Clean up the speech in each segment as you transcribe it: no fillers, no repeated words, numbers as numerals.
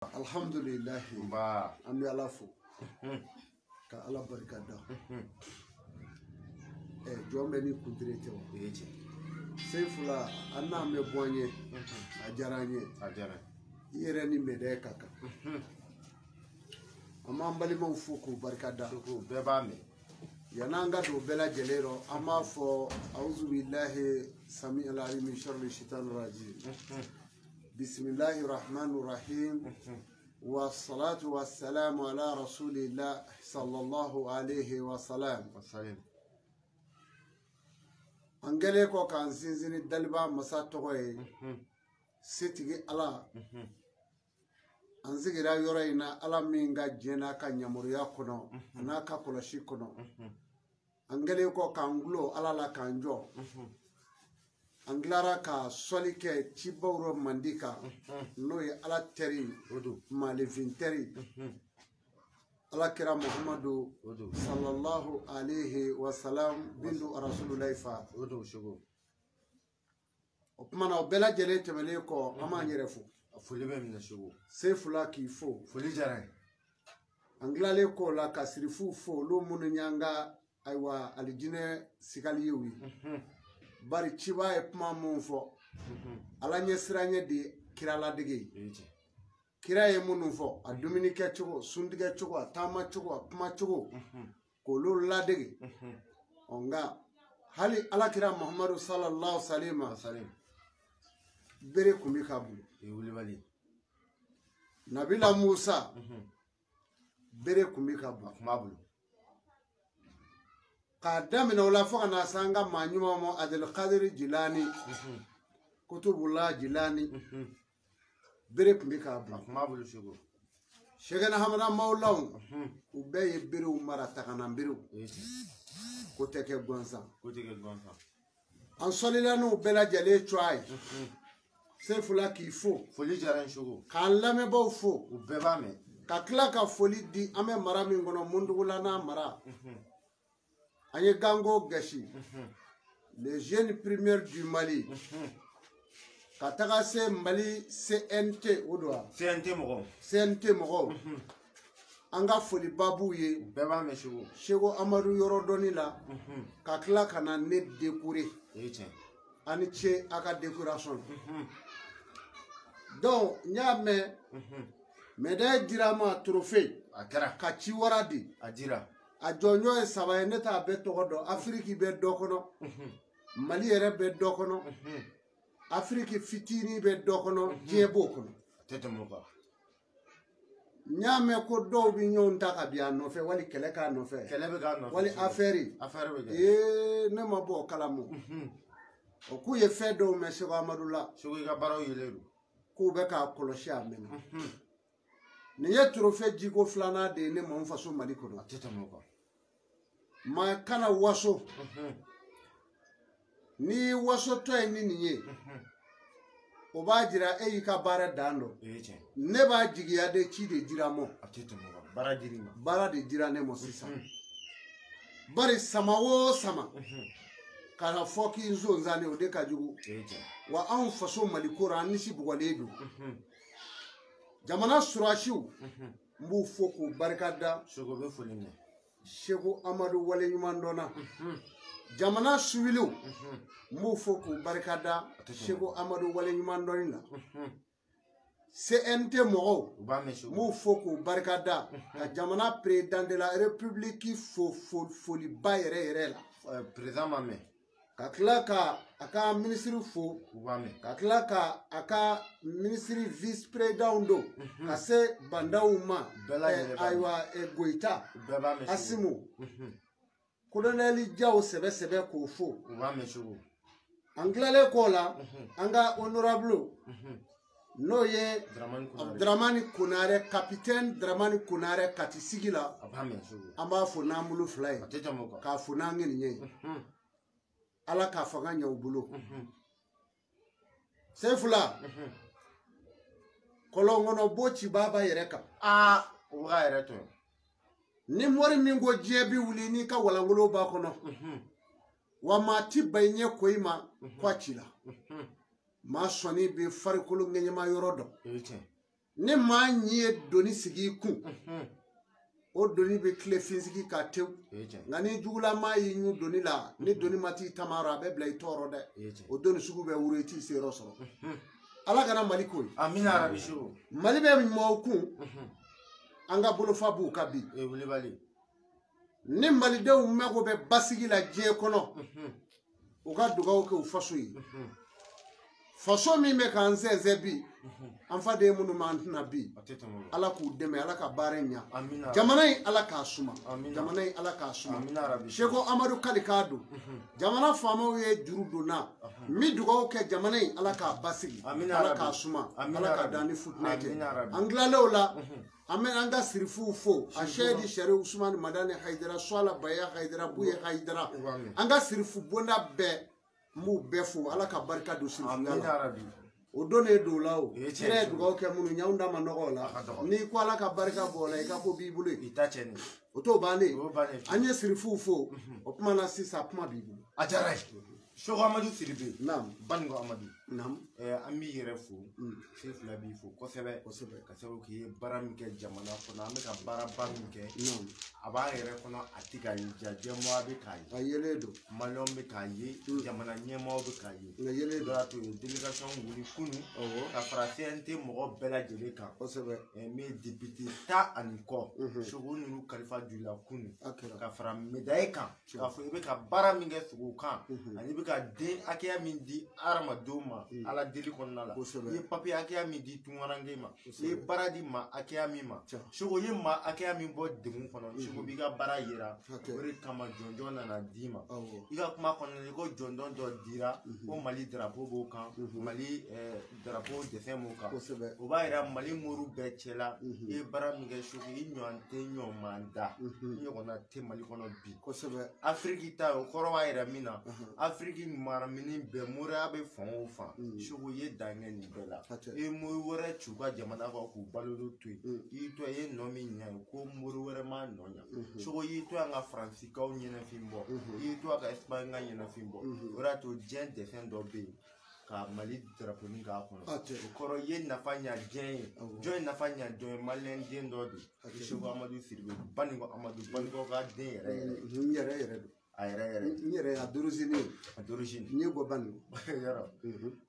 Alhamdulilahi. Nba. An bɛ Ala fo ka Ala barika da. Jɔn bɛ ni kuntire tɛ wa? O ye tiɲɛ. Sefula, an n'an bɛ bɔ an ye, a diyara an ye. A diyara. I yɛrɛ ni mɛdɛ ka kan. An b'an balimaw fo k'u barika da. Seko bɛɛ b'a mɛn. Yan'an ka don bɛɛ lajɛlen rɔ, an b'a fɔ awuzubilahi sami alali min sharri shaitan rajim. Bisimilahi rahmani rahim. Wa salatu wa salamu ala rasulillah sallallahu alayhi wa salam. Wasalim. An kɛlen kɔ k'an sinsin ni daliba masa tɔgɔ ye, setigi Ala, an sigira yɔrɔ in na, Ala min ka diɲɛ n'a ka yamaruya kɔnɔ, a n'a ka kɔlɔsi kɔnɔ. An kɛlen kɔ k'an gulo Ala la k'an jɔ, an tilara ka sɔli kɛ cibaw rɔ mandi kan, n'o ye Ala teri, O don. Maalefin teri, Ala kira Muhamadu O don. sallallahu alayhi wa salam bindu rasululayi fa. O don Seko. O kumana, o bɛɛ lajɛlen tɛmɛnen kɔ, an b'an yɛrɛ fo. A foli bɛ minɛ Seko. Sefula k'i fo. Foli diyara n ye. An tilalen kɔ la ka sirifuw fo, olu minnu y'an ka ayiwa alijinɛ sigaliyew ye, bari ciba ye kuma mun fɔ, Ala ɲɛsiranɲɛ de ye kira ladege ye. O ye tiɲɛ. Kira ye minnu fɔ, a dumuni kɛcogo, suntigɛ cogo, a taama cogo, a kuma cogo, k'olu ladege. Ɔ nka hali Ala kira Muhamadu sallallahu salima, Wasalim. bere kun bɛ k'a bolo. O ye wulibali ye. Nabila Musa, bere kun bɛ k'a A bolo. kun b'a bolo. K'a daminɛ o la fo ka na se an ka maa ɲuman ma, Adelkadiri Jilani, Kutubula Jilani, bere kun bɛ k'a A bolo. kun b'a bolo Seko. Sɛgɛnna Hamada Mawulaw, u bɛɛ ye berew mara, tagana berew. O ye tiɲɛ. Ko tɛ kɛ gansan. Ko tɛ kɛ gansan. An sɔlila n'u bɛɛ lajɛlen cogoya ye. Sefula k'i fo. Foli diyara n ye Seko. K'an lamɛnbaaw fo. U bɛɛ b'a mɛn. Ka tila ka foli di, an bɛ mara min kɔnɔ, Mundugula n'a mara, an ye ganko gasi, les jeunes premiers du Mali, ka taga se Mali CNT, o don wa? CNT mɔgɔw. CNT mɔgɔw, an ka foliba b'u ye. U bɛɛ b'a mɛn Seko. Seko Amadu yɔrɔ dɔnni la, ka tila ka na ne décorer. O ye tiɲɛ. A ni ce a ka décoration na. Donc n y'a mɛn, médaille dira n ma, trophée. A kɛra. Ka ci wara di. A dira. A jɔnjɔn ye saba ye, ne t'a bɛɛ tɔgɔ dɔn. Afiriki bɛ dɔ kɔnɔ, Mali yɛrɛ bɛ dɔ kɔnɔ, Afiriki fitinin bɛ dɔ kɔnɔ, diɲɛ b'o kɔnɔ. A tɛ tɛmɛ o kan. N y'a mɛn ko dɔw bɛ ɲɔgɔn ta ka bin a nɔfɛ, wali kɛlɛ k'a nɔfɛ. Kɛlɛ bɛ k'a nɔfɛ. Wali Seko. affaire. Affaire bɛ kɛ. Ee, ne ma bɔ o kalama. O k'u ye fɛn dɔw mɛn Seko Amadu la. Seko, i ka baaraw yelen don. K'u bɛ k'a kɔlɔsi a mɛnna. Nin ye trophée jiko filanan de ye ne ma n faso Mali A kɔnɔ. tɛ tɛmɛ o kan. Maa kana waso. N'i wasotɔ ye ni nin ye, o b'a jira e y'i ka baara dan dɔn. O ye tiɲɛ. Ne b'a jigiya de, ci de dira n ma. A tɛ tɛmɛ o kan. Baara dir'i ma. Baara de dira ne ma sisan, bari sama o sama ka na fɔ k'i zonzan, o de ka jugu. O ye tiɲɛ. Wa anw faso Mali ko ra, an nisi bugɔlen don. Jamana surasiw, n b'u fo k'u barika da. Seko bɛ foli minɛ. Seko Amadu waleɲuman dɔnna. Jamana suwiliw, n b'u fo k'u barika da Seko Amadu waleɲuman dɔnni la. CNT mɔgɔw, U b'a mɛn n Seko. b'u fo k'u barika da, ka jamana président de la république fo, foliba yɛrɛ yɛrɛ la. Président ma mɛn. Ka tila ka a ka minisiri fo. U b'a mɛn. Ka tila ka a ka minisiri vice président don, ka se bandaw ma. Bɛɛ lajɛlen b'a mɛn. Ayiwa, Goyita, U bɛɛ b'a mɛn Seko. Asimu, kolonɛli Jaw, sɛbɛ sɛbɛ k'o fo. U b'a mɛn Seko. An tilalen k'o la, an ka honorable, n'o ye Dramani Konare. Dramani Konare, capitaine Dramani Konare, Kati sigi la. A b'a mɛn Seko. An b'a fo n'an bolo fila ye. A tɛ tɛmɛ o kan. K'a fo n'an ŋɛniɲɛ ye. Ala k'a fanga ɲɛ u bolo. Sefula, kɔlɔn kɔnɔ bo ci b'a ba yɛrɛ kan. Aa, o bɛ k'a yɛrɛ tɔɲɔ. Ni mori min ko diɲɛ bi wuli n'i ka walangolo b'a kɔnɔ, wa maa ti ba i ɲɛ ko i ma ko a ci la, maa sɔnni bɛ farikolo ŋɛɲɛma yɔrɔ dɔn. O ye tiɲɛ. Ni maa ɲi ye doni sigi i kun o doni bɛ tile finsigi ka tewu nka ni jugulama y'i ɲu doni la ni doni ma t'i tamayɔrɔ a bɛ bila i tɔɔrɔ dɛ o doni sugu bɛ wuro i t'i se yɔrɔ sɔrɔ ala kana Mali ko ye amina rabi Seko Mali bɛ maaw kun an ka bolofa b'u ka bi ni malidenw mago bɛ basigi la diɲɛ kɔnɔ u ka dugawu kɛ u faso ye faso min bɛ k'an sɛnsɛn bi an faden minnu m'an tɛna bi ala k'u dɛmɛ ala ka baara in ɲa jamana in ala k'a suma jamana in ala k'a suma Seko Amadu Kali k'a don jamana faamaw ye juru donna n bɛ dugawu kɛ jamana in ala k'a basigi ala k'a suma ala k'a dan ni futinɛ cɛ an tilalen o la an bɛ an ka sirifuw fo a sɛdi Sɛri Usumani Madani Hayidara Suwala Baya Hayidara Buye Hayidara an ka sirifu bonda bɛɛ n b'u bɛɛ fo ala ka barika don sirifuya la o don ne don la o ne ye dugawu kɛ minnu ye anw da ma nɔgɔ o la n'i ko ala ka barika bɔ o la i ka ko b'i bolo yen o t'o bannen an ye sirifuw fo o kuma na sisan kuma b'i bolo a diyara ye Seko Amadu Sidibe naam Baninko Amadu naam an b'i yɛrɛ fo se fila b'i fo kosɛbɛ kosɛbɛ ka sababu k'i ye baara min kɛ jamana kɔnɔ an bɛ ka baaraba min kɛ a b'an yɛrɛ kɔnɔ a tɛ ka ye ja jɛmɔgɔ bɛ k'a ye a yelen don maliyɛnw bɛ k'a ye jamana ɲɛmaaw bɛ k'a ye a yelen don o y'a to ye délégation wuli kunun ka fara CNT mɔgɔ bɛɛ lajɛlen kan kosɛbɛ min ye député 10 ani kɔ Seko ninnu kalifa juru la kunun ka fara médaille kan k'a fɔ i bɛ ka baara min kɛ sogo kan ani i bɛ ka den hakɛya min di hadamadenw ma ala deli kɔnɔna la i ye papiye hakɛya min di tunkaranke ma i ye baara di maa hakɛya min ma Seko i ye maa hakɛya min bɔ degun kɔnɔ Seko b'i ka baara yira o de kama jɔnjɔn nana d'i ma i ka kuma kɔnɔna la i ko jɔnjɔn dɔ dira ko Mali drapeau b'o kan Mali drapeau dessin b'o kan o b'a yira Mali moriw bɛɛ cɛla i ye baara min kɛ Seko i ɲɔgɔn tɛ ɲɔgɔn man da i ɲɔgɔnna tɛ Mali kɔnɔ bi Afiriki ta o kɔrɔ b'a yira min na Afiriki maramini bɛɛ moriya bɛ fan o fan Seko i ye dan kɛ nin bɛɛ la i ye mori wɛrɛ ci u ka jamana kɔ k'u balo to yen i y'i to i ye nɔ min ɲa ye ko mori wɛrɛ ma nɔ ɲa Seko i y'i to yan ka Faransikaw ɲɛnafin bɔ i y'i to yan ka Espagne ka ɲɛnafin bɔ o de y'a to diɲɛ dɛsɛn dɔ bɛ yen ka Mali drapeau k'a kɔnɔ o kɔrɔ i ye nafa ɲa diɲɛ ye jɔn ye nafa ɲa jɔn ye maliyɛn den dɔ de Seko Amadu Sidibe Baninko Amadu Baninko ka den yɛrɛ yɛrɛ n yɛrɛ yɛrɛ don a yɛrɛ yɛrɛ n yɛrɛ a d'origine a d'origine n ye bɔ Baninko yɔrɔ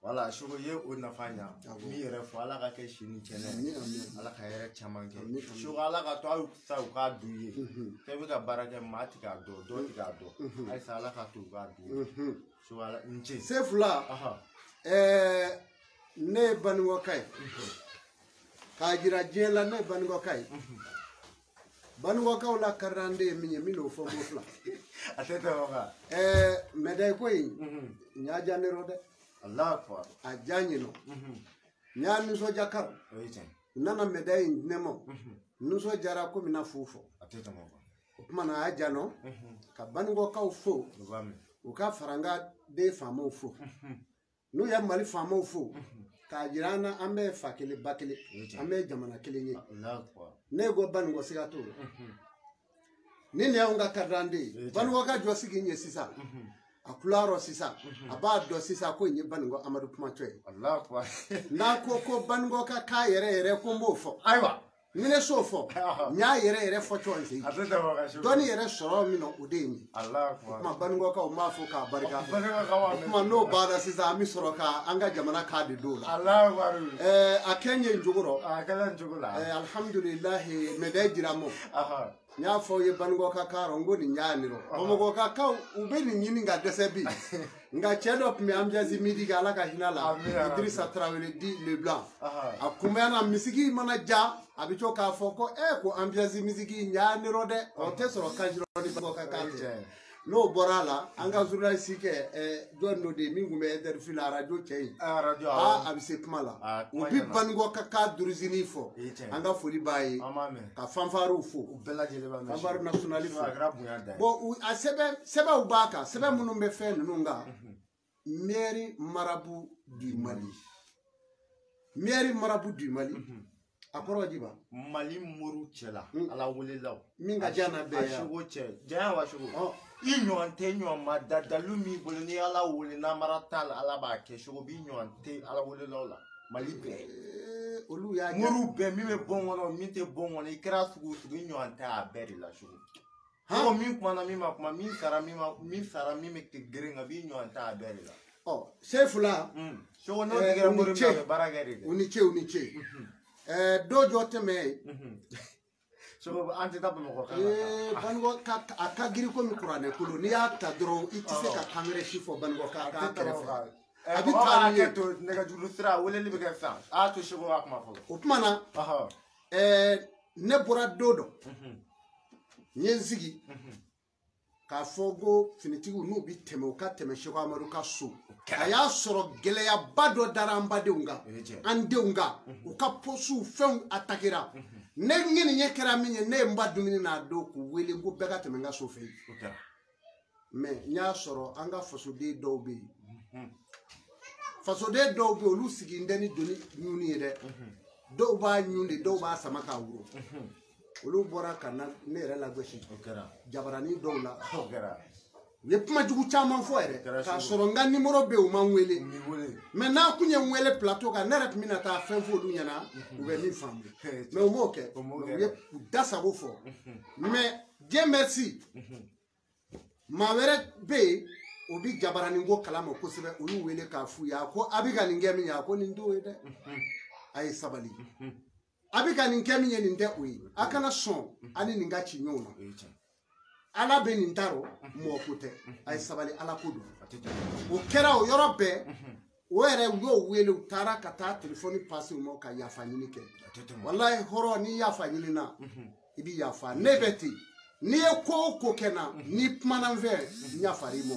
wala Seko i ye o nafa ɲa n b'i yɛrɛ fɔ ala ka kɛ si ni kɛnɛ ala ka hɛrɛ caman kɛ Seko ala ka to hali sa u k'a dun i ye fɛn bɛ ka baara kɛ maa ti k'a dɔn dɔw ti k'a dɔn halisa ala ka to u k'a dun Seko ala n ce se fila ne ye Baninko ye k'a jira diɲɛ la ne ye Baninko ye Baninkokaw la karidanden ye min ye n bɛ n'o fɔ ko fila a tɛ tɛmɛ o kan médaille ko in n y'a diya ne rɔ dɛ Allahu akbar a diya n ye nɔ n y'a nisɔndiya kari o ye tiɲɛ u nana médaille in di ne ma n nisɔndiyara komi n'a fu fɔ a tɛ tɛmɛ o kan o tuma na a y'a diya nɔ ka Baninkokaw fo o b'a mɛn u ka fara n ka den faamaw fo n'u ye Mali faamaw fo k'a jira an na an bɛɛ ye fa kelen ba kelen an bɛɛ ye jamana kelen ye Allahu akbar ne ko Baninko siga t'o la ni nin y'anw ka karidanden ye Baninko ka jɔ sigi ɲɛ sisan a kulayɔrɔ sisan a b'a dɔn sisan ko nin ye Baninko Amadu kumatɔ ye Allahu akbar n'a ko ko Baninko ka k'a yɛrɛ yɛrɛ ko n b'o fɔ ayiwa ni ne s'o fɔ n y'a yɛrɛ yɛrɛ fɔ cogo in a tɛ tɛmɛ o kan dɔnni yɛrɛ sɔrɔ min na o de ye nin ye Allahu akbar o tuma Baninkokaw n b'a fɔ k'a barika Baninkokaw o tuma n'o banna sisan an bɛ sɔrɔ ka an ka jamana k'a de don o la Allahu akbar a kɛ n ye n cogo rɔ a kɛla n cogo la alihamudulilayi médaille dira n ma n y'a fɔ aw ye Baninko ka kan rɔ n ko nin y'a nin rɔ Bamakɔ ka kaw u bɛ nin ɲini ka dɛsɛ bi nka cɛ dɔ tun bɛ ambiance midi kɛ ala ka hinɛ la Idrissa Tarawele dit le blanc a kun bɛ na misigi mana ja a bɛ to k'a fɔ ko ko ambiance misigi in y'a nin rɔ dɛ o tɛ sɔrɔ kanjirɔ ni Bamakɔ ka kan tɛ n'o bɔra a la an ka journaliste kɛ jɔn dɔ de ye min tun bɛ interview la arajo cɛ in a bɛ se kuma la u bɛ Baninko ka kan d'origine fɔ an ka foli b'a ye ka fanfariw fo fanfare nationale fo bon a sɛbɛn sɛbɛnw b'a kan sɛbɛn minnu bɛ fɛn ninnu kan meilleur marabout du Mali meilleur marabout du Mali a kɔrɔ jiba Mali moriw cɛla ala welelaw min ka diya n'a bɛɛ ye a Seko cɛ janya wa Seko i ɲɔgɔn tɛ ɲɔgɔn ma da dalu min bolo ni ala wele namara t'a la ala b'a kɛ Seko b'i ɲɔgɔn tɛ ala welelaw la Mali bɛɛ olu y'a moriw bɛɛ min bɛ bon kɔnɔ min tɛ bon kɔnɔ i kɛra sugu o sugu i ɲɔgɔn tɛ a bɛɛ de la Seko. Ko min kumana min ma kuma min sara min ma min sara min bɛ geren kan b'i ɲɔgɔn tɛ a bɛɛ de la. Ɔ Sefula. Seko n'o tigɛra mori min na a bɛ baara kɛ de dɛ. U ni ce u ni ce. Dɔw jɔ tɛmɛ ye. Seko an tɛ taa Bamakɔ kan. Banikɔ ka a ka girin komi kuranɛ kolo n'i y'a ta dɔrɔn i tɛ se ka kan wɛrɛ si fɔ Banikɔ kan k'a kɛrɛfɛ. A bɛ taa ni to nɛgɛjuru sira weleli bɛ kɛ sisan a y'a to Seko ka kuma fɔlɔ. O tuma na. Ne bɔra don dɔ. N ye n sigi k'a fɔ ko finitigiw n'u bɛ tɛmɛ u ka tɛmɛ Seko Amadu ka so. A y'a sɔrɔ gɛlɛyaba dɔ dara an badenw kan an denw kan u ka posiw fɛnw atakera. Ne ŋaniya kɛra min ye ne ye n ba dumuni n'a don k'u wele n ko bɛɛ ka tɛmɛ n ka so fɛ yen. Mɛ n y'a sɔrɔ an ka fasoden dɔw bɛ yen. Fasoden dɔw bɛ yen olu sigilen tɛ ni doni ɲuni ye dɛ. Dɔw b'a ɲun de dɔw b'a sama k'a wuro. Olu bɔra ka na ne yɛrɛ lagosi jabaranin dɔw la. U ye kuma jugu caman fɔ yɛrɛ k'a sɔrɔ n ka nimoro bɛ yen u ma n wele. Mɛ n'a kun ye n wele plateau kan ne yɛrɛ tun bɛna taa fɛn fɔ olu ɲɛna u bɛ min faamu. Mɛ u m'o kɛ u ye u da sago fɔ. Mɛ Dieu merci maa wɛrɛ bɛ yen o bi jabaranin ko kalama kosɛbɛ olu wele k'a f'u ye a ko a bɛ ka nin kɛ min ye a ko nin t'o ye dɛ. A ye sabali. A bɛ ka nin kɛ min ye nin tɛ o ye a kana sɔn a ni nin ka ci ɲɔgɔn na. Ala bɛ nin ta rɔ mɔgɔ ko tɛ a ye sabali ala ko don. O kɛra o yɔrɔ bɛɛ o yɛrɛ u y'o wele u taara ka taa telefɔni pase u ma ka yafa ɲini kɛ. Walayi hɔrɔn n'i yafa ɲini na i bi yafa ne bɛ ten n'i ye ko o ko kɛ n na n'i kumana n fɛ n yafar'i ma.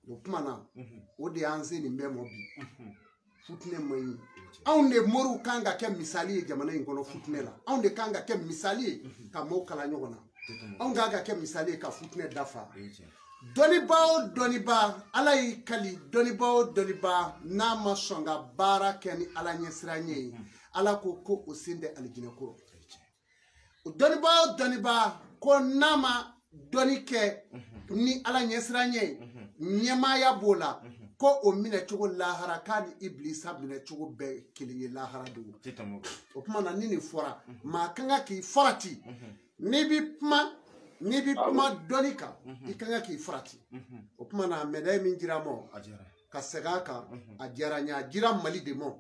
O kuma na o de y'an se nin bɛɛ ma bi. Futinɛ man ɲi. Anw de moriw kan ka kɛ misali ye jamana in kɔnɔ futinɛ la. Anw de kan ka kɛ misali ye ka maaw kala ɲɔgɔn na. Anw kan ka kɛ misali ye ka futinɛ dafa. Dɔnnibaa o dɔnnibaa ala y'i kali dɔnnibaa o dɔnnibaa n'a ma sɔn ka baara kɛ ni ala ɲɛsiranɲɛ ye ala ko ko o sen tɛ alijinɛ ko. Dɔnnibaa o dɔnnibaa ko n'a ma dɔnni kɛ ni ala ɲɛsiranɲɛ ye ɲɛmaaya b'o la. Ko o minɛcogo lahara k'a ni ibilisa minɛcogo bɛɛ kelen ye lahara don. O tuma na ni nin fɔra maa kan ka k'i farati n'i bɛ kuma n'i bɛ kuma dɔnni kan i kan ka k'i farati. O tuma na médaille min dira n ma ka segin a kan a diyara n ye a dira Mali de ma.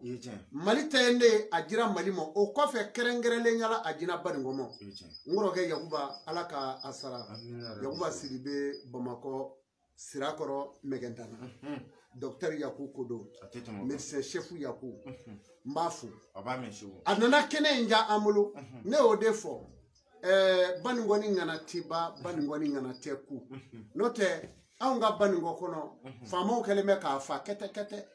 Mali tɛ ye ne ye a dira Mali ma o kɔfɛ kɛrɛnkɛrɛnnenya la a dira Banikɔ ma. N kɔrɔkɛ Yakuba ala ka a sara. Yakuba Sidibe Bamakɔ Sirakɔrɔ Mɛgɛntana. Docteur Yaku Kodo, médecin chef Yaku, n b'a fo. A nana kɛnɛ in ja an bolo, ne y'o de fɔ. Banikɔ ni ŋana tɛ ba, Banikɔ ni ŋana tɛ ku. N'o tɛ anw ka Banikɔ kɔnɔ, faamaw kɛlen bɛ k'a fa kɛtɛ kɛtɛ.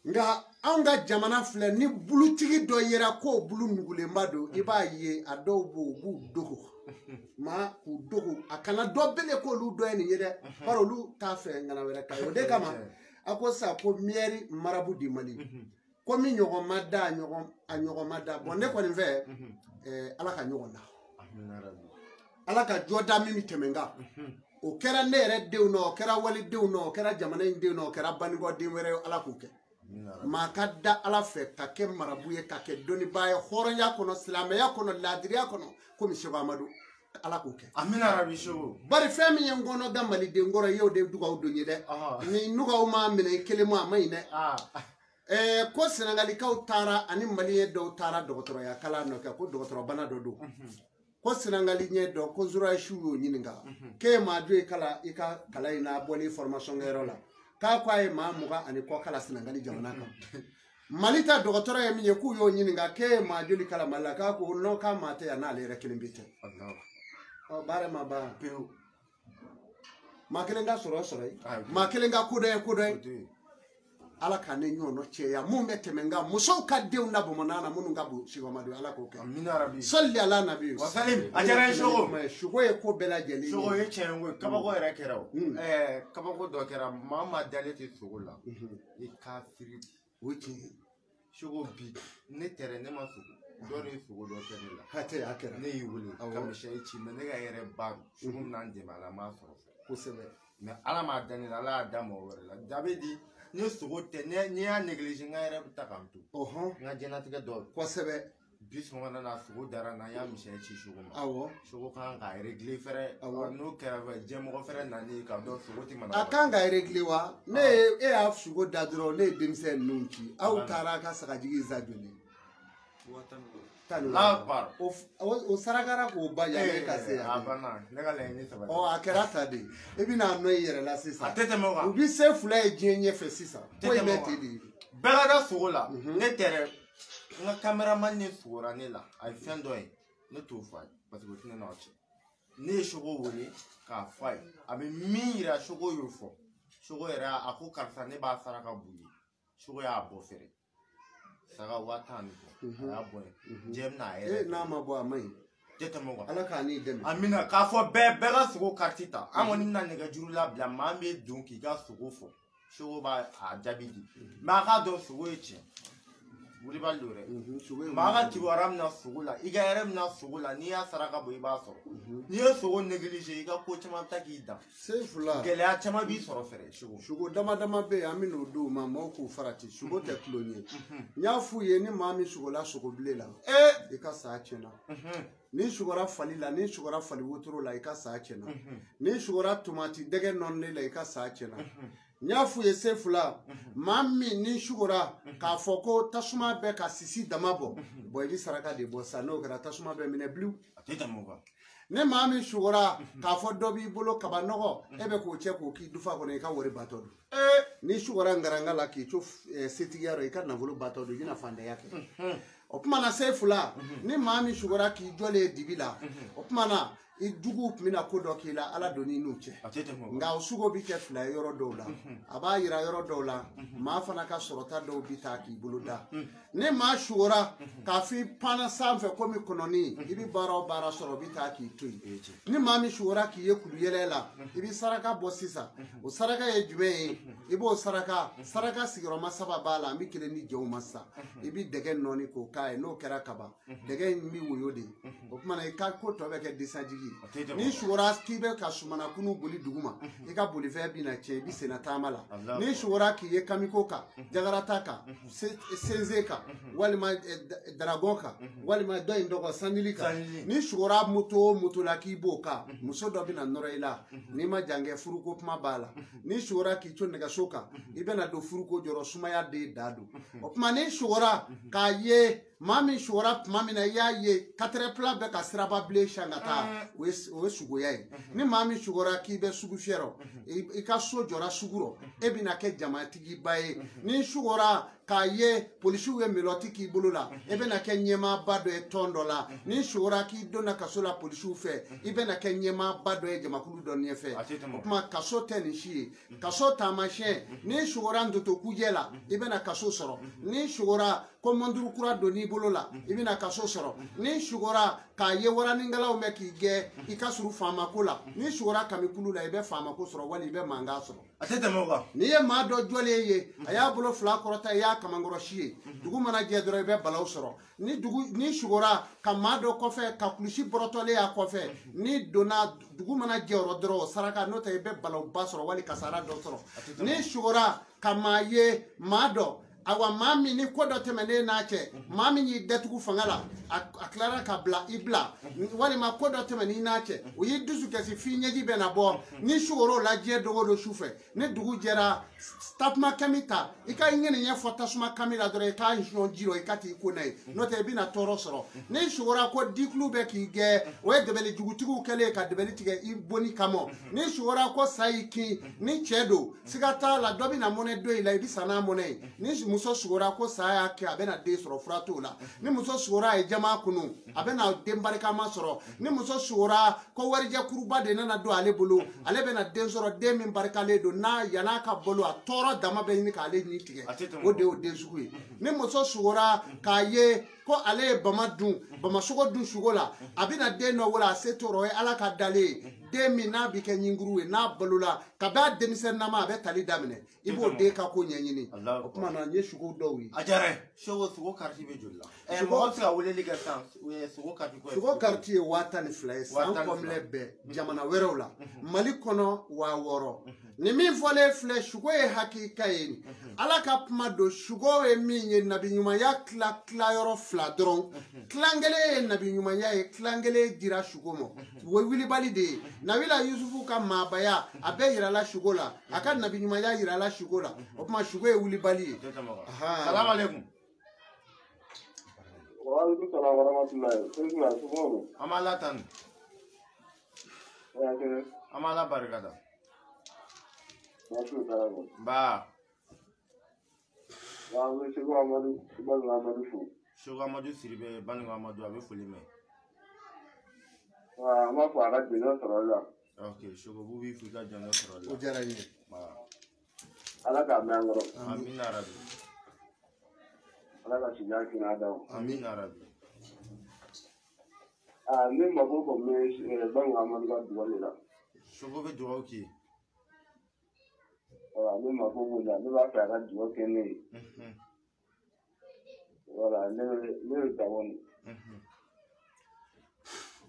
Nka anw ka jamana filɛ ni bulutigi dɔ yera k'o bulu nugulenba don, i b'a ye a dɔw b'o b'u dogo. Ma k'u dogo a kana dɔ bele k'olu dɔ ye nin ye dɛ bari olu t'a fɛ ŋana wɛrɛ ka ye o de kama a ko sa ko miyɛri marabu di Mali ko min ɲɔgɔn ma da a ɲɔgɔn ma da bɔn ne kɔni fɛ ala ka ɲɔgɔn da ala ka jɔ da min bɛ tɛmɛ n kan o kɛra ne yɛrɛ denw na o kɛra walidenw na o kɛra jamana in denw na o kɛra Banikɔ den wɛrɛ ye ala k'o kɛ. Maa ka da ala fɛ ka kɛ marabu ye ka kɛ dɔnnibaa ye hɔrɔnya kɔnɔ silamɛya kɔnɔ laadiriya kɔnɔ komi Seko Amadu ala k'o kɛ. Amina rabi Seko. Bari fɛn min ye n kɔnɔ da maliden kɔrɔ i y'o de dugawu don ye dɛ. Ni dugawu ma minɛ i kelen ma a ma ɲi dɛ. Ko Senegalikaw taara ani maliyɛn dɔw taara dɔgɔtɔrɔya kalan nɔfɛ ko dɔgɔtɔrɔbana dɔ don. Ko Senegali ɲɛ dɔ ko Zurayisiw y'o ɲininka. K'e maa jɔ i kala i ka kalan in na bɔli formation kɛyɔrɔ la. K'a ko a ye maa 20 ni kɔ kala Senegali jamana kan. Mali ta dɔgɔtɔrɔ ye min ye k'u y'o ɲininka k'e ye maa joli kala Mali la k'a ko non k'a maa tɛ yan n'ale yɛrɛ kelen bi tɛ. Ɔ baara ma ban pewu. Maa kelen ka sɔrɔ sɔrɔ ye. Maa kelen ka kodɔn ye kodɔn ye. Ala ka ne ɲɔgɔn cɛya mun bɛ tɛmɛ n kan musow ka denw na bamanan na minnu ka bon Seko Amadu ala k'o kɛ. Amina rabi. Sɔli ala nabi. Wasalim a diyara n ye Seko. Seko ye ko bɛɛ lajɛlen ye. Seko ye tiɲɛ ye koyi kabako yɛrɛ kɛra o. Kabako dɔ kɛra maa o maa dalen tɛ sogo la. I kafiri. O ye tiɲɛ ye. Seko bi ne tɛrɛ ne ma sogo. Dɔ de ye sogo dɔ kɛ ne la. Hatɛ a kɛra. Ne y'i wele ka misɛn ci mɛ ne ka yɛrɛ ba sogo min n'an dɛmɛ a la n m'a sɔrɔ. Kosɛbɛ. Mɛ ala m'a da ne la ala y'a da mɔgɔ wɛrɛ la. Jabe di. Ne sogo tɛ n'i y'a négligé n ka yɛrɛ bɛ taa k'an to. N ka diɲɛlatigɛ dɔ. Kosɛbɛ. Bi sɔgɔmada la sogo dara n na, n y'a misɛn ci sogo ma. Awɔ. Sogo kan ka régler fɛrɛ. Awɔ. N'o kɛra fɛ diɲɛmɔgɔ fɛrɛ nalen ka dɔn sogo ti mana. A kan ka régler wa? Ne ye e y'a sogo da dɔrɔn ne ye denmisɛn ninnu ci. Aw taara a ka sagajigi za joli? 10. O sarakara k'o ba yanni ka se yan. A banna ne ka laɲini sabati. Ɔ a kɛra ta de i bɛna a nɔ i yɛrɛ la sisan. A tɛ tɛmɛ o kan. U bɛ se fila ye diɲɛ ɲɛfɛ sisan. Ko in bɛ ten de. Bɛɛ ka da sogo la. Ne tɛ dɛ. N ka cameraman ne sugora ne la a ye fɛn dɔ ye ne t'o fɔ a ye parce que o tɛ ne n'aw cɛ. Ne ye sogo wele k'a fɔ a ye a bɛ min yira sogo y'o fɔ. Sogo yɛrɛ a ko karisa ne b'a saraka b'u ye. Sogo y'a bɔ fɛrɛ. Saga 10,000 kɔ. A y'a bɔ yen. Diɲɛ bɛna a yɛrɛ. N'a ma bɔ a ma ɲi. Tɛ tɛmɛ o kan. Ala k'a n'i dɛmɛ. Amina k'a fɔ bɛɛ ka sogo kariti ta. An kɔni bɛna nɛgɛjuru labila maa min bɛ don k'i ka sogo fɔ. Sogo b'a jaabi di. Mais a k'a dɔn sogo ye tiɲɛ. Wulibali don dɛ. Maa ka kibaruya bɛna sogo la, i ka hɛrɛ bɛna sogo la, n'i y'a saraka bɔ i b'a sɔrɔ. N'i ye sogo négligé i ka ko caman bɛ taa k'i dan. Sefula. Gɛlɛya caman b'i sɔrɔ fɛrɛ sogo. Sogo dama dama bɛ yen an bɛ n'o d'u ma maaw k'u farati sogo tɛ tulon ye. N y'a f'u ye ni maa min sogola sogobilen la. I ka saya tiɲɛna. Ni sugora fali la, ni sugora fali wotoro la, i ka saya tiɲɛna. Ni sugora tomati dɛgɛ nɔɔninen la, i ka saya tiɲɛna. N y'a f'u ye Sefula maa min ni sugora k'a fɔ ko tasuma bɛ ka sisi dama bɔ bɔn i bɛ saraka de bɔ sisan n'o kɛra tasuma bɛ minɛ bilen. A tɛ tɛmɛ o kan. Ni maa min sugora k'a fɔ dɔ b'i bolo kaba nɔgɔ e bɛ k'o cɛ k'o k'i dufa kɔnɔ i ka wari batɔ don. Ni sugora ngaranga la k'i to setigiya rɔ i ka nafolo batɔ don i bɛna fantanya kɛ. O tuma na Sefula ni maa min sugora k'i jɔlen dibi la o tuma na i juguw tun bɛna ko dɔ k'i la ala donn'i n'u cɛ. Nka o sugo bɛ kɛ fila ye yɔrɔ dɔw la a b'a yira yɔrɔ dɔw la maa fana ka sɔrɔta dɔw bɛ taa k'i bolo da. Ni maa sugora k'a fɔ i panna sanfɛ komi kɔnɔni i bɛ baara o baara sɔrɔ o bɛ taa k'i to yen. Ni maa min sugora k'i ye kuluyɛlɛ la i bɛ saraka bɔ sisan o saraka ye jumɛn ye i b'o saraka sigiyɔrɔma 3 b'a la an bɛ kelen di jɔnw ma sisan i bɛ dɛgɛ nɔɔni k'o k'a ye n'o kɛra kaban dɛgɛ in bɛ woyo de o tuma na i ka ko tɔ bɛ kɛ desajigi. Ni sugora k'i bɛ ka sumana kunu boli duguma i ka bolifɛn bɛna tiɲɛ i bɛ senna taama la. Ni sugora k'i ye kamiko kan jagarata kan senze kan walima daragɔn kan walima dɔ in dɔgɔ sandili kan ni sugora moto o moto la k'i b'o kan muso dɔ bɛna nɔrɔ i la n'i ma jankɛ furuko kuma b'a la. Ni sugora k'i to nɛgɛso kan i bɛna don furuko jɔrɔ sumaya de da don. O tuma ni sugora k'a ye maa min sugora tuma min na i y'a ye katerepila bɛ ka siraba bilen siyan ka taa o ye sugoya ye. Ni maa min sugora k'i bɛ sugu fiyɛ rɔ i ka so jɔra sugu rɔ e bɛna kɛ jamatigiba ye. Ni sugora k'a ye polisiw ye melɔti k'i bolo la e bɛna kɛ ɲɛmaaba dɔ ye tɔn dɔ la. Ni sugora k'i donna kaso la polisiw fɛ i bɛna kɛ ɲɛmaaba dɔ ye jamakulu dɔ ɲɛfɛ. O tuma kaso tɛ nin si ye kaso taamasiyɛn. Ni sugora ntoto kujɛ la i bɛna kaso sɔrɔ. Ni sugora ko mɔnduru kura donn'i bolo la i bɛna kaso sɔrɔ. Ni sugora k'a ye waranikalaw mɛn k'i gɛn i ka surun faamako la. Ni sugora kamikulu la i bɛ faamako sɔrɔ wali i bɛ mankan sɔrɔ. A tɛ tɛmɛ o kan. N'i ye maa dɔ jɔlen ye a y'a bolo fila kɔrɔta i y'a kamankɔrɔsi ye dugu mana jɛ dɔrɔn i bɛ balawu sɔrɔ. Ni sugora ka maa dɔ kɔfɛ ka kulusi bɔrɔtɔlen y'a kɔfɛ ni donna dugu mana jɛ yɔrɔ dɔrɔn o saraka n'o tɛ i bɛ balawuba sɔrɔ wali kasara dɔ sɔrɔ. Ni sugora ka maa ye maa dɔ awa maa min ni ko dɔ tɛmɛnen n'a cɛ maa min y'i datugu fanga la a tilara ka bila i bila walima ko dɔ tɛmɛn'i n'a cɛ o y'i dusu kasi f'i ɲɛji bɛ na bɔ. Ni sugoro la diɲɛ don o don su fɛ ni dugu jɛra tasuma kami ta i ka ɲɛnɛ ɲɛfɔ tasuma kami la dɔrɔn i k'a ɲɔn ji rɔ i ka t'i ko n'a ye n'o tɛ i bɛna tɔɔrɔ sɔrɔ. Ni sugora ko dikulu bɛ k'i gɛn o ye dɛbɛli jugutigiw kɛlen ka dɛbɛli tigɛ i bonni kama. Ni sugora ko sa y'i kin ni cɛ don siga t'a la dɔ bɛna mɔnɛ don i la i bɛ sa n'a mɔnɛ ye. Ni muso sugora ko sa y'a kɛ a bɛna den sɔrɔ fura t'o la. Ni muso sugora a ye jama kunu a bɛna den barikama sɔrɔ. Ni muso sugora ko warijɛkuruba de nana don ale bolo ale bɛna den sɔrɔ den min barikalen don n'a yann'a ka balo a tɔɔrɔ dama bɛ ɲini k'ale ɲin tigɛ o de y'o den sugu ye. Ni muso sugora k'a ye ko ale ye bama dun bamasogo dun sugo la a bɛna den dɔ wolo a se t'o rɔ o ye ala ka dalen ye den min n'a bɛ kɛ ɲinkuru ye n'a balola kabi a denmisɛnninama a bɛ tali daminɛ i b'o den ka ko ɲɛɲini. O tuma na n ye sogo dɔw ye. A diyara n ye. Sogo kariti bɛ joli la? Mɔgɔ bɛ se ka weleli kɛ sisan sogo kariti ko ye. Sogo kariti ye 12,000 ye san kɔnbilɛ bɛɛ jamana wɛrɛw la. Mali kɔnɔ 6,000. Ni min fɔlen filɛ sugo ye hakika ye. Ala ka kuma don sugo ye min ye nabi ɲumanya tila tilayɔrɔ fila dɔrɔn. Tilan kelen ye nabi ɲumanya ye, tilan kelen dira sugo ma. O ye wulibali de ye. Nabila Yusufu ka maabaya a bɛɛ yirala sugo la, a ka nabi ɲumanya yirala sugo la. O tuma sugo ye wulibali ye. Salamu alaikum. Wa alaikum salam wa rahmatullahi. An b'a la tanu. An b'a la barikada. Ba. Seko Amadu Sidibe Baninko Amadu a bɛ foli mɛn. An b'a fɔ a ka jɔnjɔn sɔrɔli la. Ok, Seko b'u b'i fo i ka jɔnjɔn sɔrɔli la. O diyara n ye. Ala k'a mɛn an kɔrɔ. Amina rabi. Ala ka sijan kɛnɛya d'aw ma. Amina rabi. Ne mako kɔni bɛ Baninko Amadu ka dugawu de la. Seko bɛ dugawu k'i ye. Voilà, ne mako b'o la, ne b'a fɛ a ka dugawu kɛ ne ye. Voilà, ne bɛ Gabon.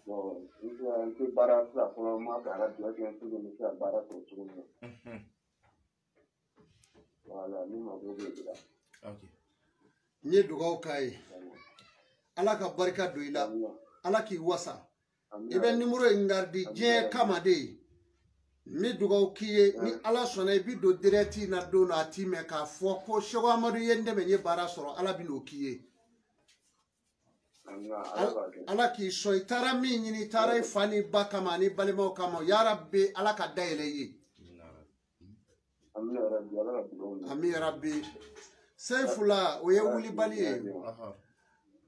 Bon, n tɛ baara sisan fɔlɔ, n b'a fɛ a ka dugawu kɛ n pour que n bɛ se ka baara sɔrɔ cogo min na. Voilà, ne mako b'o de la. N ye dugawu k'a ye. Ala ka barika don i la. Ala k'i wasa. I bɛ nimoro in garidi diɲɛ kama de ye. N bɛ dugawu k'i ye ni Ala sɔnna i bɛ don direct na don dɔ a t'i mɛn k'a fɔ ko Seko Amadu ye n dɛmɛ n ye baara sɔrɔ Ala bɛ n'o k'i ye. Ala k'i sɔn i taara min ɲini i taara i fa ni ba kama ani balimaw kama yarabi Ala ka dayɛlɛ i ye. Ami yarabi. Seyifula o ye wulibali ye.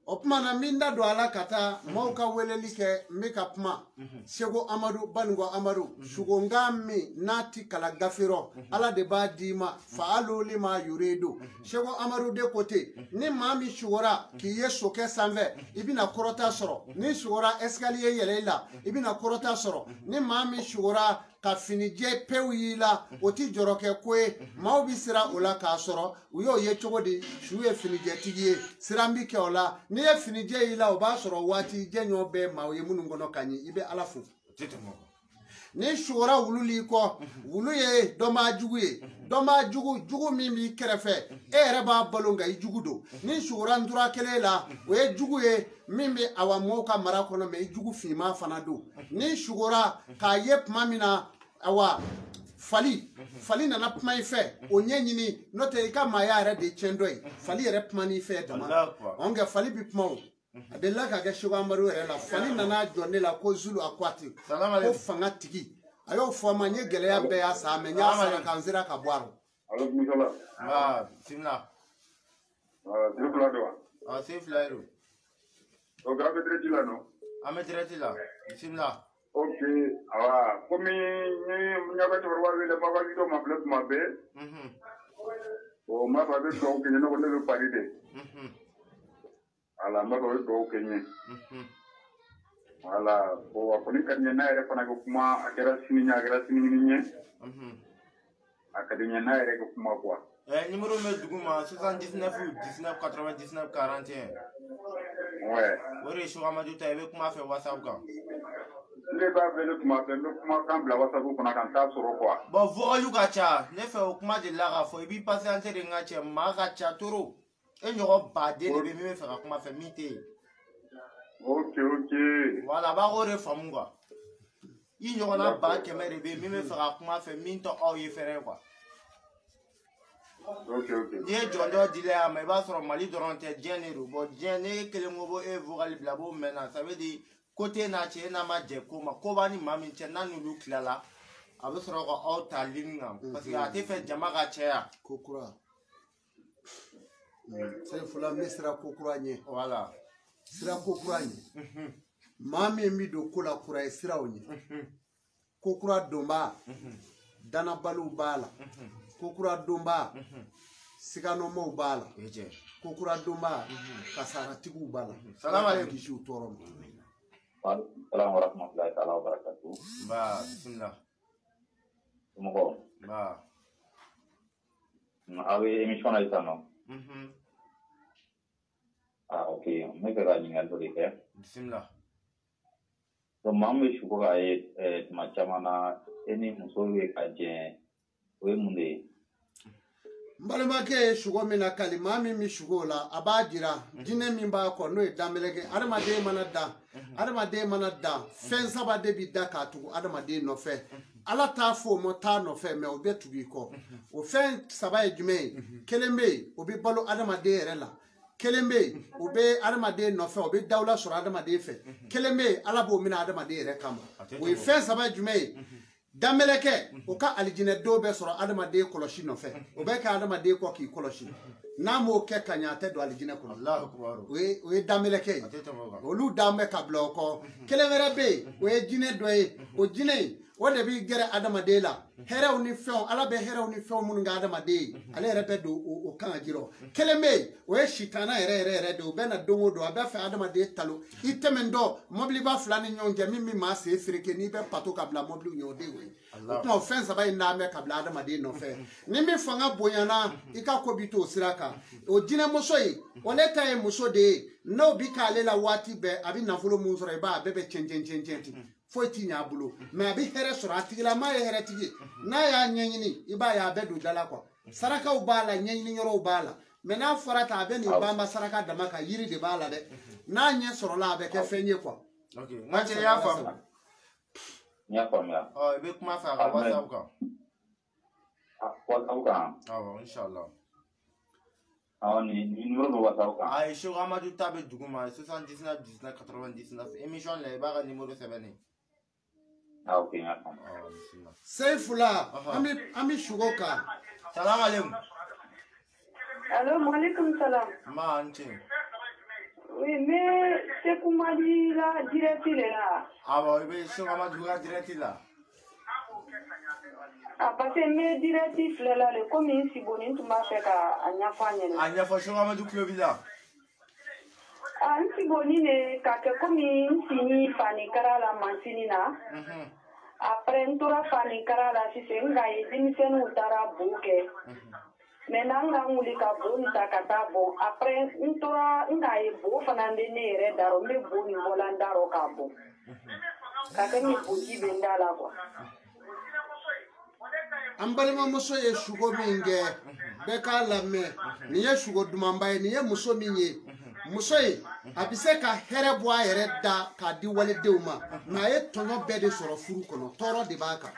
O tuma na min da don a la ka taa maaw ka weleli kɛ n bɛ ka kuma Seko Amadu Baninko Amadu sugonkan min n'a ti kalan gafe rɔ Ala de b'a d'i ma faalu lima yuridu. Seko Amadu de ko ten ni maa min sugora k'i ye sokɛ sanfɛ i bɛna kɔrɔta sɔrɔ, ni sugora escalier yɛlɛ i la i bɛna kɔrɔta sɔrɔ, ni maa min sugora ka finijɛ pewu y'i la o ti jɔrɔ kɛ ko ye, maaw bi siran o la k'a sɔrɔ u y'o ye cogo di su ye finijɛtigi ye, siran bi kɛ o la. N'i ye finijɛ y'i la o b'a sɔrɔ waati jɛɲɔ bɛɛ maaw ye minnu kɔnɔ ka ɲɛ i bɛ Ala fo. Ni sugora wulu l'i kɔ, wulu ye dɔnbaa jugu ye, dɔnbaa jugu jugu min b'i kɛrɛfɛ e yɛrɛ b'a balo nka i jugu don. Ni sugora ntura kelen la o ye jugu ye min bɛ awa mɔɔw ka mara kɔnɔ mɛ i jugu finman fana don. Ni sugora k'a ye tuma min na awa fali fali nana kuma i fɛ o ɲɛɲini n'o tɛ i ka maaya yɛrɛ de tiɲɛ dɔ ye, fali yɛrɛ kuma n'i fɛ dama nka fali bi kuma o. A delila ka kɛ Seko Amadu yɛrɛ la, fali nana jɔ ne la ko Zulu a ko a ten ko fanga tigi a y'o fɔ n ma, n ye gɛlɛya bɛɛ y'a sa mɛ n y'a sara ka n sera ka bɔ a rɔ. Aa bisimila. Sen fila don wa? Sen fila ye don. Ok, an bɛ direct la nɔ? An bɛ direct la, bisimila. Ok, awa komi n y'a ka cɛkɔrɔba wele n b'a ka vidéo mafilɛ tuma bɛɛ. O n b'a fɛ a bɛ dugawu kɛ n ye, ne ko ne bɛ Paris de. Voilà, n b'a fɛ a bɛ dugawu kɛ n ye. Voilà, bon a kɔni ka di n ye n'a yɛrɛ fana ka kuma, a kɛra sini ɲɛ a kɛra sinikɛnɛ ɲɛ. A ka di n ye n'a yɛrɛ ka kuma quoi. Numéro min bɛ dugu ma 79 19 99 41. Ouais. O de ye Seko Amadu ta ye, i bɛ kuma a fɛ WhatsApp kan. Ne b'a wele tuma bɛɛ, n bɛ kumakan bila WhatsApp kɔnɔ ka n t'a sɔrɔ quoi. Bon vocal ka ca, ne fɛ o kuma delila k'a fɔ i b'i patienter de n ka cɛ, maa ka ca trop. E ɲɔgɔn baden de bɛ min bɛ fɛ ka kuma fɛ min tɛ yen. Ok ok. Voilà, a b'a k'o de faamu quoi. I ɲɔgɔnna 100 000 de bɛ yen min bɛ fɛ ka kuma fɛ min tɛ aw ye fɛnɛ quoi. Ok ok. N'i ye jɔnjɔn dila a ma i b'a sɔrɔ Mali dɔrɔn tɛ diɲɛ de don. Bon diɲɛ ne kelen ko e vocal bila b'o mɛn na, ça veut dire ko t'e n'a cɛ, e n'a ma jɛ ko ma, ko b'a ni maa min cɛ n'a n'olu tilala a bɛ sɔrɔ ka aw ta ligne kan parce que a tɛ fɛ jama ka caya. Ko kura. Seyifula n bɛ sira ko kura ɲɛ. Voilà. Sira ko kura ɲɛ. Maa min bɛ don ko la kura ye siraw ɲɛ. Ko kura donbaa danabaliw b'a la. Ko kura donbaa siganɔmaw b'a la. Ko kura donbaa kasaratigiw b'a la. Salamu aleykum. Kisi u tɔɔrɔ ma. Salamu wa rahmatulahi taala wa barakatuh. Nba bisimila. Somɔgɔw. Nba. Aw bɛ émission na sisan nɔ. Ah ok, n bɛ fɛ ka ɲininkali dɔ de kɛ. Bisimila. Donc maa min bɛ suko k'a ye tuma caman na e ni muso bɛ ka jɛ O ye mun de ye? N balimakɛ ye sugo min na kali, maa min bɛ sugo la, a b'a jira jinɛ min b'a kɔ, n'o ye dameleke. Adamaden mana dan, adamaden mana dan, fɛn saba de bi da k'a tugu adamaden nɔfɛ. Ala t'a fɔ o ma t'a nɔfɛ, mɛ o bɛ tugu i kɔ. O fɛn saba ye jumɛn ye? Kelen bɛ yen, o bɛ balo adamaden yɛrɛ la. Kelen bɛ yen, o bɛ adamaden nɔfɛ, o bɛ dawula sɔrɔ adamaden fɛ. Kelen bɛ yen, Ala b'o minɛ adamaden yɛrɛ kama. O ye fɛn saba ye jumɛn ye? Dameleke, o ka alijinɛ dɔw bɛ sɔrɔ adamaden kɔlɔsi nɔfɛ. O bɛ kɛ adamaden kɔ k'i kɔlɔsi. N'a m'o kɛ ka ɲɛ, a tɛ don alijinɛ kɔnɔ. O ye dameleke ye. Olu dan bɛ ka bila o kɔ. Kelen wɛrɛ bɛ yen, o ye jinɛ dɔ ye. O jinɛ in, o de b'i gɛrɛ adamaden la. Hɛrɛw ni fɛnw, Ala bɛ hɛrɛw ni fɛnw minnu kɛ adamaden ye, ale yɛrɛ bɛ don o kan ka jirɔ. Kelen bɛ yen, o ye sitana yɛrɛ yɛrɛ yɛrɛ de ye. O bɛ na don o don, a bɛ fɛ adamaden talo. I tɛmɛn dɔ mɔbiliba fila ni ɲɔgɔn cɛ, min bɛ maa sen fereke, n'i bɛ pato ka bila mɔbiliw ɲɛ, o de y'o ye. O tuma o fɛn saba in n'an bɛ ka bila adamaden nɔfɛ. Ni min fanga bonyana, i ka ko bi to o sira kan. O jinɛmuso in, o ne ta ye muso de ye. N'o bi k'ale la waati bɛɛ, a bɛ nafolo mun sɔrɔ, i b'a bɛɛ bɛ cɛn cɛn cɛn cɛn ten. Foyi ti ɲɛ a bolo, mɛ a bɛ hɛrɛ sɔrɔ. A tigilama ye hɛrɛtigi ye. N'a y'a ɲɛɲini, i b'a ye a bɛ don da la kuwa. Sarakaw b'a la, ɲɛɲini yɔrɔw b'a la. Mɛ n'a fɔra tan, a bɛ nin banba saraka dama kan, yiri de b'a la dɛ. N'a ɲɛ sɔrɔla, a bɛ kɛ fɛn ye kuwa. Ok, n ka cɛ, i y'a faamu? N y'a faamuya. Ɔ, i bɛ kuma fɛ a ka WhatsApp kan. WhatsApp kan? Awɔ, inshallah. Awɔ, nin numéro bɛ WhatsApp kan. Ayi, Seku Amadu ta bɛ dugu ma, 79 19 99. Émission la, i b'a ka numéro sɛbɛn ne. Ah, ok, n y'a faamu. Seyfula, an bɛ sugo kan. Salam aleykum. Allo, maaleykum salam. Ma, an ce. Oui, mais Seku Madi la direct de la. Awɔ, i bɛ Seku Amadu ka direct la. Ah, parce que n bɛ direct filɛ la le, komi n siboni, n tun b'a fɛ ka a ɲɛfɔ a ɲɛna. A ɲɛfɔ, Seku Amadu tulo b'i la. Ah, n siboni de ka kɛ komi n si fanikara la mansini na. Après, n tora fanikara la sisan, n ka ye denmisɛnninw taara bo kɛ. Maintenant, n ka n wuli ka bo nin ta ka taa bɔn. Après, n tora n ka ye bo fana bɛ ne yɛrɛ da rɔ, n bɛ bo nin bɔla n da rɔ k'a bɔn. Ka kɛ ni boji bɛ n da la kuwa. An balimamuso ye sugo min kɛ, bɛɛ k'a lamɛn. Nin ye sugo dumanba ye, nin ye muso min ye. Muso in, a bɛ se ka hɛrɛ bɔ a yɛrɛ da k'a di walidenw ma, nka a ye tɔɲɔ bɛɛ de sɔrɔ furu kɔnɔ, tɔɔrɔ de b'a kan.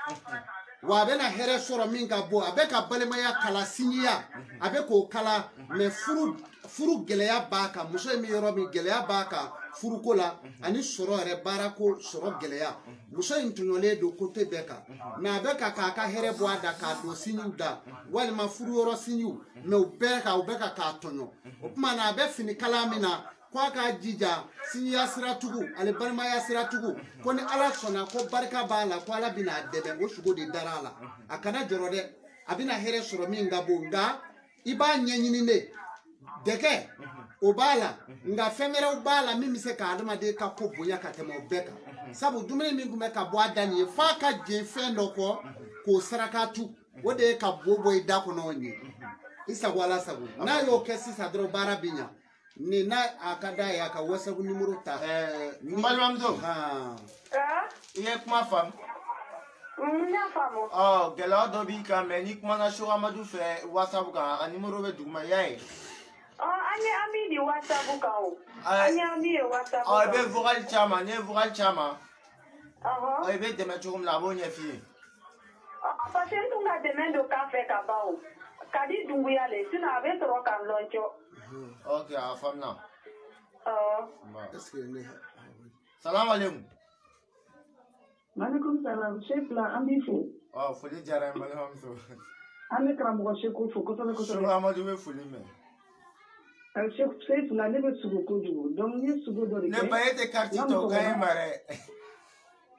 Wa a bɛna hɛrɛ sɔrɔ min ka bɔ, a bɛ ka balimaya kala, sinjiya a bɛ k'o kala, mɛ furu gɛlɛya b'a kan. Muso in bɛ yɔrɔ min, gɛlɛya b'a kan furuko la, ani sɔrɔ yɛrɛ, baarako sɔrɔ gɛlɛya. Muso in tɔɲɔlen don kote bɛɛ kan, mɛ a bɛ ka k'a ka hɛrɛ bɔ a da k'a don sinjiw da, walima furuyɔrɔ sinjiw, mɛ u bɛɛ kan, u bɛ ka k'a tɔɲɔ. O tuma na, a bɛ fini kala min na, ko a k'a jija sinjiya siratugu ani balimaya siratugu, ko ni Ala sɔnna, ko barika b'a la, ko Ala bɛna a dɛmɛ. O sugo de dara a la. A kana jɔrɔ dɛ, a bɛna hɛrɛ sɔrɔ min ka bon, nka i b'a ɲɛɲini de. Dɛgɛ o b'a la, nka fɛn wɛrɛw b'a la min bɛ se ka adamaden ka ko bonya ka tɛmɛ o bɛɛ kan. Sabu dumuni min tun bɛ ka bɔ a da nin ye, f'a ka jɛn fɛn dɔ kɔ k'o saraka tu, o de ye ka bo bɔ i da kɔnɔ nin ye. I sago Ala sago. N'a y'o kɛ sisan dɔrɔn, baara bɛ ɲa. Ni n'a a ka d'a ye, a ka WhatsApp numéro ta. N balimamuso. I ye kuma faamu? N y'a faamu. Ɔ, gɛlɛya dɔ b'i kan, mɛ n'i kumana Seku Amadu fɛ WhatsApp kan, a ka numéro bɛ duguma, i y'a ye. Ɔ, an ye an b'i di WhatsApp kan o. An ye an b'i ye WhatsApp kan. Ɔ, i bɛ vocal ci a ma, n'i ye vocal ci a ma. Ɔ, i bɛ dɛmɛ cogo min na, a b'o ɲɛf'i ye. Ɔ, parce que n tun ka dɛmɛ don k'a fɛ ka ban o. Ka di Dunbuya le, sinon a bɛ sɔrɔ ka n lɔn cɔ. Ok, a faamuna. Awɔ. Est-ce que ne. Salam aleykum. Maaleykum salam, Seyfula, an b'i fo. Ɔ, foli diyara n balimamuso. An bɛ karamɔgɔ Seku fo kosɛbɛ kosɛbɛ. Seku Amadu bɛ foli mɛn. Seyfula, ne bɛ sugo kojugu, donc n ye sugo dɔ de kɛ. Ne ba, e tɛ carte ta, o ka ɲi ma dɛ.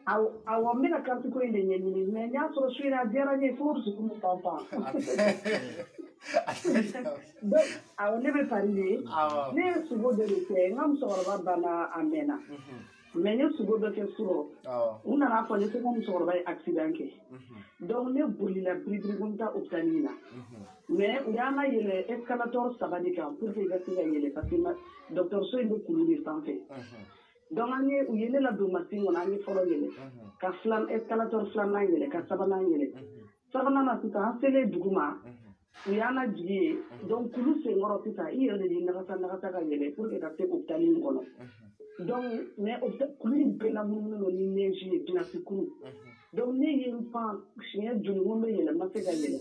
Awɔ, n bɛna carte ko in de ɲɛɲini, mais n y'a sɔrɔ su in na, a diyara n ye fo dusukun bɛ pan pan. Donc, awɔ, ne bɛ Paris de. Ne ye sugo dɔ de kɛ, n ka musokɔrɔba banna a mɛnna. Mais n ye sugo dɔ kɛ surɔ. U nana fɔ ne ko musokɔrɔba ye accident kɛ. Donc ne bolila biribiri ko n bɛ taa hôpital in na. Mais u y'an layɛlɛ escalator 3 de kan pour que i ka se ka yɛlɛ, parce que dɔgɔtɔrɔso in bɛ kulu de sanfɛ. Donc an ye u ye ne ladon masin kɔnɔ, an ye fɔlɔ yɛlɛ, ka filan escalator filanan yɛlɛ, ka sabanan yɛlɛ. Sabanan na sisan an selen dugu ma u y'an lajigin yen donc kulu senkɔrɔ sisan i yɛrɛ de b'i nagasa ka yɛlɛ pour que ka se hôpital in kɔnɔ donc mais kulu in bɛɛ lamunumunen don ni neige ye glace kuru donc ne ye n pan siɲɛ joli ko n bɛ yɛlɛ n ma se ka yɛlɛ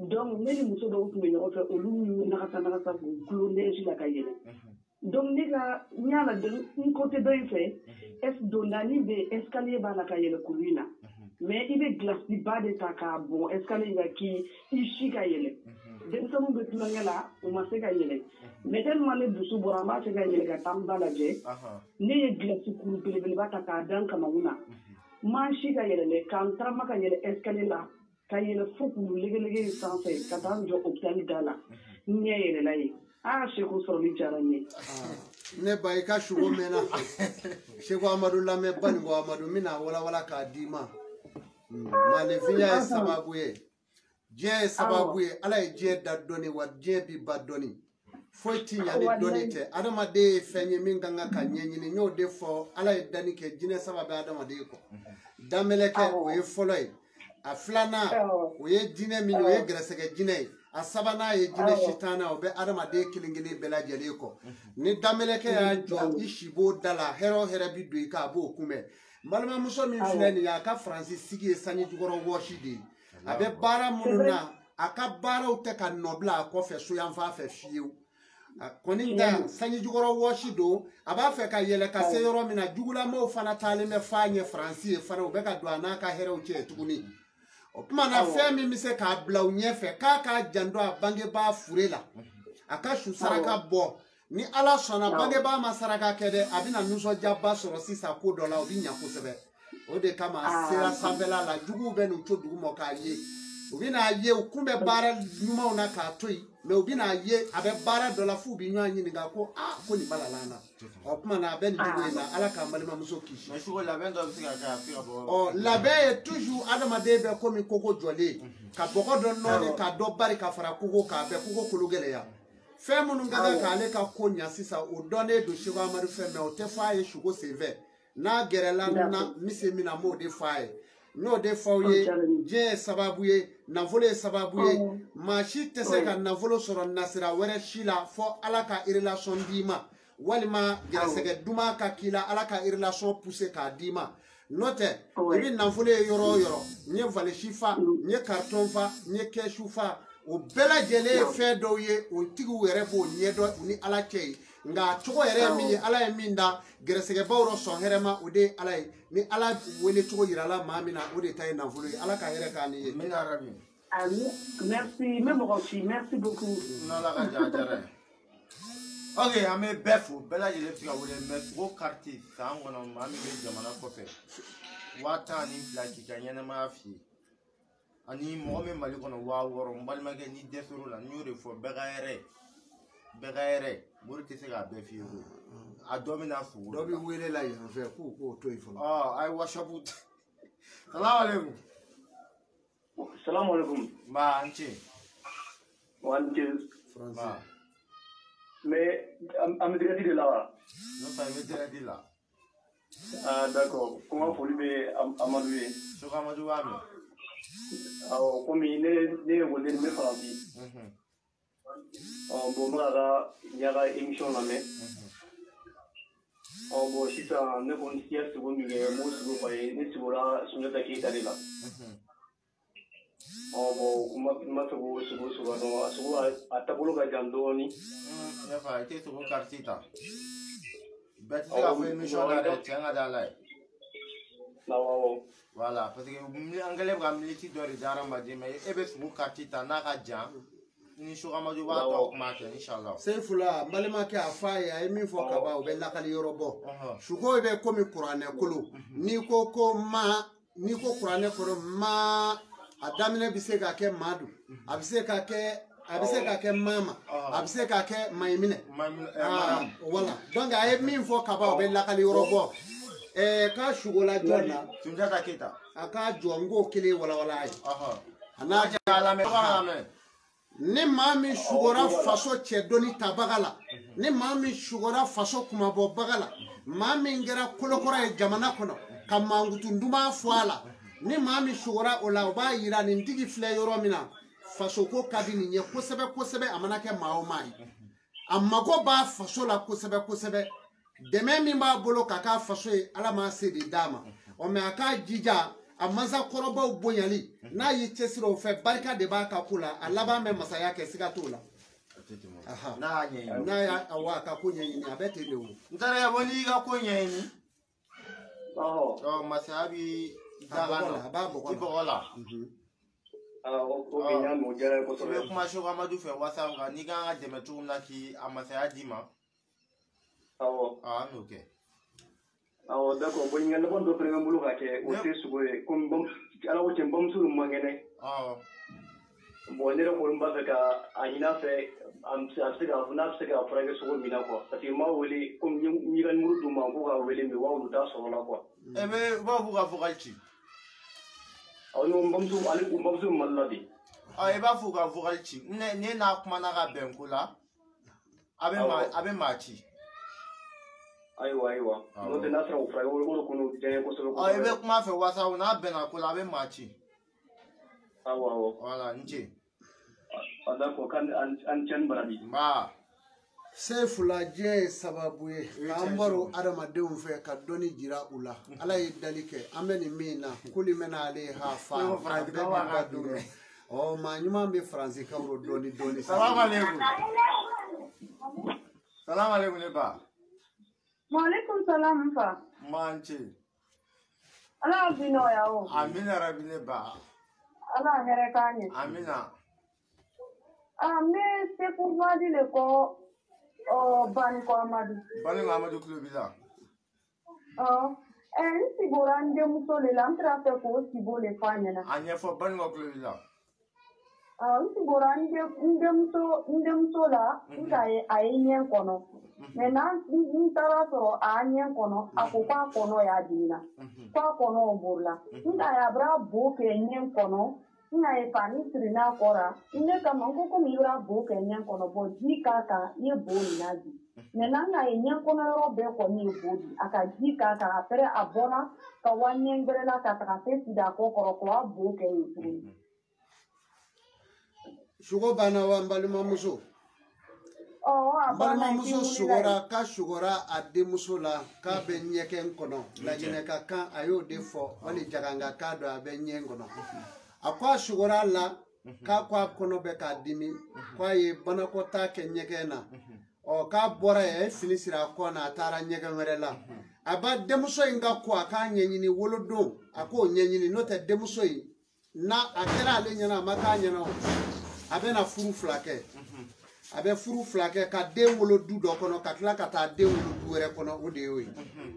donc ne ni muso dɔw tun bɛ ɲɔgɔn fɛ olu y'u nagasa k'u gulon neige la ka yɛlɛ donc ne ka n y'a lajɛ n côté dɔ in fɛ dondani bɛ escalier b'a la ka yɛlɛ kulu in na mais i bɛ glace ba de ta k'a bɔn escalier in kan k'i si ka yɛlɛ denmisɛnninw bɛ tulonkɛ la u ma se ka yɛlɛ mais tellement ne dusu bɔra n b'a fɛ ka yɛlɛ ka taa n ba lajɛ ne ye glace kuru belebeleba ta k'a da n kamakun na n ma si ka yɛlɛ dɛ k'an taama ka yɛlɛ escalier la ka yɛlɛ fo kulu legelege in sanfɛ ka taa n jɔ hôpital da la n ɲɛ yɛlɛla yen. Ah, Seku sɔrɔli diyara n ye. Ne ba i ka sugo mɛnna. Seku Amadu lamɛn Baninko Amadu n bɛna walawala k'a d'i ma. Maaninfinya ye sababu ye. Diɲɛ ye sababu ye. Ala ye diɲɛ da dɔnni wa diɲɛ bi ba dɔnni. Foyi ti ɲa ni dɔnni tɛ. Adamaden ye fɛn ye min kan ka ɲɛɲini. N y'o de fɔ Ala ye danni kɛ jinɛ saba bɛ adamaden kɔ. Danmɛlɛkɛ o ye fɔlɔ ye. A filanan o ye jinɛ min ye o ye gɛrɛsɛgɛ jinɛ ye. A sabanan ye jinɛ sitana o bɛ adamaden kelen kelen bɛɛ lajɛlen kɔ. Ni danmɛlɛkɛ y'a jɔ i si b'o da la hɛrɛ o hɛrɛ bi don i kan a b'o kunbɛn. N balimamuso min filɛ nin ye a ka Faransi sigi ye sanji jukɔrɔ wɔsi de ye. A bɛ baara minnu na a ka baaraw tɛ ka nɔ bila a kɔfɛ so yanfan fɛ fiyewu. A kɔni ta sanji jukɔrɔ wɔsi don a b'a fɛ ka yɛlɛ ka se yɔrɔ min na jugulamaw fana taalen bɛ f'a ɲɛ Faransi ye fana u bɛ ka don a n'a ka hɛrɛw cɛ tuguni. O tuma na fɛn min bɛ se k'a bila u ɲɛfɛ k'a k'a janto a bangebaa fure la a ka su saraka bɔ ni Ala sɔnna bangebaa ma saraka kɛ dɛ a bɛna nisɔndiyaba sɔrɔ sisan ko dɔ la o bɛ ɲa kosɛbɛ o de kama a sera sanfɛla la juguw bɛ n'u to dugu ma k'a ye u bɛna ye u kun bɛ baara ɲumanw na k'a to yen mɛ u bɛna ye a bɛ baara dɔ la f'u bɛ ɲɔgɔn ɲininka ko aa ko nin balala an na o tuma na a bɛ nin cogo in na Ala k'an balimamuso kisi. Mais sugo labɛn dɔ bɛ se ka kɛ a bɛ se ka bɔ. Ɔ labɛn ye toujours adamaden bɛ komi koko jɔlen ka bɔgɔ dɔ nɔɔni ka dɔ bari ka fara koko kan a bɛ koko kolo gɛlɛya. Fɛn minnu ka kan k'ale ka ko ɲa sisan o dɔnnen don Seku Amadu fɛ mɛ o tɛ fɔ a ye sugo senfɛ n'a gɛrɛla n na n bɛ se min na n b'o de fɔ a ye. N'o de fɔ aw ye diɲɛ ye sababu ye nafolo ye sababu ye maa si tɛ se ka nafolo sɔrɔ nasira wɛrɛ si la fɔ Ala ka relation d'i ma walima gɛrɛsɛgɛ duman ka k'i la Ala ka relation pousser k'a d'i ma n'o tɛ i bɛ nafolo ye yɔrɔ o yɔrɔ n ye valisi fa n ye carton fa n ye kɛsu fa o bɛɛ lajɛlen ye fɛn dɔw ye o tigiw yɛrɛ b'o ɲɛdɔn u ni Ala cɛ ye nka a cogo yɛrɛ ye min ye Ala ye min da gɛrɛsɛgɛbaw rɔ sɔn hɛrɛ ma o de ye Ala ye ni Ala wele cogo yirala maa min na o de ta ye nafolo ye Ala ka hɛrɛ k'an ni ye. Merci n bɛ mɔgɔ si merci beaucoup. N'Ala ka ja a diyara ye. Ok an bɛ bɛɛ fo bɛɛ lajɛlen bɛ se ka wele mɛ sogo kariti san kɔnɔ maa min bɛ jamana kɔfɛ 12,000 k'i ka ɲɛnɛmaya f'i ye. Ani mɔgɔ min Mali kɔnɔ 6,000 n balimakɛ n'i dɛsɛr'o la n y'o de fɔ bɛɛ ka hɛrɛ bɛɛ ka hɛrɛ mori tɛ se k'a bɛɛ f'i ye koyi a dɔ bɛ na sogo dɔ bɛ wele la yan fɛ k'u k'o to yen fɔlɔ. Ɔ a ye WhatsApp. Salamaleykum. Salamaleykum. Nba an ce. Wa an ce. Faransi. Mais an bɛ direct de la wa? Ne fa i bɛ direct la. Ah d'accord ko n ka foli bɛ Amadu ye. Seku Amadu b'a mɛn. Awɔ komi ne ye ekɔliden n bɛ Faransi. Ɔ bon n bɛ ka n ka émission lamɛn. Ɔ bon sisan ne kɔni ye sogo min kɛ n b'o sogo f'a ye ne sigora Sunjata Keyita de la. Ɔ bon n ma fɛ k'o sogo sogo dɔn a sogo a taabolo ka jan dɔɔni. Ne fa i tɛ sogo kariti ta. Bɛɛ tɛ se k'a fɔ émission na dɛ tiɲɛ ka di Ala ye. Awɔ. Voilà parce que an kɛlen bɛ ka militi dɔ de di hadamaden ma e bɛ sogo kariti ta n'a ka jan ni Seku Amadu b'a tɔ kuma kɛ inshallah. Seyifula n balimakɛ a f'a ye a ye min fɔ ka ban o bɛ lakali yɔrɔ bɔ suko bɛ komi kuranɛ kolo n'i ko ko ma n'i ko kuranɛ kɔnɔ ma a daminɛ bɛ se ka kɛ madu a bɛ se ka kɛ a bɛ se ka kɛ mama a bɛ se ka kɛ mayiminɛ voilà donc a ye min fɔ ka ban o bɛ lakali yɔrɔ bɔ. K'a sugola jɔn na Sunjata Keyita a k'a jɔ n k'o kelen walawala a ye. A n'a lamɛn. Ni maa min sugora faso cɛ dɔnni tabaga la ni maa min sugora faso kumabɔbaga la maa min kɛra kolokɔrɔ ye jamana kɔnɔ ka mankutu duman fɔ a la Ni maa min sugora o la, o b'a yira nin tigi filɛ yɔrɔ min na, fasoko ka di nin ye kosɛbɛ kosɛbɛ, a mana kɛ maa o maa ye. A mago b'a faso la kosɛbɛ kosɛbɛ. Dɛmɛ min b'a bolo ka k'a faso ye, Ala m'a se de d'a ma. Ɔ mɛ a k'a jija a mansakɔrɔbaw bonyali, n'a y'i cɛsiri o fɛ, barika de b'a ka ko la, a laban bɛ masaya kɛ, siga t'o la. N'a y'a ɲɛɲini. N'a y'a awɔ a ka ko ɲɛɲini, a bɛ ten de o. N terikɛ, bɔ n'i y'i ka ko ɲɛɲini. Ɔ masaya b'i daga nɔ. A b'a bɔgɔ la. I bɔgɔ la. Ok, n y'a mɛn, o diyara n ye kosɛbɛ. I bɛ kuma Seko Amadu fɛ WhatsApp kan, n'i kan ka dɛmɛ cogo min na k'i a masaya d'i ma. Awɔ. An n'o kɛ. Awɔ, d'accord. Bon, ɲininkali laban dɔ fana bɛ n bolo ka kɛ, o tɛ sogo ye. Komi Ala ko tiɲɛ, n bamuso dun man kɛnɛ. Awɔ. Bon, ne yɛrɛ kɔni b'a fɛ ka a ɲini a fɛ, a bɛ se ka n'a bɛ se ka furakɛ cogo min na quoi. Parce que n b'a wele, komi n y'i ka numéro d'u ma k'u ka wele, mais u b'a wele u t'a sɔrɔ la quoi. E bɛ u b'a fɔ k'u ka vocal ci. Awɔ, n bamuso, ale n bamuso bɛ Mali la de. Ɔ, i b'a fɔ k'u ka vocal ci. Ne n'a kumana ka bɛn ko la, a bɛ maa ci. Ayiwa ayiwa, n'o tɛ n'a sera k'o furakɛ, o de kɔni o diya n ye kosɛbɛ kosɛbɛ. Ɔ, i bɛ kuma a fɛ WhatsApp, n'a bɛnna ko la, a bɛ maa ci. Awɔ awɔ. Voilà, n ce. D'accord, k'an an cɛ ni baraji. Nba. Sefula, diɲɛ ye sababu ye k'an baro adamadenw fɛ ka dɔnni jira u la. Ala ye dali kɛ, an bɛ nin min na, kuli mɛna ale ha fa, a bɛɛ b'i ba dun. Ɔ, maa ɲuman bɛ Faransi kan o dɔɔni dɔɔni. Salamu aleykum. Salamu aleykum ne ba. Maaleykum salam n fa. Man ce. Ala bi nɔgɔya o. Amina rabi ne ba. Ala hɛrɛ k'an ye. Amina. N bɛ Seku Madi de kɔ, Banikɔ Amadu. Banikɔ Amadu tulo b'i la. Ɔ, n sigora n denmuso de la, n taara fɛ k'o sigo de fɔ a ɲɛna. A ɲɛfɔ, Banikɔ tulo b'i la. N sigora n denmuso la, nka a ye ɲɛ kɔnɔ. Mais n taara sɔrɔ a ɲɛ kɔnɔ, a ko k'a kɔnɔ y'a dimina, k'a kɔnɔ borila. Nka a bɛra bo kɛ ɲɛ kɔnɔ, nka ye fani siri n'a kɔra. Ne kama n ko komi i bɛra bo kɛ ɲɛ kɔnɔ, bɔn ji k'a kan, i ye bo nin na di. Mais n'an ka ye ɲɛ kɔnɔ yɔrɔ bɛɛ kɔni ye bo di, a ka ji k'a kan, après a bɔra ka wa ɲɛ gbɛrɛ la ka taga se sida kɔ kɔrɔ k'a bo kɛ yen tuguni. Sogo banna wa n balimamuso? N balimamuso sugora k'a sugora a denmuso la k'a bɛ ɲɛgɛn kɔnɔ. Laginɛ ka kan a y'o de fɔ, wali jaganga k'a dɔn a bɛ ɲɛ kɔnɔ. A ko a sugora a la k'a ko a kɔnɔ bɛ k'a dimi, k'a ye banakɔtaa kɛ ɲɛgɛn na. Ɔ, k'a bɔra yen, a ye fini siri a kɔ na, a taara ɲɛgɛn wɛrɛ la. A ba denmuso in ka ko a k'a ɲɛɲini wolodon, a k'o ɲɛɲini, n'o tɛ denmuso in n'a a kɛra ale ɲɛna, a ma k'a ɲɛna o, a bɛna furu fila kɛ. A bɛ furu fila kɛ ka den wolo du dɔ kɔnɔ, ka tila ka taa den wolo du wɛrɛ kɔnɔ, o de y'o ye.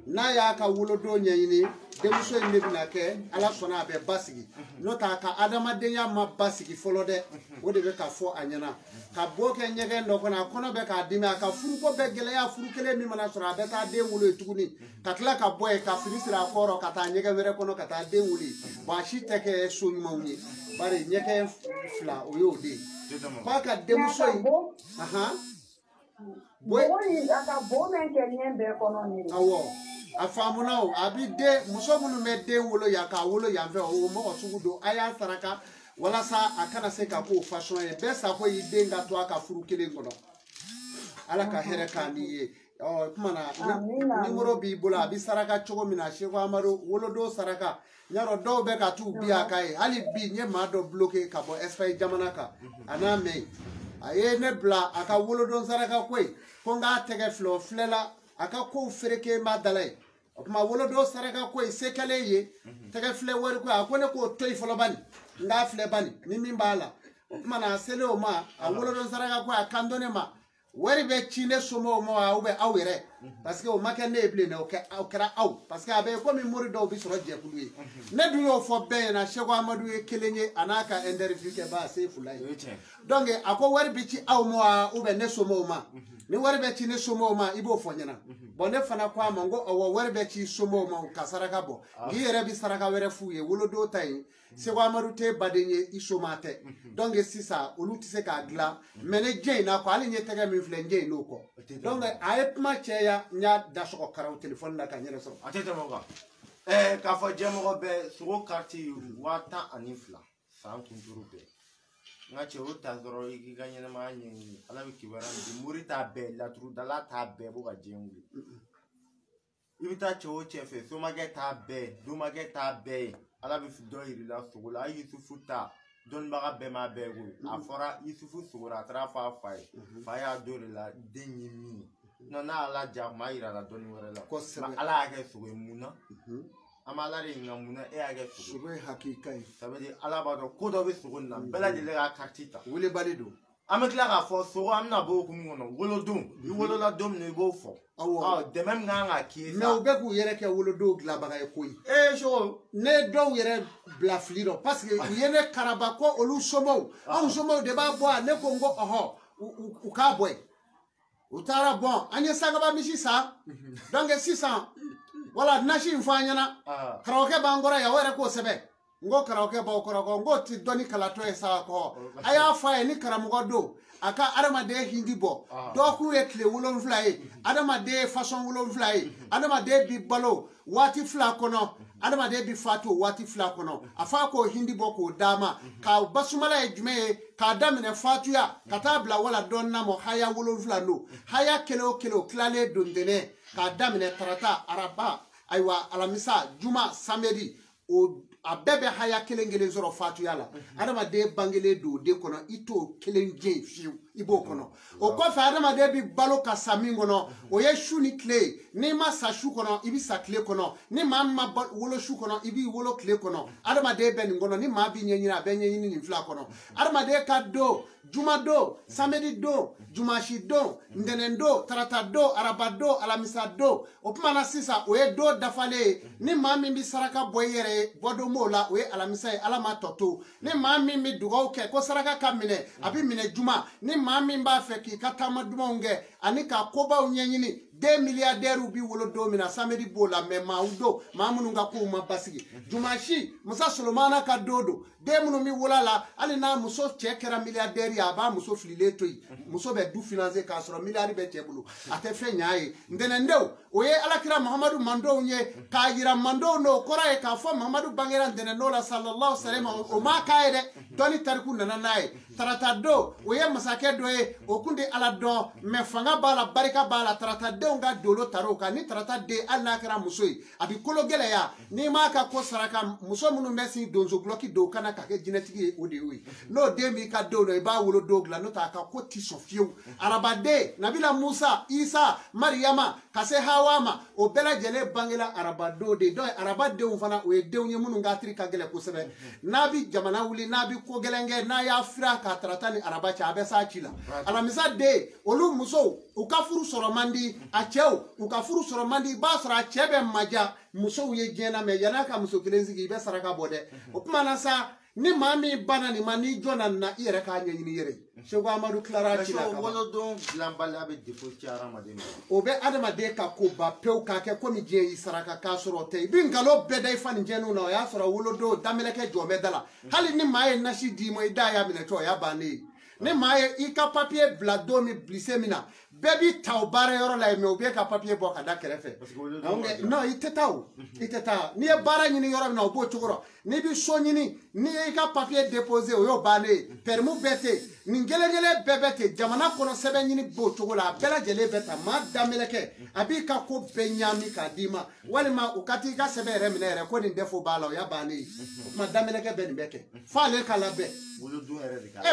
N'a y'a ka wolodon ɲɛɲini, denmuso in de bɛna kɛ, Ala sɔnna a bɛ basigi. N'o tɛ a ka adamadenya ma basigi fɔlɔ dɛ, o de bɛ ka fɔ a ɲɛna. Ka bɔ kɛ ɲɛgɛn dɔ kɔnɔ, a kɔnɔ bɛ k'a dimi, a ka furuko bɛɛ gɛlɛya, furu kelen min mana sɔrɔ, a bɛ taa den wolo yen tuguni, ka tila ka bɔ yen ka fini siri a kɔrɔ ka taa ɲɛgɛn wɛrɛ kɔnɔ ka taa den wolo yen. Bon, a si tɛ kɛ so ɲumanw ye, bari ɲɛgɛn fila o y'o de ye. K'a ka denmuso in, bo a ka bo min kɛ ɲɛ bɛɛ kɔnɔ nin ye. Awɔ, a faamuna o. A bi den muso minnu bɛ den wolo yan k'a wolo yan fɛ, o mɔgɔ sugu don, a y'a saraka walasa a kana se ka k'o fasɔn ye. Bɛɛ sago y'i den ka to a ka furu kelen kɔnɔ. Ala ka hɛrɛ k'an n'i ye. Ɔ, kuma na nimoro b'i bolo, a bɛ saraka cogo min na, Seko Amadu wolodon saraka. N y'a dɔn dɔw bɛ ka t'u bi a kan ye. Hali bi n ye maa dɔ bloqué ka bɔ Espagne jamana kan, a n'a mɛn. A ye ne bila a ka wolodon saraka ko ye, ko n k'a tɛgɛ filɛ, o filɛla a ka kow fereke n b'a dala ye. O tuma wolodon saraka ko ye se kɛlen ye, tɛgɛ filɛ wari ko ye, a ko ne k'o to yen fɔlɔ bani, n k'a filɛ bani ni min b'a la. O tuma na a selen o ma, a wolodon saraka ko ye, a kan dɔn ne ma. Wari bɛ ci ne somɔgɔw ma wa, ou bien aw yɛrɛ, parce que o ma kɛ ne ye bilen dɛ, o kɛra aw, parce que a bɛ komi mori dɔw bɛ sɔrɔ jɛkulu ye. Ne dun y'o fɔ bɛɛ ɲɛna, Seko Amadu ye kelen ye, a n'a ka interview kɛ ba se fila ye. Donc a ko wari bɛ ci aw ma wa, ou bien ne somɔgɔw ma. Ni wari bɛ ci ne somɔgɔw ma, i b'o fɔ ɲɛna. Bon, ne fana ko a ma, n ko awɔ, wari bɛ ci somɔgɔw ma ka saraka bɔ. N'i yɛrɛ bɛ saraka wɛrɛ f'u ye, wolodon ta in, Seko Amadu tɛ baden ye, i soma tɛ. Donc sisan olu tɛ se k'a dilan, mais ne jɛ in na kɔ, hali n ye tɛgɛ min filɛ, n jɛ in n'o kɔ. Donc a ye kuma caya, n y'a da sɔgɔ karaw téléphone la ka n yɛrɛ sɔrɔ. A tɛ tɛmɛ o kan. K'a fɔ jɛmɔgɔ bɛɛ sogo kariti 12,000 san kunturu bɛɛ. N ka cɛ o ta dɔrɔn i k'i ka ɲɛnamaya ɲɛɲini ala bɛ kibaruya min di mori t'a bɛɛ laturudala t'a bɛɛ bɔ ka diɲɛ wuli. I bɛ taa cɛ o cɛ fɛ somakɛ t'a bɛɛ domakɛ t'a bɛɛ ye ala bɛ dɔ yir'i la sogo la a ye Yusufu ta dɔnnibaga bɛɛ m'a bɛɛ koyi a fɔra Yusufu sogora a taara fɔ a fa ye fa y'a don de la den ye min ye n'a ala ja a kun b'a yira la dɔnni wɛrɛ la kosɛbɛ ala y'a kɛ sogo ye mun na an bɛ ala de ɲininka mun na e y'a kɛ sogo sogo ye hakika ye ça veut dire ala b'a dɔn ko dɔ bɛ sogo nin na bɛɛ lajɛlen k'a kariti ta welebali don an bɛ tila k'a fɔ sogo an bɛna bɔ hokumu kɔnɔ wolodon i wolola don min na i b'o fɔ awɔ dɛmɛ min kan ka k'i ye mɛ u bɛ k'u yɛrɛ kɛ wolodon dilanbaga ye koyi sogo ne ye dɔw yɛrɛ bila fili dɔ parce que u ye ne karaba ko olu somɔgɔw anw somɔgɔw de b'a bɔ a ne ko n ko ɔhɔ u k'a bɔ yen u taara bɔn an ye sangaba misi san donc sisan wala nasi in fɔ an ɲɛna karamɔgɔkɛ b'an kɔrɔ yan o yɛrɛ k'o sɛbɛn n ko karamɔgɔkɛ b'aw kɔrɔ kɔ n k'o ti dɔnni kalatɔ ye sa kɔ a y'a fɔ a ye ni karamɔgɔ don a ka adamaden hindi bɔ dɔgɔkun ye tile 7 ye adamaden ye fasɔn 7 ye adamaden bi balo waati 2 kɔnɔ adamaden bi fatu waati 2 kɔnɔ a f'a k'o hindi bɔ k'o d'a ma k'a basumala ye jumɛn ye k'a daminɛ fatuya ka taa bila wala dɔɔnin na mɔ haya 7 don haya kelen o kelen o tilalen don ntɛnɛn k'a daminɛ tarata araba ayiwa alamisa juma samedi o a bɛɛ bɛ haya kelen kelen sɔrɔ fatuya la adamaden bangelen don o de kɔnɔ i t'o kelen jɛ fiyewu i b'o kɔnɔ o kɔfɛ adamaden bi balo ka sa min kɔnɔ o ye su ni tile ye n'i ma sa su kɔnɔ i bi sa tile kɔnɔ ni maa min ma wolo su kɔnɔ i b'i wolo tile kɔnɔ adamaden bɛ nin kɔnɔ ni maa b'i ɲɛɲini a bɛ ɲɛɲini nin fila kɔnɔ adamaden ka don juma don samedi don jumasi don ntɛnɛn don tarata don araba don alamisa don o tuma na sisan o ye don dafalen ye ni maa min bɛ saraka bɔ i yɛrɛ ye bɔdon b'o la o ye alamisa ye ala ma tɔ to ni maa min bɛ dugawu kɛ ko saraka ka minɛ a bɛ minɛ juma ni maa min b'a fɛ k'i ka taama dumanw kɛ ani ka kobaw ɲɛɲini den milliardaires bi wolo don min na samedi b'o la mɛ maaw don maa minnu ka kow ma basigi jumasi musa solomana ka don don den minnu bɛ wolo a la hali n'a muso cɛ kɛra milliardaire ye a b'a muso fililen to yen muso bɛ du financer k'a sɔrɔ milliard bɛ cɛ bolo a tɛ fɛn ɲ'a ye ntɛnɛndenw o ye alakira mahamadu mandenw ye k'a yira mandenw n'o kɔrɔ ye k'a fɔ mahamadu bangera ntɛnɛndon la sallallahu alaihi wa sallam o m'a k'a ye dɛ dɔnni tariku nana n'a ye tarata don o ye masakɛ dɔ ye o kun tɛ ala dɔn mɛ fanga b'a la barika b'a la tarata denw ka dolo tar'o kan ni tarata den hali n'a kɛra muso ye a bi kolo gɛlɛya n'i m'a ka ko saraka muso minnu bɛ sin donso gulɔki don kana ka kɛ jinɛtigi ye o de y'o ye n'o den b'i ka denw na i b'a wolo don dilan n'o tɛ a ka ko ti sɔn fiyewu arabaden nabila musa isa mariyama ka se hawa ma o bɛɛ lajɛlen bangela arabadon de donc arabadenw fana o ye denw ye minnu ka tiri ka gɛlɛn kosɛbɛ n'a bi jamana wuli n'a bi ko gɛlɛn kɛ n'a y'a fira k'a tarata ni araba cɛ a bɛ s'a ci la alamisa den olu musow u ka furu sɔrɔ man di a cɛw u ka furu sɔrɔ man di i b'a sɔrɔ a cɛ bɛ maja musow ye diɲɛ na mɛ yan'a ka muso kelen sigi i bɛ saraka bɔ dɛ o tuma na sa ni maa min banna nin ma n'i jɔ na nin na i yɛrɛ k'a ɲɛɲini yɛrɛ ye Seko Amadu tilara ci la ka ban wolodon dilanbaliya bɛ defo ci hadamaden ma o bɛ adamaden ka koba pewu k'a kɛ komi diɲɛ y'i saraka k'a sɔrɔ o tɛ i bɛ nkalon bɛɛ da i fa nin jɛninw na o y'a sɔrɔ wolodon daminɛkɛ jɔ bɛ da la hali ni maa ye nasi d'i ma i da y'a minɛ cɔ o y'a bannen ye ni maa ye i ka papiye bila don min bilise min na bɛɛ b'i ta o baara yɔrɔ la yen mɛ u b'e ka papiye bɔ ka da kɛrɛfɛ non i tɛ taa o i tɛ taa n'i ye baara ɲini yɔrɔ min na o b'o cogo rɔ n'i bɛ so ɲini n'i y'i ka papiye déposé o y'o bannen ye permis bɛɛ tɛ yen nin kelen kelen bɛɛ bɛ ten jamana kɔnɔ sɛbɛn ɲini b'o cogo la a bɛɛ lajɛlen bɛ ta maa daminɛkɛ a b'i ka ko bɛɛ ɲaami k'a d'i ma walima u ka t'i ka sɛbɛn yɛrɛ minɛ yɛrɛ ko nin défaut b'a la o y'a bannen ye o tuma daminɛkɛ bɛ nin bɛɛ kɛ f'ale ka labɛn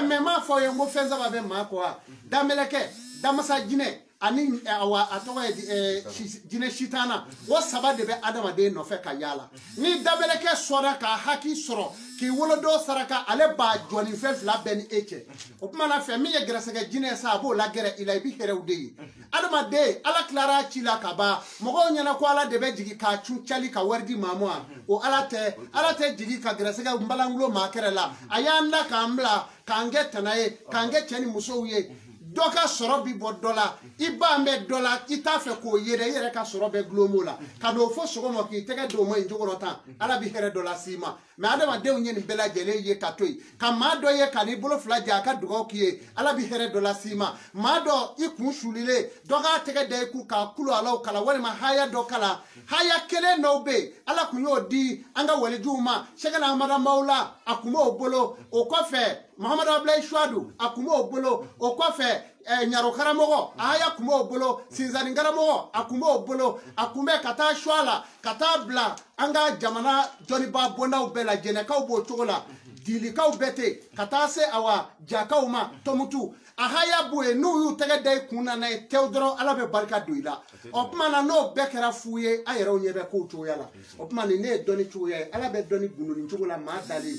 mɛ n m'a fɔ aw ye n ko fɛn saba bɛ maa kɔ wa daminɛkɛ damasa jinɛ ani awa a tɔgɔ ye jinɛ sitana o saba de bɛ adamaden nɔfɛ ka yaala ni dabɛlɛkɛ sɔnna k'a haki sɔrɔ k'i wolodon saraka ale b'a jɔ ni fɛn fila bɛɛ ni e cɛ o tuma na fɛ min ye gɛrɛsɛgɛ jinɛ sa a b'o lagɛrɛ i la i bɛ hɛrɛw de ye adamaden ala tilara ci la ka ban mɔgɔw ɲɛna ko ala de bɛ jigin k'a cun cali ka wari di maa ma o ala tɛ ala tɛ jigin ka gɛrɛsɛgɛ nbalangulo maa kɛrɛ la a y'an da k'an bila k'an kɛ tana ye k'an kɛ cɛ ni musow ye. Dɔ ka sɔrɔ bi bɔ dɔ la, i ba bɛ dɔ la, i t'a fɛ k'o ye dɛ, i yɛrɛ ka sɔrɔ bɛ gulon o la. Ka n'o fɔ sɔgɔma k'i tɛgɛ don o ma in cogo tan, Ala bi hɛrɛ dɔ las'i ma. Mais adamadenw ye nin bɛɛ lajɛlen ye ka to yen. Ka maa dɔ ye ka n'i bolo fila jɛ a ka dugawu k'i ye, Ala bi hɛrɛ dɔ las'i ma. Maa dɔ i kun sulilen, dɔ k'a tɛgɛ da i kun k'a kulu alaw kala walima haya dɔ kala. Haya kelen dɔw bɛ yen, Ala kun y'o di an ka walijuw ma. Sɛgɛnna Amada Mawula, a kun b'o bolo. O kɔfɛ Muhamadu Abulayi Suwadu, a kun b'o bolo. O kɔfɛ ɲaro karamɔgɔ, a haya kun b'o bolo. Sinzani karamɔgɔ, a kun b'o bolo. A kun bɛ ka taa suwa la, ka taa bila an ka jamana dɔnnibaa bondaw bɛɛ la. Jɛnɛkaw b'o cogo la, dilikaw bɛɛ ten, ka taa se awa jakaw ma, Tɔmutu. A haya b'o ye, n'u y'u tɛgɛ da i kun na n'a ye tew dɔrɔn, Ala bɛ barika don i la. O tuma na n'o bɛɛ kɛra fu ye, a yɛrɛw ɲɛ bɛ kow cogoya la. O tuma nin ne ye dɔnni cogoya ye, Ala bɛ dɔnni gundoni cogo la maa dalen.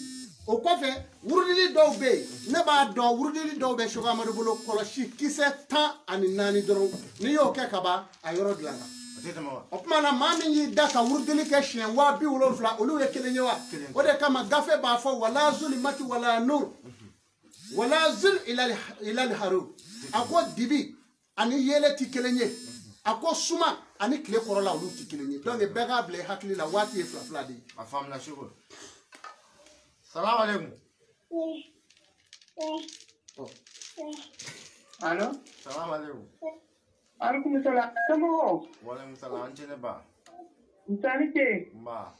O kɔfɛ wurudili dɔw bɛ yen, ne b'a dɔn wurudili dɔw bɛ Seko Amadu bolo, kɔlɔsi kisɛ 14 dɔrɔn, n'i y'o kɛ ka ban, a yɔrɔ dilanna. O tuma na maa min y'i da ka wurudili kɛ siɲɛ 70000, olu ye kelen ye wa? O de kama gafe b'a fɔ wala zulimati wala nur wala zul ilal harur. A ko dibi ani yɛlɛ ti kelen ye, a ko suma ani tile kɔrɔla olu ti kelen ye. Donc bɛɛ k'a bila i hakili la, waati ye fila fila de ye. A faamuna Seko. Salam alaikum. Allo? Salam alaikum. Alaikum salam. Somɔgɔw? Wa alaikum salam. An cɛ ne ba. Nsani ce. Nba.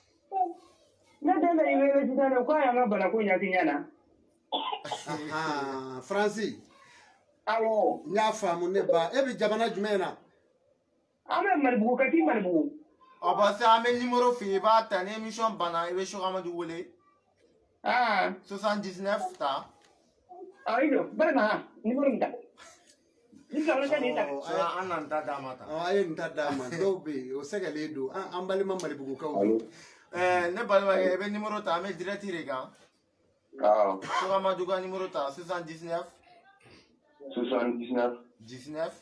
Ne den bɛ i wele sisan de k'a y'an ka banako ɲɛf'i ɲɛna. Faransi. Awɔ. N y'a faamu ne ba. E bɛ jamana jumɛn na? An bɛ Malibugu, Kati Malibugu. Ɔ bon, sisan an bɛ numéro f'i ye, i b'a ta ni émission banna, i bɛ Seko Amadu wele. Ah. 79 ta. Ah, i jɔ, balima, numéro min ta. Ni ka nin ta. An n'an ta d'a ma tan. Awɔ, a ye nin ta d'a ma. Dɔw bɛ yen, o sɛgɛlen don. An balima Malibugukaw don. Ne balimakɛ, i bɛ numéro ta, an bɛ direct de kan. Awɔ. Seko Amadu ka numéro ta, 79. 79. 19.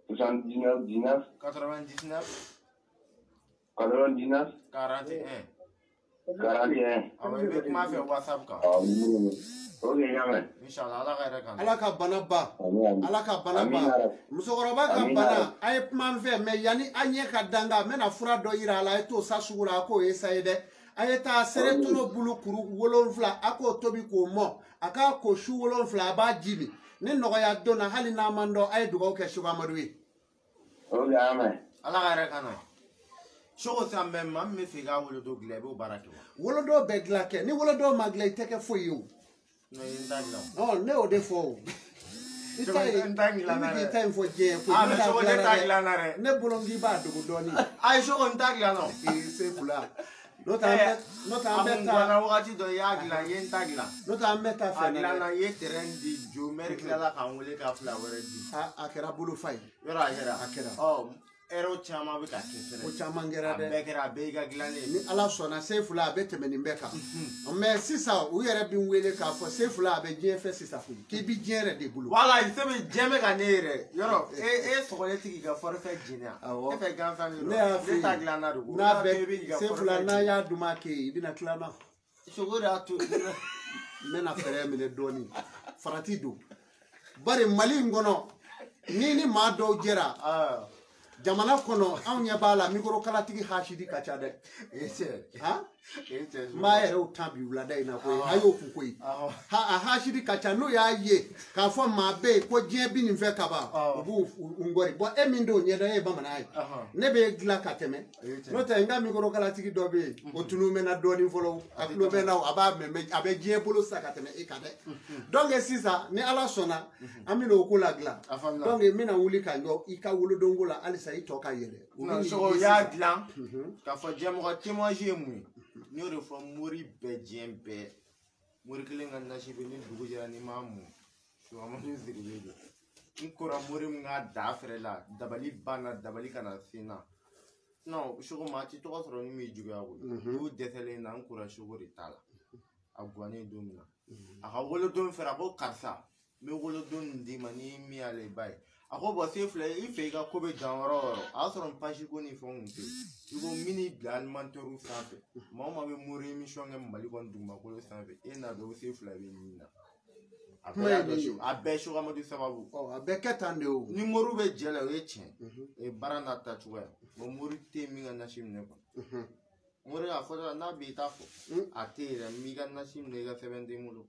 79 19. 99. 99. 41. 41. Awɔ, i bɛ kuma fɛ WhatsApp kan. Awɔ, ok, n y'a mɛn. Inshallah, Ala ka hɛrɛ k'an. Ala ka bana ban. Ala ka bana ban. Musokɔrɔba ka bana, a ye kuma n fɛ, mais yanni an ɲɛ ka danga, n bɛna fura dɔ yira a la, a ye t'o sa sugu la, a k'o essayer dɛ. A ye taa seretoro bulu kuru 7, a k'o tobi k'o mɔ, a k'a ko su 7, a b'a ji min. Ni nɔgɔya donna, hali n'a man dɔn, a ye dugawu kɛ Seko Amadu ye. Ok, an y'a mɛn. Ala ka hɛrɛ k'an na. Seko, sisan mɛ maa min bɛ fɛ i ka wolodo dilan, i b'o baara kɛ wa? Wolodo bɛɛ dilan kɛ, ni wolodo ma dilan, i tɛ kɛ foyi ye o. Non, i n ta dilan. Ɔ, ne y'o de fɔ o. I ta ye, n ta dilan na dɛ. I bɛ k'i ta in fɔ diɲɛ koyi. Ah, mais Seko, ne ta dilan na dɛ. Ne bolo k'i b'a dogo dɔɔnin. Ayi, Seko, n ta dilan na o. Ee, Sefula. N'o tɛ an bɛ, n'o tɛ an bɛ A taa. kun guwanna wagati dɔ, i y'a dilan, i ye n ta dilan. N'o tɛ an bɛ taa fɛn A dilan na, i ye terrain di, jo mɛri tilala k'an wele ka fila wɛrɛ di. A kɛra bolo fa ye. Yɔrɔ a kɛra. A kɛra. Ɔ, hɛrɛw caman bɛ ka kɛ fɛnɛ. Ko caman kɛra dɛ. A bɛɛ kɛra, a bɛɛ y'i ka dilannen ye. Ni Ala sɔnna, Sefula a bɛ tɛmɛ nin bɛɛ kan. Mais sisan u yɛrɛ bɛ n wele k'a fɔ Sefula a bɛ diɲɛ fɛ sisan koyi, k'i bɛ diɲɛ yɛrɛ de bolo. Wala, sɛbɛn diɲɛ bɛ ka ne yɛrɛ. Yɔrɔ e sɔgɔlen tigi ka forfait jeni yan. Awɔ. E fɛ gansan de don. Ne y'a f'i ye. Ne ta dilanna de ko. N'a bɛ Sefula n'a y'a duman kɛ ye, i bɛna tila n na. Seko de y'a to. N bɛna fɛɛrɛ minɛ dɔɔnin. Farati don. Bari Mali in kɔnɔ, ni maa dɔw jɛra. Jamana kɔnɔ anw ɲɛ b'a la mikorokalatigi hasidi ka ca dɛ. Han? N b'a yɛrɛw tan bi wulada in na koyi, a y'o kun koyi. A hasidi ka ca, n'u y'a ye k'a fɔ maa bɛ yen ko diɲɛ bi nin fɛ kaban, u b'u ngɔri. Bɔn e min t'o ɲɛdɔn, e ye bamanan ye. Ne bɛ dilan ka tɛmɛ. N'o tɛ n ka mikorokalatigi dɔ bɛ yen, o tunu mɛnna dɔɔnin fɔlɔ, a tulo bɛ n na, a b'a mɛn, a bɛ diɲɛ bolo sisan ka tɛmɛ e kan dɛ. Donc sisan ni Ala sɔnna, an bɛna o ko la dilan. Donc n bɛna wuli ka jɔ i ka wolodonko la halisa i tɔ ka yɛlɛ. Seko y'a dilan k'a fɔ diɲɛmɔgɔ témoignage ye mun ye. N y'o de fɔ mori bɛɛ diɲɛ bɛɛ. Mori kelen ka nasi bɛ ni dugu jɛra n'i m'a mun. Seko Amadu Sidibe don. N kora mori min ka da fɛrɛ la, dabali banna, dabali kana se n na. Non, Seko maa ti tɔgɔ sɔrɔ ni min juguya koyi. N'u dɛsɛlen na, n kora Seko de ta la. A guwannen don min na. A ka wolodon fɛrɛ, a ko karisa, n bɛ wolodon nin d'i ma n'i min y'ale i b'a ye. A ko bɔn se filɛ i fɛ i ka ko bɛ dan yɔrɔ o yɔrɔ, a y'a sɔrɔ n pasi ko ni fɛnw tɛ yen. I ko n bɛn'i bila alimentaire sanfɛ, maa o maa bɛ mori émission kɛ Mali kɔnɔ dugumakolo sanfɛ, e n'a dɔn se fila bɛ nin na. Kuma ye nin ye. A bɛɛ Seko Amadu sababu. A bɛɛ kɛ tan de o. Ni moriw bɛ jɛ la o ye tiɲɛ. O ye baara n'a taacogoya ye. Bon mori tɛ yen min ka nasi minɛ quoi. Mori a fɔ dɔrɔn n'a b'i t'a fɔ. A tɛ yen dɛ, n b'i ka nasi minɛ i ka sɛbɛn tɛ n bolo.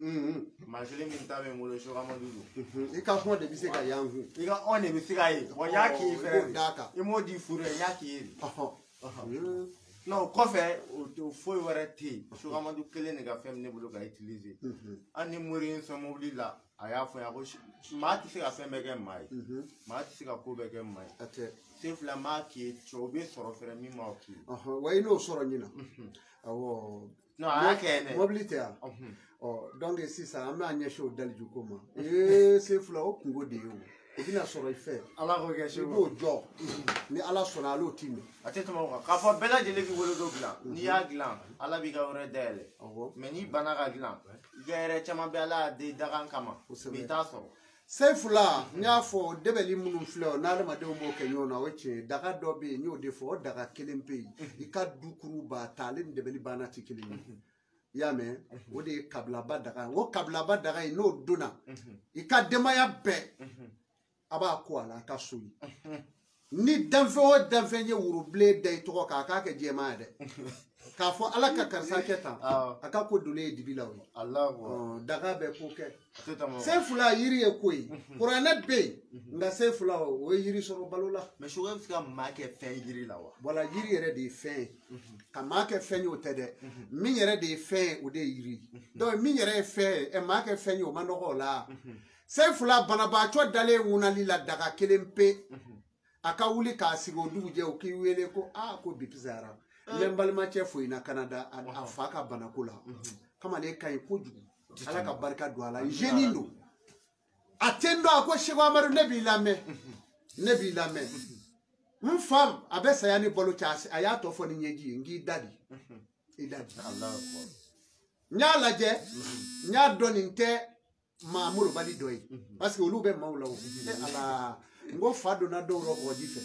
Maa kelen min ta bɛ n bolo Seko Amadu don. I ka kɔn de bɛ se ka y'an kun. I ka ɔn de bɛ se ka ye. Wa n y'a k'i ye fɛnɛ. I b'o d'a kan. I m'o di furu ye, n y'a k'i ye de. Non o kɔfɛ o foyi wɛrɛ tɛ yen. Seko Amadu kelen de ka fɛn bɛ ne bolo ka utiliser. Hali ni mori ye n sɔn mobili la, a y'a fɔ n ye ko maa tɛ se ka fɛn bɛɛ kɛ maa ye. Maa tɛ se ka ko bɛɛ kɛ maa ye. A tɛ. Sen fila m'a k'i ye, cɛw bɛ sɔrɔ fɛnɛ min m'aw k'i ye. Wa i n'o sɔrɔ ɲina. Awɔ. Non a y'a kɛ dɛ. Mobili tɛ yan. Ɔ donc sisan an b'a ɲɛsin o daliju ko ma. Sen fila o kungo de ye o. O bɛna sɔrɔ i fɛ. Ala k'o kɛ Seko. I b'o jɔ. Ni Ala sɔnna ale t'i minɛ. A tɛ tɛmɛ o kan. K'a fɔ bɛɛ lajɛlen k'i bolo dɔ dilan. N'i y'a dilan, Ala b'i ka yɔrɔ dayɛlɛ. Mais n'i banna ka dilan, i ka yɛrɛ caman bɛ Ala y'a den dakan kama. Mais i t'a sɔrɔ. Sen fila n y'a fɔ dɛbɛli minnu filɛ o n'adamadenw b'o kɛ ɲɔgɔn na o ye tiɲɛ ye. Daga dɔ bɛ yen n y'o de fɔ o daga kelen pe yen. I ka du kuru ba ta ale ni dɛbɛli banna tɛ kelen ye. I y'a mɛn o de ye kabilaba daga ye. O kabilaba daga in n'o donna i ka denbaya bɛɛ a b'a ko a la a ka so ye. Ni danfɛn o danfɛn ye worobilen da i tɔgɔ kan a k'a kɛ jɛman ye dɛ. K'a fɔ Ala ka karisa kɛ tan a ka ko donnen ye dibi la o ye. Daga bɛ ko kɛ. Sen fila yiri ye ko ye. Kuranɛ bɛ yen nka sen fila o ye yiri sɔrɔ balo la. Mais Seko bɛ se ka maa kɛ fɛn yiri la wa? Wala yiri yɛrɛ de ye fɛn ye. Ka maa kɛ fɛn ye o tɛ dɛ. Min yɛrɛ de ye fɛn ye o de ye yiri ye. Donc min yɛrɛ ye fɛn ye maa kɛ fɛn ye o ma nɔgɔ o la. Sen fila banabaatɔ dalen ŋunali la daga kelen pe. A ka wuli k'a sigi o dugujɛ o k'i wele ko aa ko bi fisayara. N bɛ n balimacɛ fo in na Canada a fa ka banako la. Kamalen ka ɲi kojugu. Ala ka barika don a la. Jeune don. A tɛ n dɔn a ko Seko Amadu ne b'i lamɛn. Ne b'i lamɛn. N fa a bɛ saya ni balo cɛ a y'a tɔ fɔ ni ɲɛji ye n k'i da di. I da di. N y'a lajɛ n y'a dɔn nin tɛ maa molobali dɔ ye. Parce que olu bɛ maaw la o. Ala n ko fa donna dɔw rɔ kɔgɔji fɛ.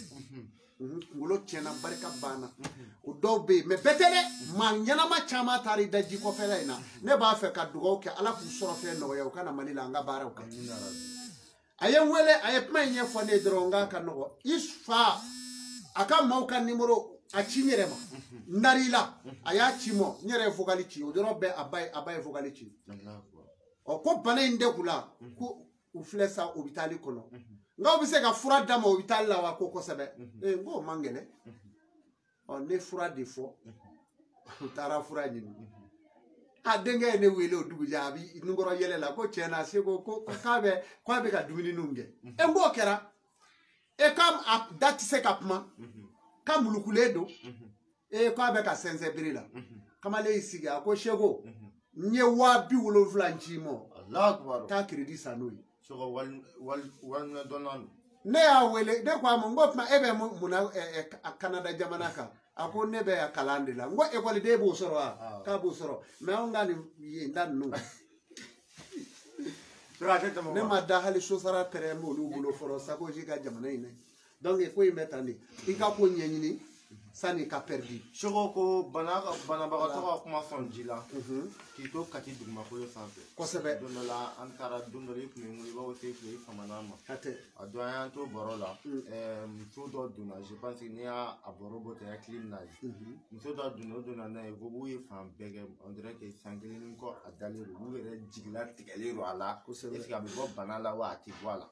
Kunkolo tiɲɛna barika banna. O dɔw bɛ yen mais bɛɛ tɛ dɛ. Maa ɲɛnama caman taara i da ji kɔfɛla in na. Ne b'a fɛ ka dugawu kɛ Ala k'u sɔrɔ fɛn nɔgɔya u ka na Mali la an ka baaraw kɛ. A ye n wele a ye kuma in ɲɛfɔ ne ye dɔrɔn n k'a ka nɔgɔ. I fa a ka maaw ka nimoro a ci n yɛrɛ ma. N dar'i la a y'a ci n ma n yɛrɛ ye vocal ci o dɔrɔn bɛɛ a ba ye vocal ci. Ɔ ko bana in de k'u la ko u filɛ sa hôpital kɔnɔ. Nka u bɛ se ka fura d'a ma hôpital la wa ko kosɛbɛ. N k'o man gɛlɛn. Ɔ ne fura de fɔ. U taara fura ɲini. A denkɛ ye ne wele o dugujɛ a bɛ nunkɔrɔ yɛlɛ la ko tiɲɛ na Seko ko k'a bɛ ka dumuniw kɛ. N k'o kɛra. K'a a da tɛ se ka kuma. K'a mulukulen don. K'a bɛ ka sɛnsɛn bere la. Kamalen y'i sigi a ko Seko n ye 70,000 ci i ma. Taa crédit san n'o ye. Ne y'a wele ne ko a ma n ko tuma e bɛ mun na Canada jamana kan a ko ne bɛ kalan de la n ko ekɔliden b'o sɔrɔ wa k'a b'o sɔrɔ mais anw ka nin yen ta ninnu ne ma da hali sosara pɛrɛn b'olu bolo fɔlɔ Sarkozy ka jamana in dɛ donc ko in bɛ tan de i ka ko ɲɛɲini sanni ka pɛridi. Seko ko banabagatɔ ka kuma sɔn ji la k'i to Kati dugumakolo sanfɛ. Kosɛbɛ. Don dɔ la an taara don dɔ la i tun bɛ n wele i b'a fɔ Sefu i famana ma. Hatɛ. A don an y'an to baro la muso dɔ donna je pense que n'i y'a baro bɔ ten hakili bɛ n'a ye. Muso dɔ donna o donna n'a ye ko b'u ye fan bɛɛ kɛ on dirait que san kelen ni kɔ a dalen don u yɛrɛ jigila tigɛlen don a la. Kosɛbɛ. Est ce que a bɛ bɔ bana la wa a tɛ bɔ a la.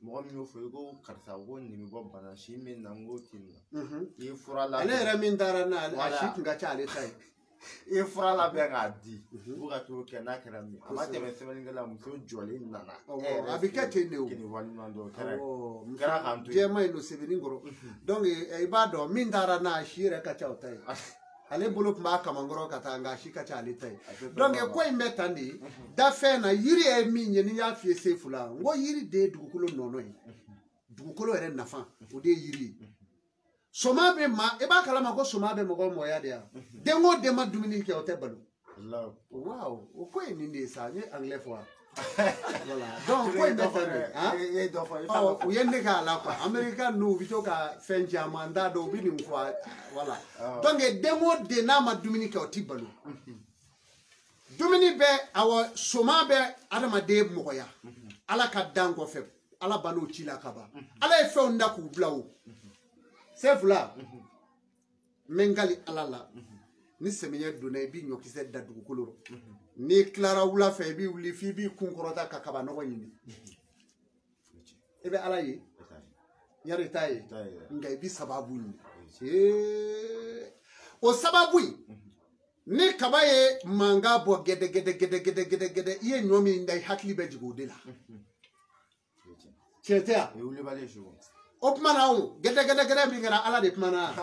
Mɔgɔ min y'o fɔ i ko karisa ko nin bɛ bɔ bana si min na n k'o tɛ nin na. I ye fura labɛn. Ale yɛrɛ min taara n'a a si tun ka ca ale ta ye. I ye fura labɛn k'a di. Fo ka t'o kɛ n'a kɛra min a ma tɛmɛ sɛbɛnnikɛla muso jɔlen nana. A bɛ kɛ ten de o. K'i waleɲuman dɔn o kɛra ye. Kɛra k'an to yen. Jɛman in don sɛbɛnni kɔrɔ. Donc i b'a dɔn min taara n'a si yɛrɛ ka ca o ta ye. Ale bolo tun b'a kamankɔrɔ ka taa nka a si ka ca ale ta ye. Donc ko in bɛ tan de dafɛn na yiri ye min ye ni n y'a f'i ye Sefu la n ko yiri de ye dugukolo nɔnɔ ye. Dugukolo yɛrɛ nafa o de ye yiri ye. Soma bɛ maa i b'a kalama ko soma bɛ mɔgɔ mɔya de yan. Den o den ma dumuni kɛ o tɛ balo. Waaw o ko ye nin de ye sa n ye anglais fɔ wa. Voilà donc ko in bɛ tan de. Ɔ u ye ne k'a la quoi Américain ninnu u bɛ to ka fɛn caman n t'a dɔn u bɛ nin fɔ voilà donc den o den n'a ma dumuni kɛ o tɛ balo. Dumuni bɛ awɔ soma bɛ adamaden mɔgɔya. Ala ka dan kɔfɛ ala ban'o ci la ka ban. Ala ye fɛnw da k'u bila o. Sefula n bɛ n kali ala la ni sɛmiyɛ donna i b'i ɲɔkisɛ da dugukolo rɔ. N'i tilara wula fɛ i b'i wuli f'i b'i kun kɔrɔta ka kaba nɔgɔ ɲini. I bɛ ala ye yari i t'a ye nka i bɛ sababu ɲini. O sababu in ni kaba ye mankan bɔ gɛdɛ gɛdɛ gɛdɛ gɛdɛ gɛdɛ gɛdɛ i ye ɲɔ min da i hakili bɛ jigin o de la. Tiɲɛ tɛ yan? O kuma na o gɛdɛ gɛdɛ gɛdɛ min kɛra ala de kumana.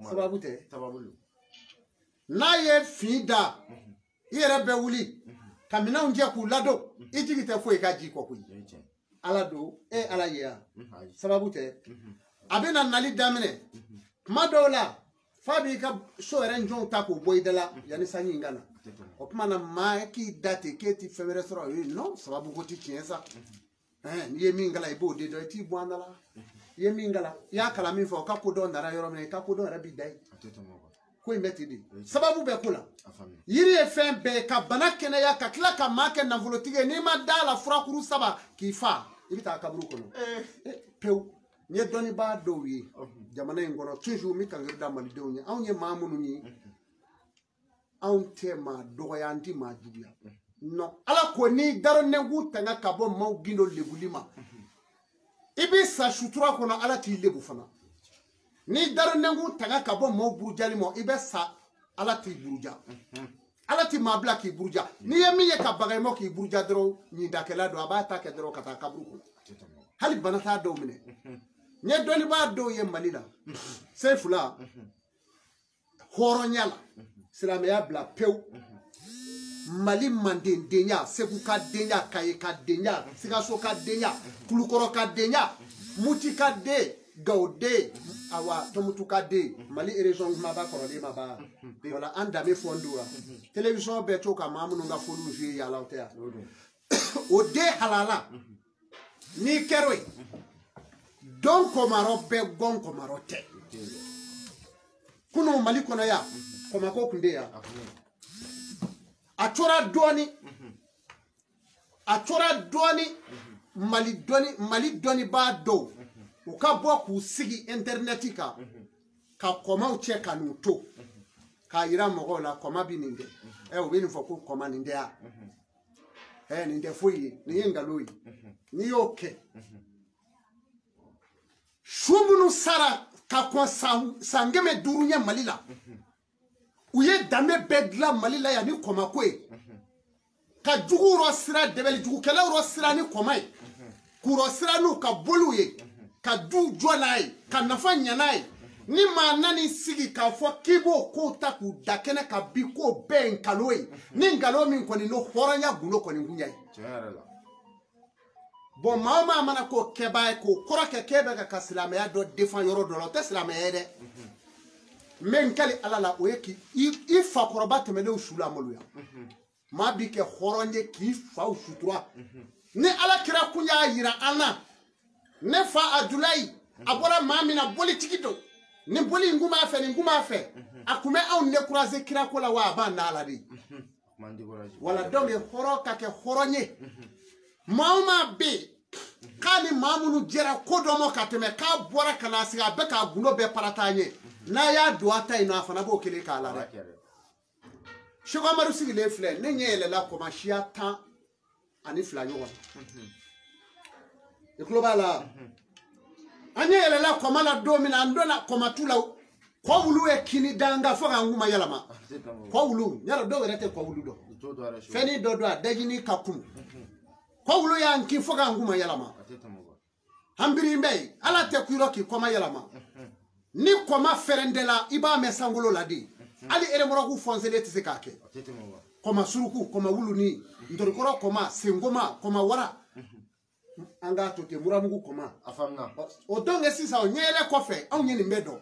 Sababu tɛ. N'a ye fin da i yɛrɛ bɛ wuli ka minɛnw jɛ k'u ladon i jigi tɛ foyi ka ji kɔ koyi. Ala don e ala ye yan sababu tɛ. A bɛna nali daminɛ kuma dɔw la fa b'i ka so yɛrɛ njɔnw ta k'o bɔ i da la yanni sanji in ka na. O kuma na maa k'i da ten k'e ti fɛn wɛrɛ sɔrɔ o ye non sababu ko ti tiɲɛ sa. N'i ye min kalan i b'o de dɔn i t'i bɔ an da la. I ye min kalan i y'a kalan min fɔ o ka kodɔn nana yɔrɔ min na i ka kodɔn yɛrɛ b'i da yen. Ko in bɛ ten de sababu bɛ ko la. Yiri ye fɛn bɛɛ ye ka bana kɛnɛya ka tila ka maa kɛ nafolotigi ye n'i ma da la furakuru saba k'i fa i bɛ taa kaburu kɔnɔ. Pewu. N ye dɔnnibaa dɔw ye jamana in kɔnɔ toujours n bɛ kankari da malidenw ye anw ye maa minnu ye anw tɛ maa dɔgɔya an tɛ maa juguya. Non ala ko n'i daronɛnkun tanga ka bɔ maaw gindo lebuli ma i b'i sa sutura kɔnɔ ala t'i lebu fana. N'i daronɛnkun tanga ka bɔ maaw burujali ma i bɛ sa ala t'i buruja. Ala t'i maa bila k'i buruja. N'i ye min ye ka baga i ma k'i buruja dɔrɔn ɲindakɛla don a b'a ta kɛ dɔrɔn ka taa kaburu kɔnɔ. Hali bana t'a dɔw minɛ. N ye dɔnnibaa dɔw ye Mali la Sefula hɔrɔnya la silamɛya bila pewu. Mali mandendenya Segu ka denya Kaye ka denya Sikaso ka denya Kulukɔrɔ ka denya Muti ka den Gawo den awa Tɔnbukutu ka den Mali région kumaba kɔrɔlen ma ban. Wala an danbe fɔ n don wa télévision bɛɛ to ka maa minnu ka foliw jouer yaala o tɛ yan. O den halala n'i kɛr'o ye dɔn kɔmarɔ bɛɛ gɔn kɔmarɔ tɛ. Kunun Mali kɔnɔ yan kɔmako tun tɛ yan. A tora dɔɔni a tora dɔɔni Mali dɔnnibaa dɔw u ka bɔ k'u sigi intɛrinɛti kan ka kɔmaw cɛ ka n'u to k'a yira mɔgɔw la kɔma bɛ nin kɛ u bɛ nin fɔ ko kɔma nin tɛ yan nin tɛ foyi ye nin ye nkalon ye n'i y'o kɛ su minnu sara ka kɔn san 500 ɲɛ Mali la u ye danbe bɛɛ dilan Mali la yan ni kɔmako ye ka juguw rɔ sira dɛbɛli jugukɛlaw rɔ sira ni kɔma ye k'u rɔ sira n'u ka boliw ye ka duw jɔ n'a ye ka nafa ɲɛ n'a ye ni maa nan'i sigi k'a fɔ k'i b'o kow ta k'u da kɛnɛ ka bi k'o bɛɛ ye nkalon ye ni nkalon min kɔni n'o hɔrɔnya gundo kɔni kun ye. Bon maa o maa mana k'o kɛbaa ye k'o kɔrɔ kɛ k'e bɛ ka silamɛya dɔ defan yɔrɔ dɔ la o tɛ silamɛya ye dɛ. N bɛ n kali ala la o ye k'i fakɔrɔba tɛmɛnenw su lamaloya. Maa b'i kɛ hɔrɔn ye k'i faw sutura. Ni ala kira kun y'a yira an na ne fa Adulayi a bɔra maa min na bolitigi don ni boli in kun b'a fɛ nin kun b'a fɛ a kun bɛ anw décourager kirako la wa a b'an da la de. Wala donc hɔrɔn ka kɛ hɔrɔn ye. Maa o maa bɛ yen k'a ni maa minnu jɛra ko dɔ ma ka tɛmɛ k'a bɔra ka na sigi a bɛ k'a gundo bɛɛ parata an ye n'a y'a don a ta in na a fana b'o kelen k'a la dɛ. Seko Amadu sigilen filɛ ne ɲɛ yɛlɛla kɔma siya 12 ɲɔgɔn i tulo b'a la. An ɲɛ yɛlɛla kɔma la don min na an donna kɔmatu la kɔwulu ye kini danga fo k'an kuma yɛlɛma kɔwulu yala dɔw yɛrɛ tɛ kɔwulu dɔn fɛnnin dɔ don a dajini ka kun. Kɔwulu y'an kin fo k'an kuma yɛlɛma an biri bɛ yen ala tɛ kuyɔrɔ k'i kɔma yɛlɛma ni kɔma fɛrɛntɛla i b'a mɛn sankolo la de hali eremɔrɔku fɔnselen tɛ se k'a kɛ kɔma suruku kɔma wuluni ntorikɔrɔ kɔma senkoma kɔma wara an k'a to ten muramugu kɔma o don kɛ sisan o ɲɛyɛlɛ kɔfɛ anw ye nin bɛɛ dɔn.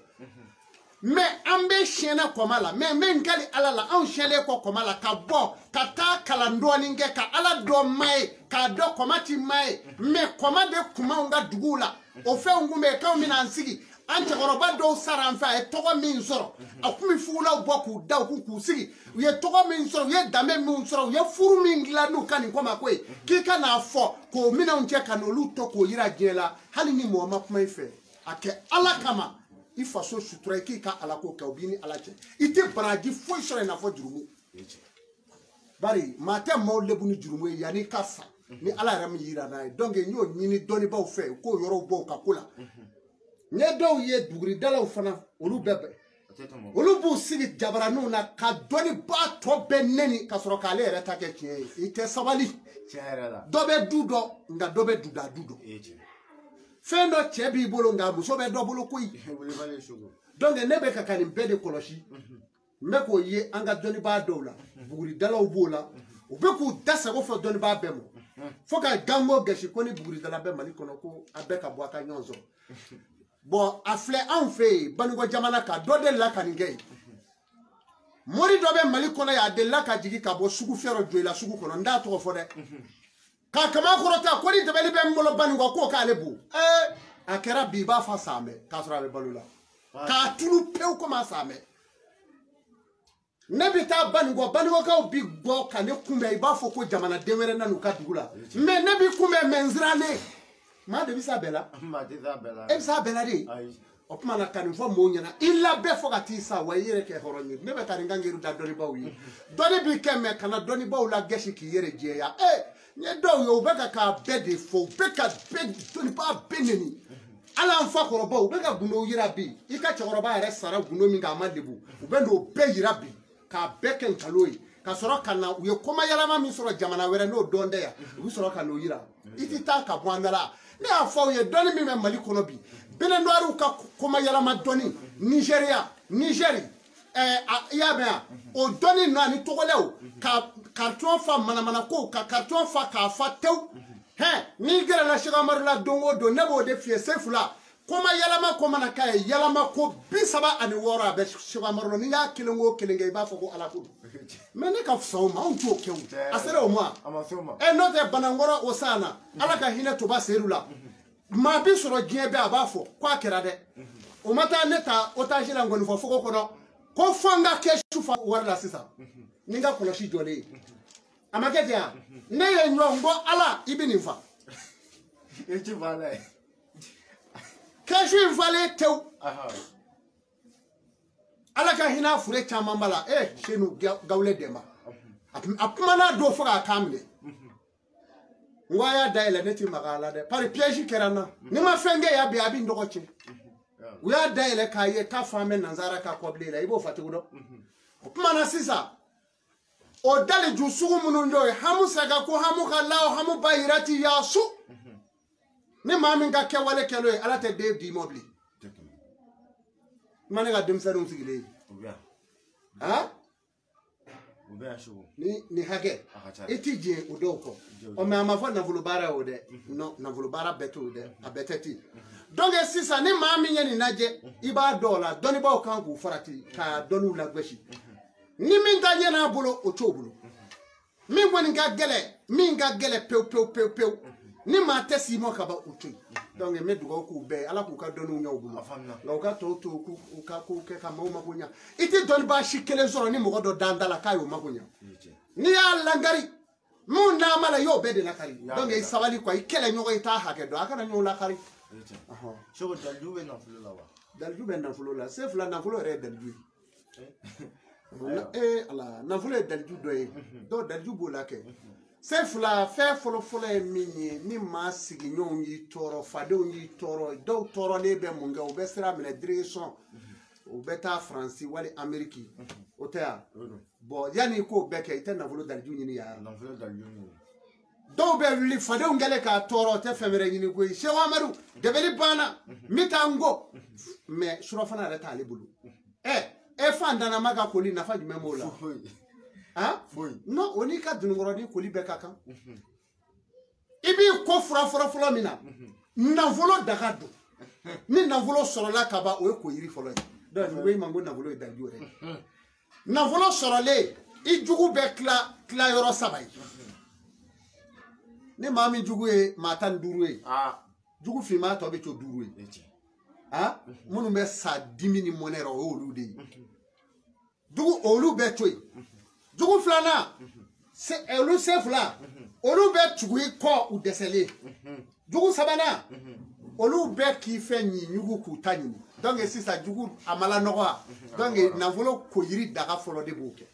Mais an bɛ siɲɛna kɔma la mais n bɛ n kali ala la anw siɲɛlen kɔ kɔma la ka bɔ ka taa kalan dɔɔnin kɛ ka ala dɔn maa ye k'a dɔn kɔma ti maa ye mais kɔma de kun b'anw ka duguw la o fɛnw kun bɛ yen k'anw bɛna an sigi An cɛkɔrɔba dɔw sara an fɛ a ye tɔgɔ min sɔrɔ a kun bɛ fugulaw bɔ k'u da u kun k'u sigi u ye tɔgɔ min sɔrɔ u ye danbe min sɔrɔ u ye furu min dilan n'u ka nin kɔmako ye k'i ka n'a fɔ k'o minɛnw cɛ ka n'olu tɔ k'o yira diɲɛ la hali ni mɔgɔ ma kuma i fɛ a kɛ ala kama i faso sutura i k'i ka ala ko kɛ o b'i ni ala cɛ i tɛ baraji foyi sɔrɔ i n'a fɔ jurumu bari maa tɛ maaw lebu ni jurumu ye yanni i ka sa ni ala yɛrɛ min yira n'a ye donc n y'o ɲini dɔnnibaaw fɛ u k'o yɔrɔw bɔ u ka ko la. N ye dɔw ye buguridalaw fana olu bɛɛ bɛ olu b'u sigi jabaraninw na ka dɔnnibaa tɔ bɛɛ nɛni ka sɔrɔ k'ale yɛrɛ ta kɛ tiɲɛ ye i tɛ sabali dɔ bɛ du dɔn nka dɔ bɛ duda du dɔn fɛn dɔ cɛ b'i bolo nka muso bɛ dɔ bolo koyi donc ne bɛ ka nin bɛɛ de kɔlɔsi n bɛ k'o ye an ka dɔnnibaa dɔw la buguridalaw b'o la u bɛ k'u da sago fɔ dɔnnibaa bɛɛ ma fo ka gango gasi ko ni buguridala bɛ Mali kɔnɔ ko a bɛɛ ka bɔ a ka ɲɔgɔn sɔrɔ. Bon a filɛ anw fɛ yen Banikɔ jamana kan dɔ delila ka nin kɛ yen mori dɔ bɛ Mali kɔnɔ yan a delila ka jigin ka bɔ sugu fiyɛrɔ Joyila sugu kɔnɔ n t'a tɔgɔ fɔ dɛ k'a kama kɔrɔta ko ni dɛbɛli bɛ n bolo Banikɔ k'o k'ale bon a kɛra bi i b'a fɔ san bɛɛ k'a sɔrɔ a bɛ balo la k'a tulu pewu komi a san bɛɛ ne bɛ taa Banikɔ Banikɔkaw bi bɔ ka ne kunbɛn i b'a fɔ ko jamanaden wɛrɛ nan'u ka dugu la mais ne b'i kunbɛn mais n sirannen. Maa de bɛ s'a bɛɛ la e bɛ s'a bɛɛ la de o tuma na ka nin fɔ mɔgɔw ɲɛna i labɛn fo ka t'i sa wa i yɛrɛ kɛ hɔrɔn ye ne bɛ ka nin kan k'i da dɔnnibaaw ye dɔnni b'i kɛ mɛ kana dɔnnibaaw la gɛsi k'i yɛrɛ jɛya n ye dɔw ye u bɛ ka k'a bɛɛ de fɔ u bɛ ka bɛɛ dɔnnibaa bɛɛ neni hali an fakɔrɔbaw u bɛ ka gundow yira bi i ka cɛkɔrɔba yɛrɛ sara gundo min kan a ma degun u bɛ n'o bɛɛ yira bi k'a bɛɛ kɛ nkalon ye ka sɔrɔ ka na u ye kɔmayɛlɛma min sɔrɔ jamana wɛrɛ n'o dɔn tɛ yan u bɛ sɔrɔ ka n'o yira i tɛ taa ka bɔ an da la. Ne y'a fɔ aw ye dɔnni min bɛ Mali kɔnɔ bi Benenwariw ka kɔmayɛlɛma dɔnni Nizeriya Nizɛri i y'a mɛn wa o dɔnni ninnu ani tɔgɔlɛw ka carton fa manamanakow ka carton fa k'a fa tewu hɛn n'i gɛrɛla Sɛki Amadu la don o don ne b'o de f'i ye Sefula kɔmayɛlɛma ko mana k'a ye yɛlɛma ko 36 a bɛ Sɛki Amadu la n'i y'a kelen o kelen kɛ i b'a fɔ ko ala ko don mais ne ka fisa o ma anw t'o kɛ o a sera o ma n'o tɛ Banankɔrɔ o san na ala ka hinɛ Toba Seyidu la maa bi sɔrɔ diɲɛ bɛɛ a b'a fɔ k'a kɛra dɛ o ma taa ne ta otage la Nkɔnifɔ fogo kɔnɔ ko fo n ka kɛ su fa wari la sisan ni n ka kɔlɔsi jɔlen ye a ma kɛ ten wa ne ye ɲɔ n ko ala i bɛ nin fa kɛsu in falen tewu ala ka hinɛ fure caman b'a la Senu Gawule Dɛnba a kumana don fo k'a kan minɛ n ko a y'a dayɛlɛ ne ti maga a la dɛ pari piège kɛra n na ni ma fɛn kɛ yan bi a bɛ n dɔgɔ tiɲɛ u y'a dayɛlɛ k'a ye k'a fan bɛ nanzara ka kɔbilen la i b'o fatigiw dɔn o kumana sisan o daliju sugu minnu jɔ ye hamu saga ko hamu ka law hamu ba yira ti yaasu ni maa min ka kɛwale kɛl'o ye ala tɛ den d'i ma bilen ma ne ka denmisɛnninw sigilen ye han ni hakɛ i ti jɛn o dɔw kɔ ɔ mɛ a ma fɔ nafolo baara o dɛ non nafolo baara bɛɛ t'o dɛ a bɛɛ tɛ ten donc sisan ni maa min ye nin lajɛ i b'a dɔn o la dɔnnibaaw kan k'u farati ka dɔnniw lagosi ni min ta ɲɛ n'a bolo o t'o bolo min kɔni ka gɛlɛn min ka gɛlɛn pewu pewu pewu pewu ni maa tɛ s'i ma ka ban o to yen donc n bɛ dugawu k'u bɛɛ ye ala k'u ka dɔnniw ɲɛ u bolo nka u ka tɔw to u ka kow kɛ ka maaw mako ɲɛ i tɛ dɔnnibaa si kelen sɔrɔ ni mɔgɔ dɔ dan da la k'a y'o mako ɲɛ n'i y'a langari mun n'a ma la i y'o bɛɛ de lakari donc i sabali quoi i kɛlɛ ɲɔgɔn i t'a hakɛ dɔn a kana ɲɔgɔn lakari. Seko daliju bɛ nafolo la wa? Daliju bɛ nafolo la Sefula nafolo yɛrɛ ye daliju ye. Ala nafolo ye daliju dɔ ye dɔw daliju b'o la kɛ. Sefula fɛn fɔlɔfɔlɔ ye min ye ni maa sigiɲɔgɔnw y'i tɔɔrɔ fadenw y'i tɔɔrɔ dɔw tɔɔrɔlen bɛ mun kɛ u bɛ sira minɛ direction u bɛ taa Faransi wali Ameriki o tɛ yan bon yanni i k'o bɛɛ kɛ i tɛ nafolo daliju ɲini yan dɔw bɛ wuli fadenw kɛlen k'a tɔɔrɔ o tɛ fɛn wɛrɛ ɲini koyi Sɛki Amadu dɛbɛli banna n bɛ taa n ko mais surafana yɛrɛ t'ale bolo e fantanama ka koli nafa jumɛn b'o la? Hein? Non, o n'i ka dununkɔrɔnin koli bɛɛ ka kan. I b'i ko fura fɔlɔ fɔlɔ min na nafolo daga don ni nafolo sɔrɔla ka ban o ye koyiri fɔlɔ ye donc n ko i ma ko nafolo ye daliju yɛrɛ ye nafolo sɔrɔlen i jugu bɛ tila yɔrɔ 3 ye ni maa min jugu ye maa 15 ye jugu finman tɔ bɛ to 5 ye Ah, minnu bɛ sa dimi ni mɔnɛ rɔ o y'olu de ye. Dugu olu bɛ to yen. Dugu filanan, olu sen fila, olu bɛ tugu i kɔ u dɛsɛlen. Dugu sabanan, olu bɛ k'i fɛn ɲi ɲugu k'u ta ɲini. Donc sisan jugu a ma lanɔgɔ wa? Donc nafolo koyiri daga fɔlɔ de b'o kɛ.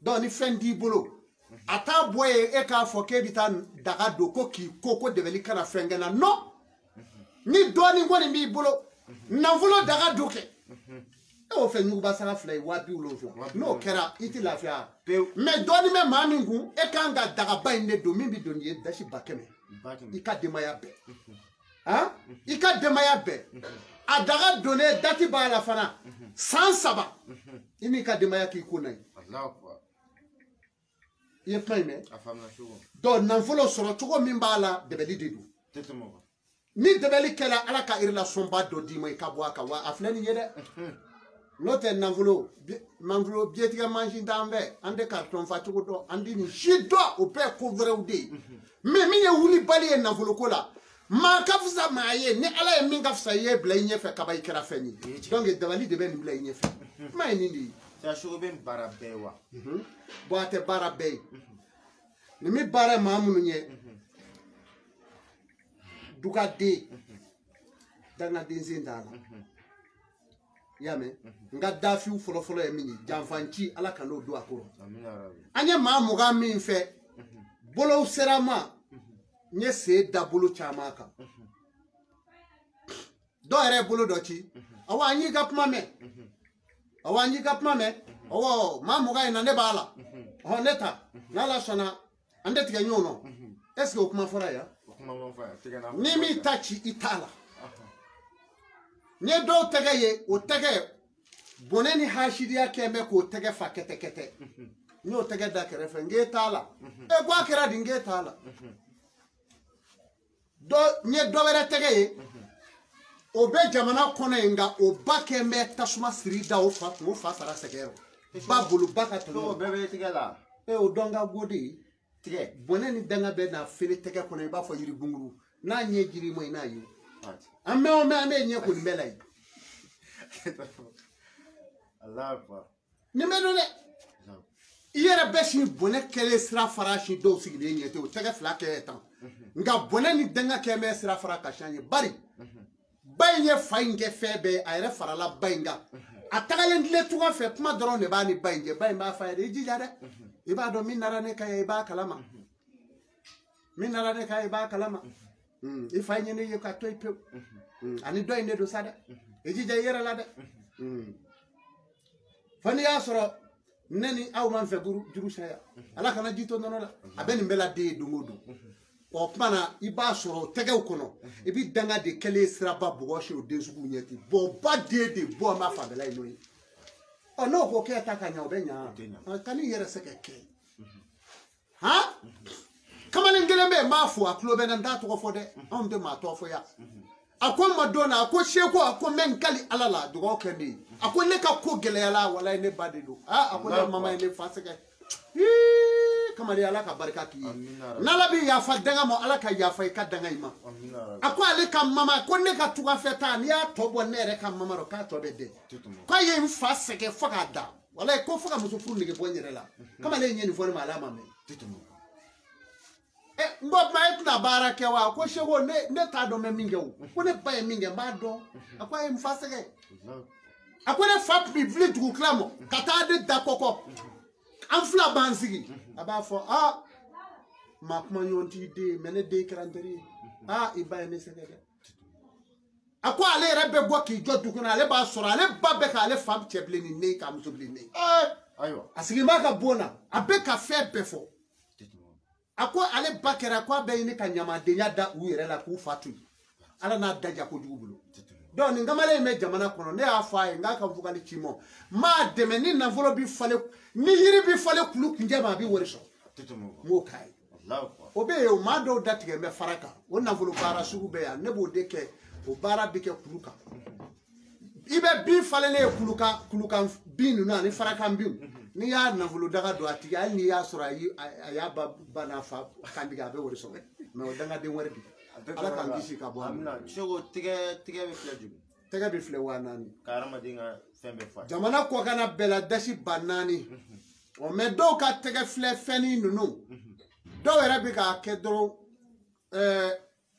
Donc ni fɛn t'i bolo, a t'a bɔ yen e k'a fɔ k'e bɛ taa daga don ko k'i ko ko dɛmɛli kana fɛn kɛ na. Non, ni dɔɔnin kɔni b'i bolo, nafolo daga don kɛ. E y'o fɛ ɲuguba saga fila ye 70,000. N'o kɛra i tɛ lafiya. Mais dɔɔnin bɛ maa min kun, e kan ka dagaba in de don min bɛ don nin ye dasi 100,000. I ka denbaya bɛɛ. Han? I ka denbaya bɛɛ. A daga donnen dati b'a la fana. San 3. I n'i ka denbaya k'i ko na ye. I ye kuma in mɛn? Donc nafolo sɔrɔ cogo min b'a la dɛbɛli de don. Ni dɛbɛli kɛla Ala ka relation ba dɔ d'i ma i ka bɔ a kan wa a filɛ nin ye dɛ. N'o tɛ nafolo biyetigɛ mansin t'an fɛ, an tɛ carton fa cogo dɔn, an tɛ nin si dɔn, o bɛɛ ye ko wɛrɛw de ye. Mais min ye wulibali ye nafolo ko la, maa ka fisa maa ye, ni Ala ye min ka fisa i ye bila i ɲɛfɛ kaba i kɛra fɛn ye. Donc dabali de bɛ nin bila i ɲɛfɛ. Kuma ye nin de ye. Sogo bɛ baara bɛɛ wa? Bon a tɛ baara bɛɛ ye. Nin bɛ baara maa minnu ye, dugaden, dangaden sen t'a la. I y'a mɛn? N ka dafiw fɔlɔfɔlɔ ye min ye, janfanci Ala ka n'o don a kɔrɔ. An ye maa 20 min fɛ, bolow sera n ma, n ye sen da bolo caman kan. Dɔw yɛrɛ ye bolo dɔ ci, awɔ an y'i ka kuma mɛn, awɔ an y'i ka kuma mɛn, awɔ maa 20 in na ne b'a la, ɔhɔn ne ta, n'Ala sɔnna an tɛ tigɛ ɲɔgɔn nɔ. Est ce que o kuma fɔra yan? Ni m'i ta ci i t'a la. N'i ye dɔw tɛgɛ ye, o tɛgɛ bɔnɛ ni hasidiya kɛ bɛ k'o tɛgɛ fa kɛtɛ kɛtɛ. N y'o tɛgɛ da kɛrɛfɛ, n k'e t'a la. E ko a kɛra di, n k'e t'a la. Dɔ n ye dɔ wɛrɛ tɛgɛ ye, o bɛ jamana kɔnɔ yen nka o ba kɛ bɛ tasuma siri da o fa kun, o fa sara sɛgɛn rɔ. Ba bolo ba ka tɔnɔ. O bɛɛ bɛ tigɛ la. E o dɔn ka go de ye. Tigɛ. Bɔnɛ ni danga bɛ na feere tɛgɛ kɔnɔ i b'a fɔ yiri gunguru. N'a ɲɛ jiri ma i n'a ye. An mɛn o mɛn an bɛ ɲɛ ko nin bɛɛ la yen. Nin bɛ don dɛ. I yɛrɛ bɛ sin bɔnɛ kɛlen sira fara sin dɔw sigilen ɲɛ ten o tɛgɛ fila kɛ tan. Nka bɔnɛ ni danga kɛ bɛ sira fara ka sin ye bari. Ba in ye fa in kɛ fɛn bɛɛ a yɛrɛ farala ba in kan. A tagalen tile tunga fɛ kuma dɔrɔn de b'a ni ba in cɛ. Ba in b'a f'a ye dɛ i jija dɛ. I b'a dɔn min nara ne ka ye i b'a kalama. Min nara ne ka ye i b'a kalama. I fa ye ne ye ka to yen pewu. Ani dɔ in de don sa dɛ. I jija i yɛrɛ la dɛ. Fo n'i y'a sɔrɔ ne ni aw m'an fɛ juru saya. Ala kana ji to nɔnɔ la. A bɛ nin bɛɛ la den ye don o don. O tuma na i b'a sɔrɔ o tɛgɛw kɔnɔ i bɛ danga de kɛlen siraba bɔgɔ si o den sugu ɲɛ ten. Bɔn ba den de bɔ an b'a fanfɛla ye n'o ye. Ɔ n'o ko k'e ta ka ɲɛ o bɛ ɲa. Ka n'i yɛrɛ sɛgɛn kɛ. Han? Kamalen kelen bɛ yen n b'a fo a tulo bɛ n na n t'a tɔgɔ fɔ dɛ. Anw tɛ maa tɔgɔ fɔ yan. A ko n ma don na a ko seko a ko n bɛ n kali Ala la dugawu kɛ ne ye. A ko ne ka ko gɛlɛyala walayi ne ba de don. Aa a ko ne mama ye ne fa sɛgɛn. Kamalen Ala ka barika k'i ye. N'Ala bɛ yafa danga ma Ala ka yafa i ka danga in ma. A ko ale ka mama ko ne ka tugafɛ ta n'i y'a tɔ bɔ ne yɛrɛ ka mama rɔ k'a tɔ bɛ dɛ. K'a ye n fa sɛgɛn fo k'a da. Walayi ko fo ka muso furu nege bɔ n yɛrɛ la. Kamalen ye nin fɔ ne ma Ala ma mɛn. N ko kuma e tɛna baara kɛ wa? Ko seko ne t'a dɔn n bɛ min kɛ o. Ko ne ba ye min kɛ n b'a dɔn. A ko a ye n fa sɛgɛn. A ko ne fa tun bɛ wuli dugutila ma ka taa ne da kɔkɔ. An fila b'an sigi. A b'a fɔ aa maa kuma ɲɔgɔn t'i den ye mɛ ne den kɛra n teri ye. Aa i ba ye ne sɛgɛn dɛ. A ko ale yɛrɛ bɛ bɔ k'i jɔ du kɔnɔ ale b'a sɔrɔ ale ba bɛ k'ale fa cɛ bilen ni ne k'a muso bilen ne. A sigilen b'a ka bon na a bɛ ka fɛn bɛɛ fɔ. A ko ale ba kɛra k'a bɛ ɲini ka ɲamadenya da u yɛrɛ la k'u fa to yen. Ala n'a daja kojugu bolo. Donc nin kamalen in bɛ jamana kɔnɔ ne y'a fɔ a ye n k'a ka vocal ci n ma. N b'a dɛmɛ ni nafolo bɛ falen ni yiri bɛ falen kulu kunjɛ ma a bɛ wari sɔrɔ. N b'o k'a ye. O bɛ yen o maa dɔw datigɛ n bɛ fara kan o nafolo baara sugu bɛ yan ne b'o de kɛ o baara bɛ kɛ kulu kan. I bɛ bin falenlen ye kulukan bin ninnu ani farakan binw. N'i y'a nafolo daga don a tigi hali n'i y'a sɔrɔ a y'a ba n'a fa kantigɛ a bɛ wari sɔrɔ mɛ o dangaden wari bi. Ala k'an kisi ka bɔ a ma. Seko tigɛ bɛ filɛ joli? Tɛgɛ bɛ filɛ 4000. Ka hadamaden ka fɛn bɛɛ fɔ. Jamana kɔkanna bɛɛ la dasi 4000. Ɔ mais dɔw ka tɛgɛ filɛ fɛnnin ninnu. Dɔw yɛrɛ bɛ k'a kɛ dɔrɔn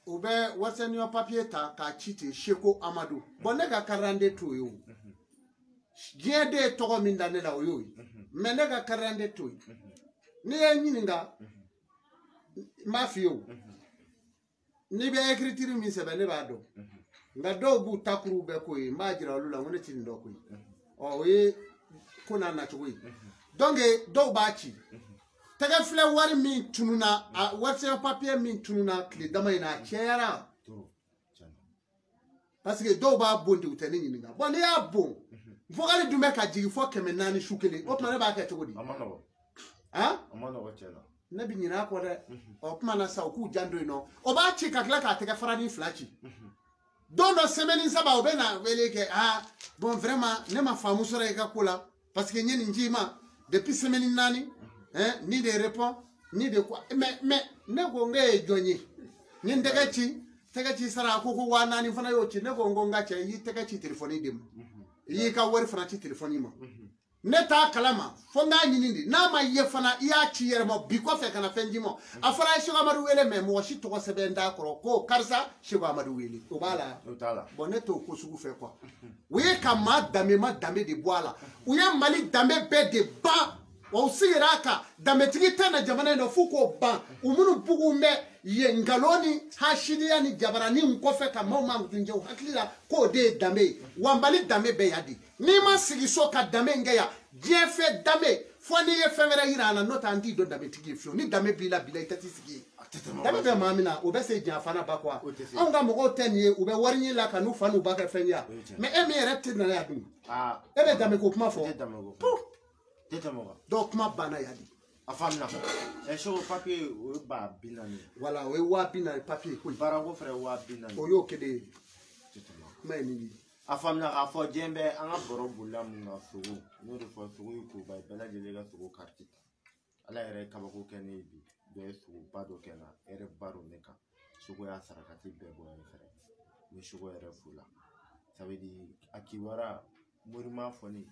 u bɛ Western Union papier ta k'a ci ten Seko Amadu. Bon ne ka carte d'identité t'o ye o. Diɲɛ den ye tɔgɔ min da ne la o y'o ye. Mais ne ka carte d'identité t'o ye. N'i ye n ɲininka n b'a f'i ye o. N'i bɛ écriture min sɛbɛn ne b'a dɔn. Nka dɔw b'u ta kuruw bɛɛ k'o ye n b'a jira olu la n ko ne ti nin dɔn koyi. Ɔ o ye ko n'a nacogo ye. Donc dɔw b'a ci. Tɛgɛ filɛ wari min tununa a wari papier min tununa tile dama in na a cayara. Parce que dɔw b'a bon de u tɛ ne ɲininka. Bon n'i y'a bon vocal dun bɛ ka jigin fo 400 su kelen o tuma ne b'a kɛ cogo di? A ma nɔgɔn. Han? A ma nɔgɔn tiɲɛ na. Ne bɛ ɲinɛ a kɔ dɛ. Ɔ kuma na sa u k'u janto yen nɔ. O b'a ci ka tila k'a tɛgɛ faranin 2 ci. Don dɔ semaine 3 o bɛ na wele kɛ ah bon vraiment ne ma faamu sɔrɔ i ka ko la parce que n ye nin ci i ma depuis semaine 4 hein ni de répond ni de quoi mais ne ko n k'e ye jɔn ye n ye n tɛgɛ ci sara a ko ko 4000 fana y'o ci ne ko n ko n ka cɛ i y'i tɛgɛ ci téléphone de ma i y'i ka wari fana ci téléphone ma ne t'a kalama fo n k'a ɲini de n'a ma ye fana i y'a ci yɛrɛ ma bi kɔfɛ ka na fɛn d'i ma a fɔra ye Seko Amadu wele mais mɔgɔ si tɔgɔ sɛbɛn t'a kɔrɔ ko karisa Seko Amadu wele o b'a la o t'a la bon ne t'o ko sugu fɛ quoi u ye ka maa danbe ma danbe de bɔ a la u ye Mali danbe bɛɛ de ban wa u sigira a kan danbetigi tɛ na jamana in na f'u k'o ban u minnu bugun bɛ yen nkalon ni hasidiya ni jabaranin kɔfɛ ka maaw mankutu jɛ u hakili la k'o de ye danbe ye wa Mali danbe bɛɛ yan de n'i ma sigi so ka danbe in kɛ yan diɲɛ fɛ danbe fo n'i ye fɛn wɛrɛ yira an na n'o tɛ an t'i dɔn danbetigi ye fiyewu ni danbe b'i la bi la i tɛ t'i sigi yen danbe bɛ maa min na o bɛ se janfana ba quoi anw ka mɔgɔw tɛ nin ye u bɛ wari ɲini la ka n'u fa n'u ba kɛ fɛn ye yan mais e min yɛrɛ tɛ nana yan dun e bɛ danbe ko kuma fɔ donc kuma banna yan de. A faamuna. Ɛ Seko papier o ye 40 000. Voilà o ye 40 000 papier ko. Baarako fɛnɛ 40 000. O y'o kelen ye. Kuma ye nin de ye. A faamuna k'a fɔ diɲɛ bɛɛ an ka baro bolila mun kan sogo n'o de fɔ sogo ye koba ye bɛɛ lajɛlen ka sogo kariti ta. Ala yɛrɛ ye kabako kɛ ne ye bi dɔ ye sogoba dɔ kɛ n na hɛrɛ ba don ne kan sogo y'a sarakati bɛɛ bɔ ne fɛnɛ n bɛ sogo yɛrɛ fo la ça veut dire a kibaruya mori m'a fɔ ne ye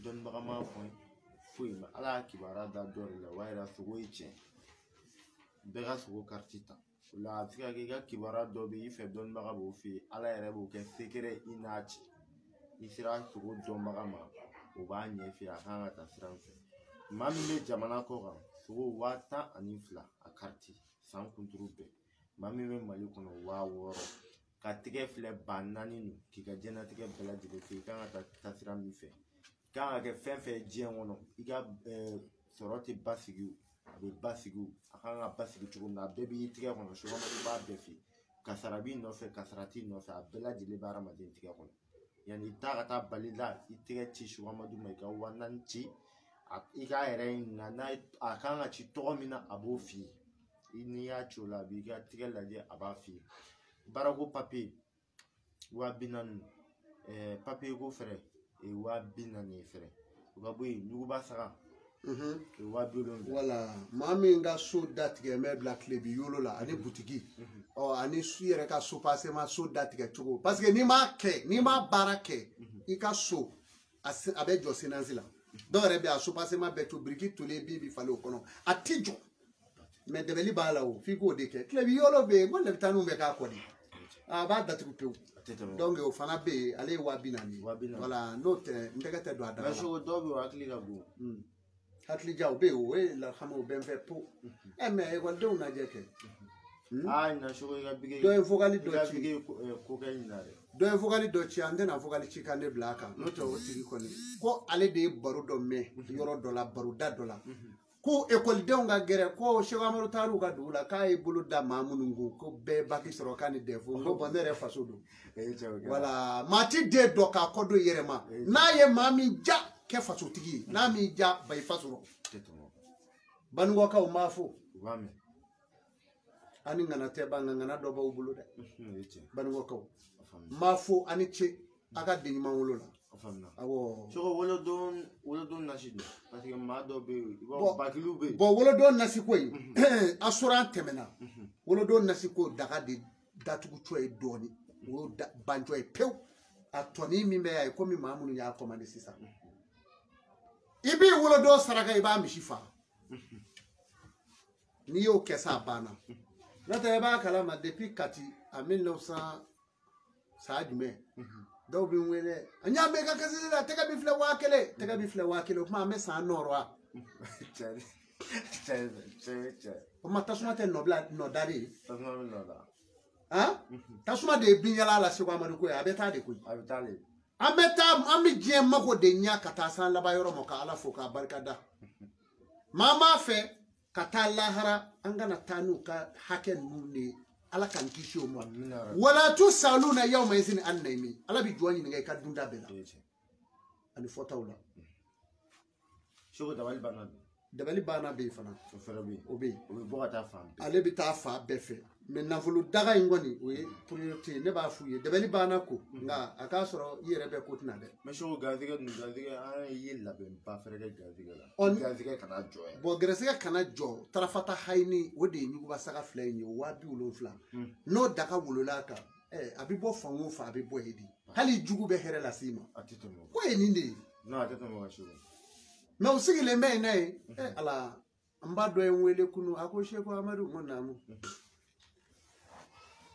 dɔnnibaga m'a fɔ n ye foyi ma ala y'a kibaruya da dɔ de la o b'a yira sogo ye tiɲɛ bɛɛ ka sogo kariti ta o la a bɛ se ka kɛ i ka kibaruya dɔ bɛ i fɛ dɔnnibaga b'o f'i ye ala yɛrɛ b'o kɛ sekere i n'a cɛ i sera sogo dɔnbaga ma o b'a ɲɛ f'i ye a kan ka taa sira min fɛ maa min bɛ jamana kɔ kan sogo 12,000 a kariti san kunturu bɛɛ maa min bɛ Mali kɔnɔ 6000 ka tɛgɛ filɛ 4000 ninnu k'i ka diɲɛlatigɛ bɛɛ lajɛlen fɛ i kan ka taa sira min fɛ i kan ka kɛ fɛn fɛn ye diɲɛ kɔnɔ i ka sɔrɔ tɛ basigi a bɛ basigi a kan ka basigi cogo min na a bɛɛ b'i tigɛ kɔnɔ Seko Amadu b'a bɛɛ f'i ye kasara b'i nɔfɛ kasara t'i nɔfɛ a bɛɛ lajɛlen bɛ hadamaden tigɛ kɔnɔ yanni i taa ka taa bali la i tɛgɛ ci Seko Amadu ma i ka 4000 ci i k'a yɛrɛ ɲininka n'a a kan ka ci tɔgɔ min na a b'o f'i ye n'i y'a ci o la a b'i ka tigɛ lajɛ a b'a f'i ye baarako papiye 40 000 papiye ko fɛrɛ 40 000 ye fɛrɛ o ka bɔ yen ɲuguba saga 70 000. Voilà maa min ka so datigɛ bɛ bila tilebi yolo la ani butigi ɔ ani su yɛrɛ ka so pasema so datigɛ cogo parce que n'i m'a kɛ n'i m'a baara kɛ i ka so a bɛ jɔ senansi la dɔw yɛrɛ bɛ yen a so pasema bɛɛ to biriki tolen bi falen o kɔnɔ a ti jɔ mais dɛmɛli b'a la o f'i k'o de kɛ tilebi yolo bɛ yen ko lɛbitaniw bɛ k'a kɔ de a b'a datugu pewu. Donc o fana bɛ yen ale ye 40 000 ye. Voilà n'o tɛ n tɛgɛ tɛ don a daga la. Seko dɔw bɛ yen o hakili ka bon. Hakilija o bɛ yen o ye lakamu o bɛ n fɛ po. Ɛ mais ekɔlidenw lajɛ kɛ. Aa ɲina Seko i ka bige. Dɔ ye vocal dɔ ci. I ka bige ko kɛ ɲina dɛ. Dɔ ye vocal dɔ ci an tɛna vocal ci kan de bila a kan n'o tɛ o tigi kɔni ko ale de ye baro dɔ mɛn yɔrɔ dɔ la baroda dɔ la. Ko ekɔlidenw ka gɛrɛ ko Seko Amadu taar'u ka dugu la k'a ye bolo da maa minnu kun ko bɛɛ baki sɔrɔ k'a ni dɛfu n ko bɔn ne yɛrɛ faso don. Voilà maa ti den dɔn k'a kɔ don i yɛrɛ ma n'a ye maa min ja kɛ fasotigi ye n'a m'i ja ba i faso rɔ. Banikɔkaw m'a fo. Ani ŋana tɛ ban nka ŋana dɔ b'aw bolo dɛ. Banikɔkaw m'a fo ani ce a ka den ɲuman wolo la. Awɔ. Seko wolodon nasi don parce que maa dɔw bɛ yen i b'a fɔ bakiliw bɛ yen. Bon wolodon nasi ko in a sɔrɔ an tɛmɛna wolodon nasi ko daga de datugu cɔ ye dɔɔnin o y'o bancɔ ye pewu. A tɔni min bɛ yan ye komi maa minnu y'a commandé sisan. I b'i wolodon saraka i b'a misi fa. N'i y'o kɛ sa a banna. N'o tɛ i b'a kalama depuis Kati en 1900 san jumɛn. Dɔw bɛ n wele an y'a mɛn i ka kasisi la tɛgɛ bi filɛ 1000 tɛgɛ bi filɛ 1000 o tuma an bɛ san nɔrɔ wa. O ma tasuma tɛ nɔ bila nɔ da de ye. Tasuma bɛ nɔ da. Han tasuma de ye binyala la Seko Amadu ko ye a bɛ taa de koyi. A bɛ taa de. An bɛ taa an bɛ diɲɛ mako de ɲa ka taa san laban yɔrɔ ma ka Ala fo k'a barika da. Maa m'a fɛ ka taa lahara an kana taa n'u ka hakɛ ninnu de ye. Ala k'an kisi o ma. Wala tusaluna yawma izin an naimi. Ala bi jɔn ɲininka i ka dunda bɛɛ la. Ani fɔtaw la. Seko dabali banna bi. Dabali banna bɛ yen fana. O fɛnɛ bɛ yen. O bɛ yen. O bɛ bɔ ka taa fan bɛɛ. Ale bɛ taa fan bɛɛ fɛ. Mais nafolo daga in kɔni o ye priorité ye ne b'a f'u ye dabali banna ko nka a k'a sɔrɔ i yɛrɛ bɛ ko tɛna dɛ. Mais Seko garizigɛ ninnu garizigɛ an ye labɛnba fɛnɛ kɛ garizigɛ la. Garizigɛ kana jɔ yɛrɛ. Bon garizigɛ kana jɔ tarafata hayini o de ye ɲuguba saga fila in ye 70,000. N'o daga wolola kan a bɛ bɔ fan o fan a bɛ bɔ yen de. Hali jugu bɛ hɛrɛ las'i ma. A tɛ tɛmɛ o kan. Ko ye nin de ye. Non a tɛ tɛmɛ o kan Seko. Mais u sigilen bɛ yen n'a ye Ala n ba dɔ ye n wele kunun a ko Seko Amadu n ko naamu.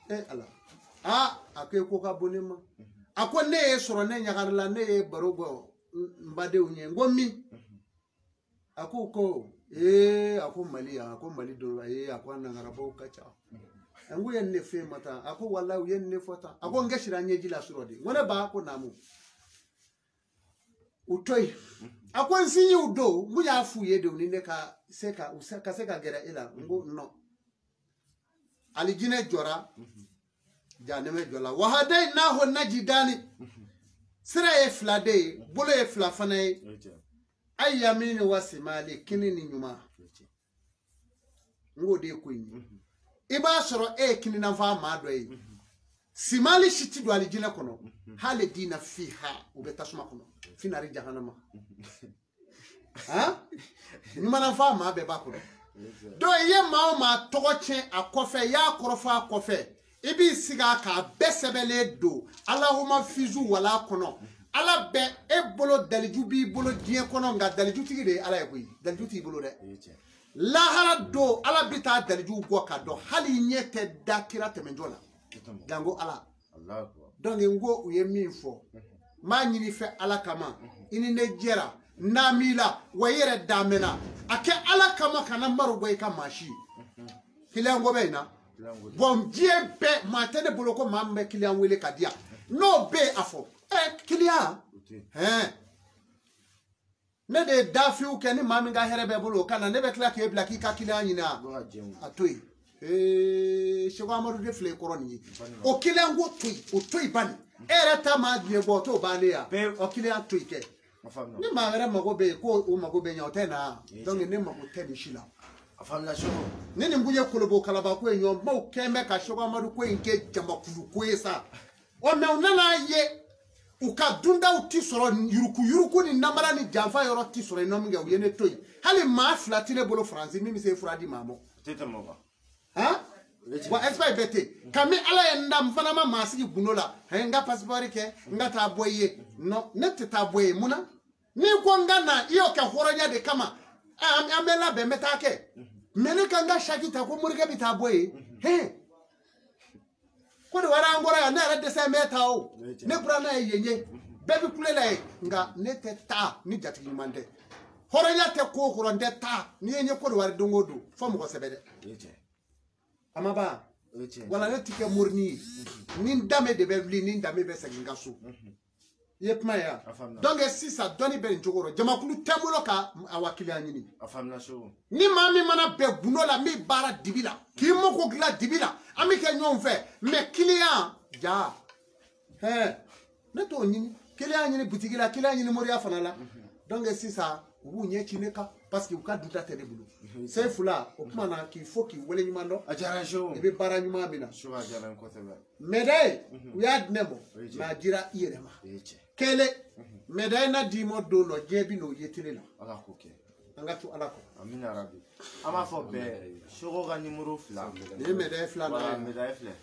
Ala a ko e ko ka bon ne ma a ko ne ye sɔrɔ ne ɲagarila ne ye baro bɔ n badenw ye n ko min a ko a ko Mali yan a ko Mali don a ko an nangarabaw ka ca n ko ye ne fɛn ma tan a ko walayi u ye ne fɔ tan a ko n kɛsira ɲɛji la sɔrɔ de n ko ne ba ko naamu u to yen a ko n si y'u don n ko y'a f'u ye de u ni ne ka se ka se ka gɛrɛ e la n ko non alijinɛ jɔra janɛmɛ jɔla wahadayi n'a naji daani sira ye fila de ye bolo ye fila fana ye a yamini wa simali kini ni ɲuman n k'o de ye ko in ye i b'a sɔrɔ e ye kininanfan maa dɔ ye simali si ti don alijinɛ kɔnɔ hali dina fiha u bɛ tasuma kɔnɔ finari jahanama han ɲumananfan maa bɛɛ b'a kɔnɔ. Donc i ye maa o maa tɔgɔ tiɲɛ a kɔfɛ i y'a kɔrɔfɔ a kɔfɛ i b'i sigi a k'a bɛɛ sɛbɛnlen don Alahuma fizu wala kɔnɔ Ala bɛ e bolo daliju b'i bolo diɲɛ kɔnɔ nka dalijutigi de ye Ala ye koyi daliju t'i bolo dɛ lahara don Ala bɛ taa daliju bɔ ka dɔn hali i ɲɛ tɛ da kira tɛmɛjɔ la janko Ala donc n ko u ye min fɔ n b'a ɲini fɛ Ala kama i ni ne jɛra n'a m'i la wa i yɛrɛ damɛna a kɛ Ala kama kana maro bɔ i ka maa si kiliyan ko bɛ yen na bon diɲɛ bɛɛ maa tɛ ne bolo ko maa min bɛ kiliyan wele ka di yan n'o bɛ yen a fɔ kiliyan hɛn ne de ye dafiw kɛ ni maa min ka hɛrɛ bɛ bolo o ka na ne bɛ tila k'e bila k'i ka kiliyan ɲini a to yen Seko Amadu de filɛ i kɔrɔ nin ye o kiliyan ko to yen o to yen bani e yɛrɛ ta maa diɲɛ bɔ o t'o bannen yan o kiliyan to yen kɛ. Ni maa wɛrɛ mago bɛ yen ko o mago bɛ ɲɛ o tɛ na donc ne mago tɛ nin si la. Ni nin kun ye kolobo kalaba ko ye ɲɔgɔnbaw kɛn bɛ ka Seko Amadu ko in kɛ jamakulu ko ye sa ɔ mais u nana ye u ka dundaw ti sɔrɔ yurukuyuruku ni namara ni janfa yɔrɔ ti sɔrɔ yen nɔ min kɛ u ye ne to yen hali maa fila ti ne bolo Faransi min bɛ se fura di maa ma. Han wa expert bɛɛ tɛ kami Ala ye n da n fana ma maa sigi gundo la n ka passeport kɛ n ka taa bɔ i ye non ne tɛ taa bɔ i ye mun na. N'i ko n ka na i y'o kɛ hɔrɔnya de kama an bɛ labɛn n bɛ taa kɛ mais ne ka n ka saki ta ko morikɛ bɛ taa bɔ yen hɛn ko de wari an kɔrɔ yan ne yɛrɛ dɛsɛ bɛ taa o ne bɔra n'a ye yen ye bɛɛ bɛ kule la yen nka ne tɛ taa ni jatigi ɲuman tɛ hɔrɔnya tɛ ko hɔrɔn tɛ taa n'i ye n ye ko de wari don o don fo mɔgɔ sɛbɛ dɛ a ma ban wala ne ti kɛ morini ye ni n danbe de bɛ wuli ni n danbe bɛ segin n ka so. I ye kuma ye wa donc sisan dɔnni bɛ nin cogo rɔ jamakulu tɛ n bolo ka awa kiliyan ɲini ni maa min mana bɛn gundo la n bɛ baara dibi la k'i mako dilan dibi la an bɛ kɛ ɲɔgɔn fɛ mais kiliyan ja hɛn ne t'o ɲini kiliyan ɲini butigi la kiliyan ɲini moriya fana la donc sisan u b'u ɲɛ ci ne kan parce que u ka duta tɛ ne bolo sen fila o kuma na k'i fo k'i wale ɲuman dɔn a diyara n ye i bɛ baara ɲuman min na a diyara n ye kosɛbɛ médaille u y'a di ne ma mais a dira i yɛrɛ ma kelen médaille na d'i ma don dɔ diɲɛ bɛ n'o ye télé la Ala k'o kɛ an ka to Ala kɔ amina rabi an b'a fɔ bɛɛ Seko ka numéro 2 nin ye médaille 2 na ye médaille filɛ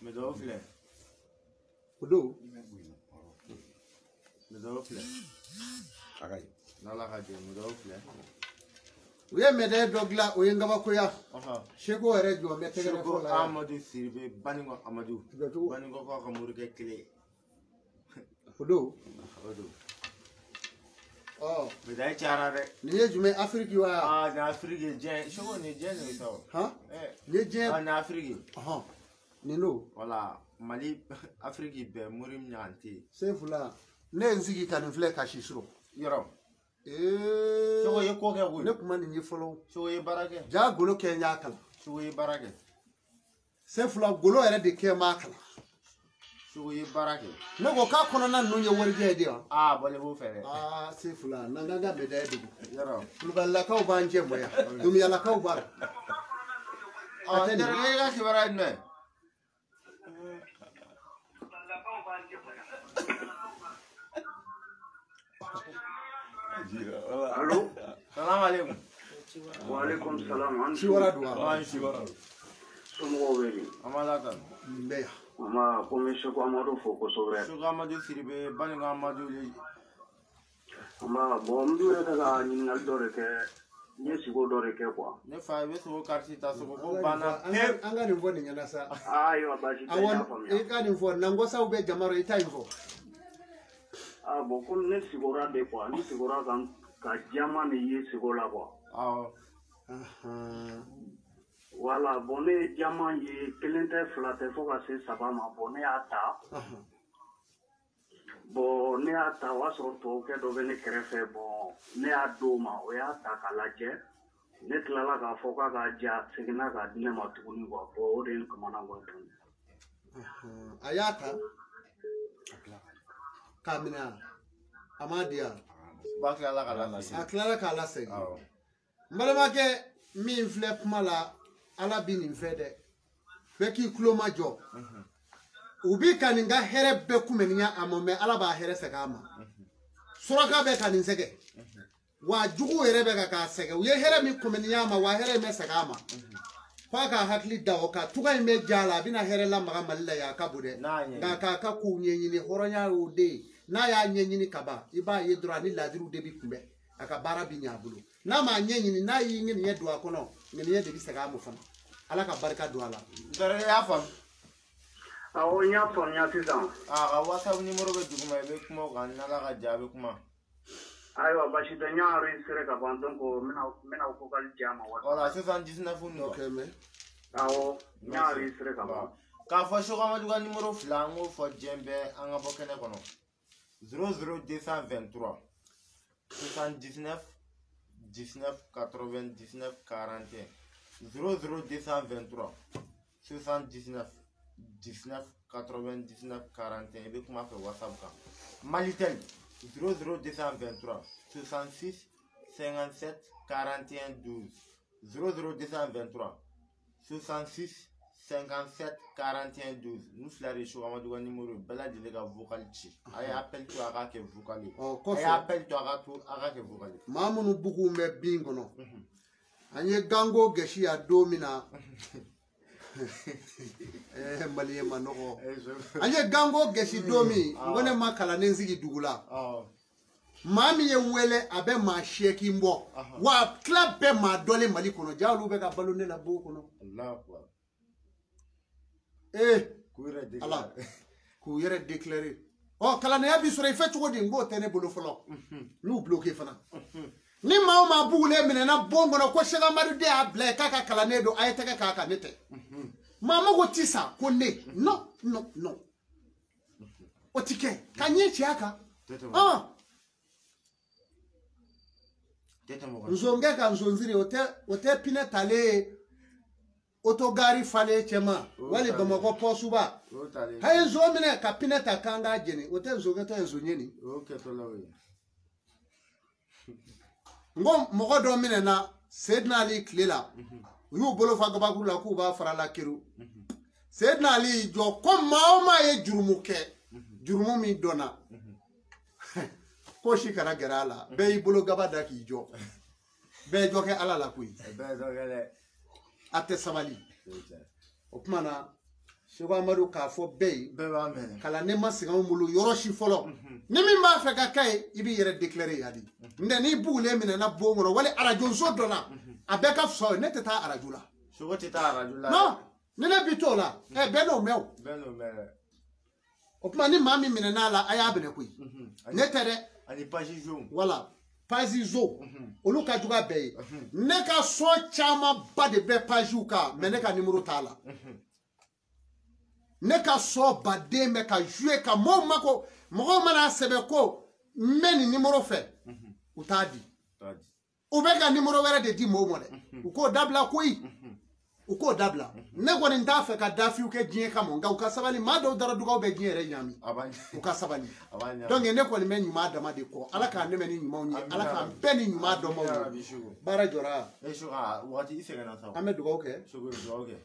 médaille filɛ O don. Médaille filɛ. A ka ɲi. N'Ala ka jɛ médaille filɛ. U ye médaille dɔ dilan o ye n kabakoya. Seko yɛrɛ jɔ n bɛ tɛgɛrɛ fɔ la. Seko Amadu Sidibe Banikɔ Amadu. Banikɔ ka morikɛ kelen. O don. O don. Ɔ. Médaille cayara dɛ. Nin ye jumɛn Afiriki wa? Aa nin Afiriki diɲɛ Seko nin ye diɲɛ de ye sa o. Han? Nin ye diɲɛ. Aa nin Afiriki. Ɔhɔn nin don. Wala Mali Afiriki bɛɛ mori min ɲɔgɔn tɛ yen. Sefula ne ye n sigi ka nin filɛ ka si sɔrɔ. Yɔrɔ. Ee. Seko ye ko kɛ koyi. Ne kun ma nin ye fɔlɔ. Seko ye baara kɛ. Ja golo kɛ n y'a kalan. Seko ye baara kɛ. Sefula golo yɛrɛ de kɛ n b'a kalan. Seko ye baara kɛ. Ne ko k'a kɔnɔna ninnu ye warijɛ ye de wa. Aa bɔlen b'o fɛ dɛ. Aa Sefula n'an k'an ka médaille dogo. Yɔrɔ. Kulubalilakaw b'an jɛ mɔ yan. Dumuyalakaw b'a la. Ɔ n terikɛ e ka kibaruya ye jumɛn ye? Allo. Salam alaikum. Wa alaikum salam. An Siwara don wa? An siwara don. Somɔgɔw bɛ di? An b'a la tan. Nin bɛ yan. Nba ko n bɛ Seko Amadu fo kosɛbɛ. Seko Amadu Sidibe Banikɔ Amadu le. Nba bon n bɛ fɛ ka ɲininkali dɔ de kɛ. N ye siko dɔ de kɛ quoi. Ne fa i bɛ sogo kariti ta sogo ko banna pewu. An ka nin fɔ nin ɲɛna sa. Ayiwa baasi tɛ n y'a faamuya. I ka nin fɔ nangosaw bɛ jama rɔ i ta nin fɔ. Ah bon komi ne sigora de quoi ne sigora ka jama de ye sigo la quoi. Awɔ. Voilà bon ne ye jama ye kelen tɛ fila tɛ fo ka se saba ma bon ne y'a ta. Bon ne y'a ta o y'a sɔrɔ tubabukɛ dɔ bɛ ne kɛrɛfɛ bon ne y'a d'o ma o y'a ta k'a lajɛ ne tilala k'a fɔ k'a k'a ja seginna k'a di ne ma tuguni quoi bon o de ye n kamana gan tuguni. A y'a ta k'a minɛ a m'a di yan. Ba tilala k'a lasegin. A tilala k'a lasegin. N balimakɛ min filɛ kuma la Ala bi nin fɛ dɛ bɛɛ k'i tulo majɔ. U bi ka nin ka hɛrɛ bɛɛ kunbɛnni a ma mɛ Ala b'a hɛrɛ segin a ma. Suraka bɛ ka nin sɛgɛ wa jugu yɛrɛ bɛ ka k'a sɛgɛ u ye hɛrɛ min kunbɛnni a ma wa hɛrɛ in bɛ segin a ma. F'a ka hakili da o kan tuga in bɛ ja la a bɛna hɛrɛ lamaga Mali la yan a ka bon dɛ. Nka k'a ka kow ɲɛɲini hɔrɔnya y'o de ye n'a y'a ɲɛɲini ka ban i b'a ye dɔrɔn ani laadiriw de bɛ kunbɛn a ka baara bɛ ɲɛ a bolo n'a m'a ɲɛɲini n'a y'i ŋaniya don a kɔnɔ ŋaniya de bɛ segin a ma fana Ala ka barika don a la. N y'a faamu. Awɔ n y'a faamuya sisan. A ka WhatsApp numéro bɛ duguma i bɛ kuma o kan n'Ala ka jɛ a bɛ kuma. Ayiwa baasi tɛ n y'a enregistré ka ban donc n bɛna vocal di a ma. Voilà 79 ninnu. Ok mais. Awɔ n y'a enregistré ka ban. K'a fɔ Seko Amadu ka numéro fila an k'o fɔ diɲɛ bɛɛ an ka bɔ kɛnɛ kɔnɔ 00223 79 19 99 41 00223 79 19 99 41 i bɛ kuma fɛ WhatsApp kan. Malitel 00223 66 57 41 12 00223 66 57 41 12 ninnu fila de ye Seko Amadu ka numéro ye bɛɛ lajɛlen ka vocal ci a ye appel to a k'a kɛ vocal ye a ye appel to a k'a kɛ vocal ye. Maa minnu bugun bɛ bin kɔnɔ an ye ganko gɛsi yan don min na Maliyɛn ma nɔgɔ an ye ganko gɛsi don min n ko ne ma kalanden sigi dugu la maa min ye n wele a bɛ maa 8 bɔ wa tila bɛɛ maa dɔlen Mali kɔnɔ ja olu bɛ ka balo ne la bon kɔnɔ. Ala k'u yɛrɛ déclarer ɔ kalandenya bi sɔrɔ i fɛ cogo di n k'o tɛ ne bolo fɔlɔ n'u bloqué fana ni maa o maa bugulen minɛna bon kɔnɔ ko Seko Amadu den y'a bila yen k'a ka kalanden don a ye tɛgɛ k'a kan ne tɛ maa mago ti sa ko ne non non non o ti kɛ ka ɲɛ ci a kan nzonkɛ ka nzonziri o tɛ pinɛ talen ye otogari falen cɛma wali Bamakɔ pɔsuba a ye nzon minɛ ka pinɛ ta k'an k'a jeni o tɛ nzonkɛ tɛ nzon ye nin. N ko mɔgɔ dɔ minɛna Seydina Ali tile la u y'u bolo fa gabakuru la k'u b'a fara la keru Seydina Ali y'i jɔ ko maa o maa ye jurumu kɛ jurumu min dɔnna ko si kana gɛrɛ a la bɛɛ y'i bolo gaba da k'i jɔ bɛɛ ye dɔ kɛ Ala la koyi a tɛ sabali o tuma na Seko Amadu k'a fɔ bɛɛ ye. Bɛɛ b'a mɛn. Kalanden ma sɛgɛn anw bolo yɔrɔ si fɔlɔ. Ni min b'a fɛ ka kɛ ye, i b'i yɛrɛ déclarer yali. N tɛ n'i bugulen minɛna bon kɔnɔ wali arajoso dɔ la, a bɛɛ ka fisa o ye. Ne tɛ taa arajo la. Seko tɛ taa arajo la. Non, ni ne bi t'o la, ɛ bɛɛ n'o mɛn o. Bɛɛ n'o mɛn dɛ. O tuma ni maa min minɛna a la, a y'a minɛ koyi. Ne tɛ dɛ. Ani page jaune. Voilà, page jaune. Olu ka jugu a bɛɛ ye. Ne ka son camanba de bɛ pagew kan, mais ne ka numéro t'a la. Ne ka son baden bɛ ka jouer ka mɔgɔw mako, mɔgɔw mana sɛbɛn ko n bɛ nin numéro fɛ, u t'a di. U bɛ ka numéro wɛrɛ de di mɔgɔw ma dɛ. U k'o dabila koyi. U k'o dabila. Ne kɔni t'a fɛ ka dafiw kɛ diɲɛ kama, nka u ka sabali. Maa dɔw dara dugaw bɛ diɲɛ yɛrɛ ɲami. U ka sabali. Donc ne kɔni bɛ ɲuman dama de kɔ. Ala k'an dɛmɛ ni ɲumanw ye. Ala k'an bɛɛ ni ɲuman dɔnbaw ye. Baara jɔra. Waati i sɛgɛnna sa. An bɛ dugawu kɛ. Seko dugawu kɛ.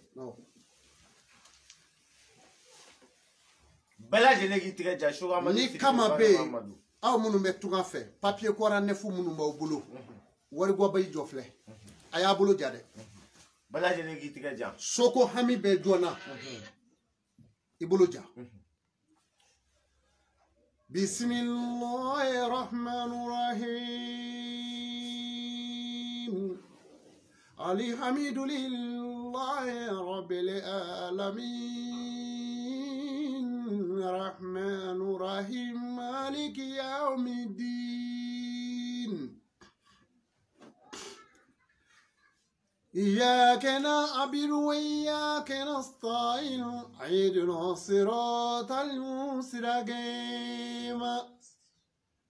Bɛɛ lajɛlen k'i tigɛ ja Seko Amadu. Ni kama bɛ yen, aw minnu bɛ tunga fɛ, papier kɔra nefu minnu b'aw bolo, warigɔba i jɔ filɛ, a y'a bolo ja dɛ. Bɛɛ lajɛlen k'i tigɛ ja. Soko hami bɛ joona, i bolo ja. Bisimilahi rahmani rahim. Alhamdulillahi rabbil alamin. Rahmani rahim maliki yawmiddin. إياك نعبد وإياك نستعين اهدنا الصراط المستقيم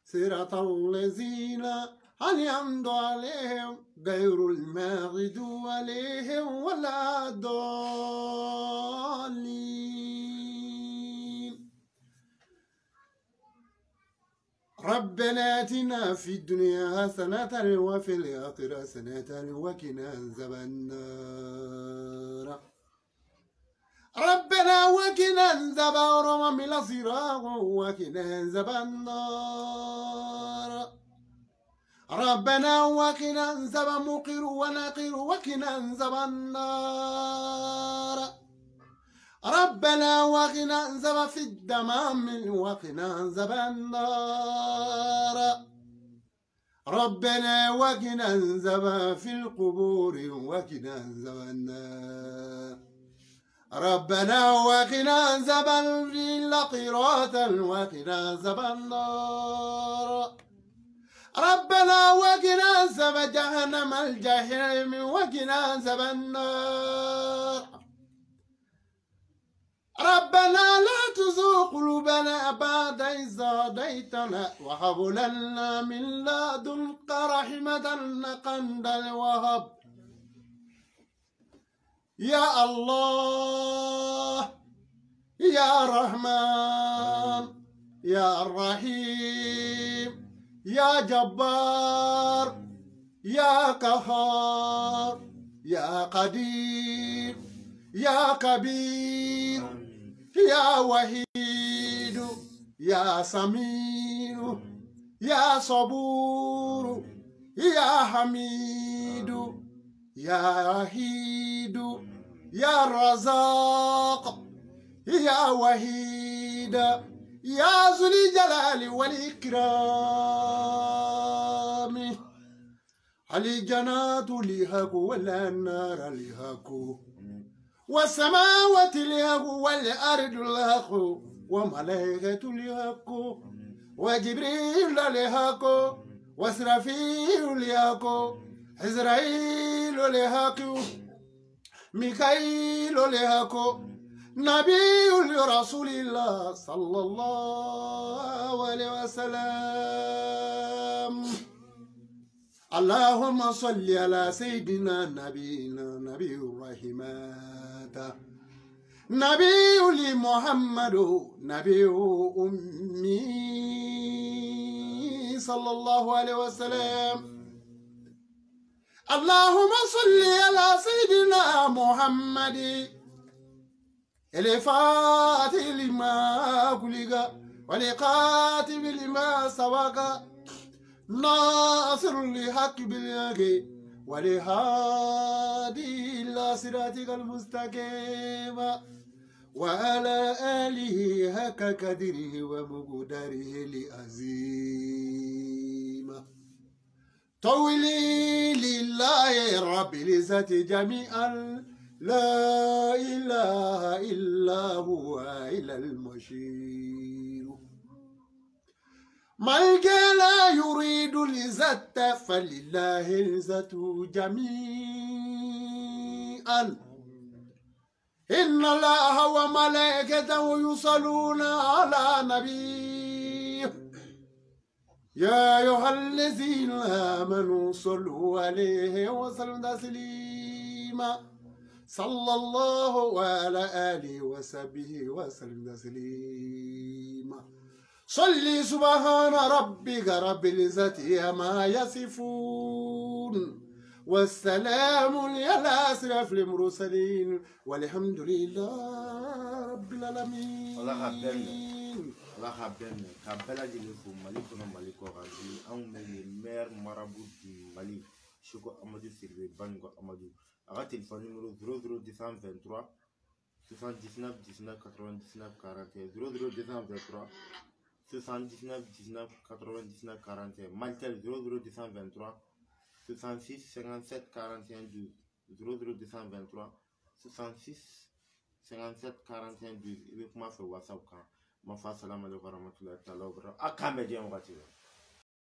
صراط الذين أنعمت عليهم غير المغضوب عليهم ولا الضالين. ربنا آتنا في الدنيا حسنة وفي الآخرة حسنة وقنا عذاب النار. ربنا وقنا عذاب النار وقنا عذاب النار. ربنا وقنا عذاب مقر ونقر وقنا عذاب النار. ربنا وقنا عذاب في الدمام وقنا عذاب النار. ربنا وقنا عذاب في القبور وقنا عذاب النار. ربنا وقنا عذاب في القراءة وقنا عذاب النار. ربنا وقنا عذاب جهنم الجحيم وقنا عذاب النار. ربنا لا تزغ قلوبنا بعد إذ هديتنا وهب لنا من لدنك رحمة إنك أنت الوهاب. يا الله يا رحمن يا رحيم يا جبار يا قهار يا قدير يا كبير يا وحيد يا سميع يا صبور يا حميد يا رحيد يا رزاق يا وحيد يا ذو الجلال والإكرام. الجنات لهك ولا النار لهك والسماوات لهك والأرض لهك وملائكة لهك وجبريل لهك وإسرافيل لهك عزرائيل لهك ميكائيل لهك نبي رسول الله صلى الله عليه وسلم. اللهم صل على سيدنا نبينا نبي الرحمات نبي لمحمد نبي أمي صلى الله عليه وسلم. اللهم صل على سيدنا محمد الفاتح لما أغلق والقاتم لما سبق ناصر الحق بالحق والهادي إلى صراطك المستقيم وعلى آله حق قدره ومقداره العظيم. طولي لله رب العزة جميعا لا إله إلا هو إلى المشير. من لا يريد العزة فلله العزة جميعا. إن الله وملائكته يصلون على نبيه يا أيها الذين آمنوا صلوا عليه وسلموا تسليما. صلى الله على آله وصحبه وسلم تسليما. صلي سبحان ربك رب العزة عما يصفون والسلام على أشرف المرسلين والحمد لله رب العالمين. Allah ka bɛɛ minɛ, Ala ka bɛɛ minɛ, ka bɛɛ lajɛlen fo Mali kɔnɔ, Mali kɔ kan. Bi anw bɛ le maire marabout du Mali, Seko Amadu Sidibe Banikɔ Amadu. A ka téléphone numéro 00223 79 19 99 41, 00223 79 19 99 41, Malitel 00223 66 57 41 12, 00223 66 57 41 12. I bɛ kuma fɛ WhatsApp kan. Ma fa, salamu aleykum warahmatulahi taala wa barakatuh. A k'an bɛn diɲɛ wagati la.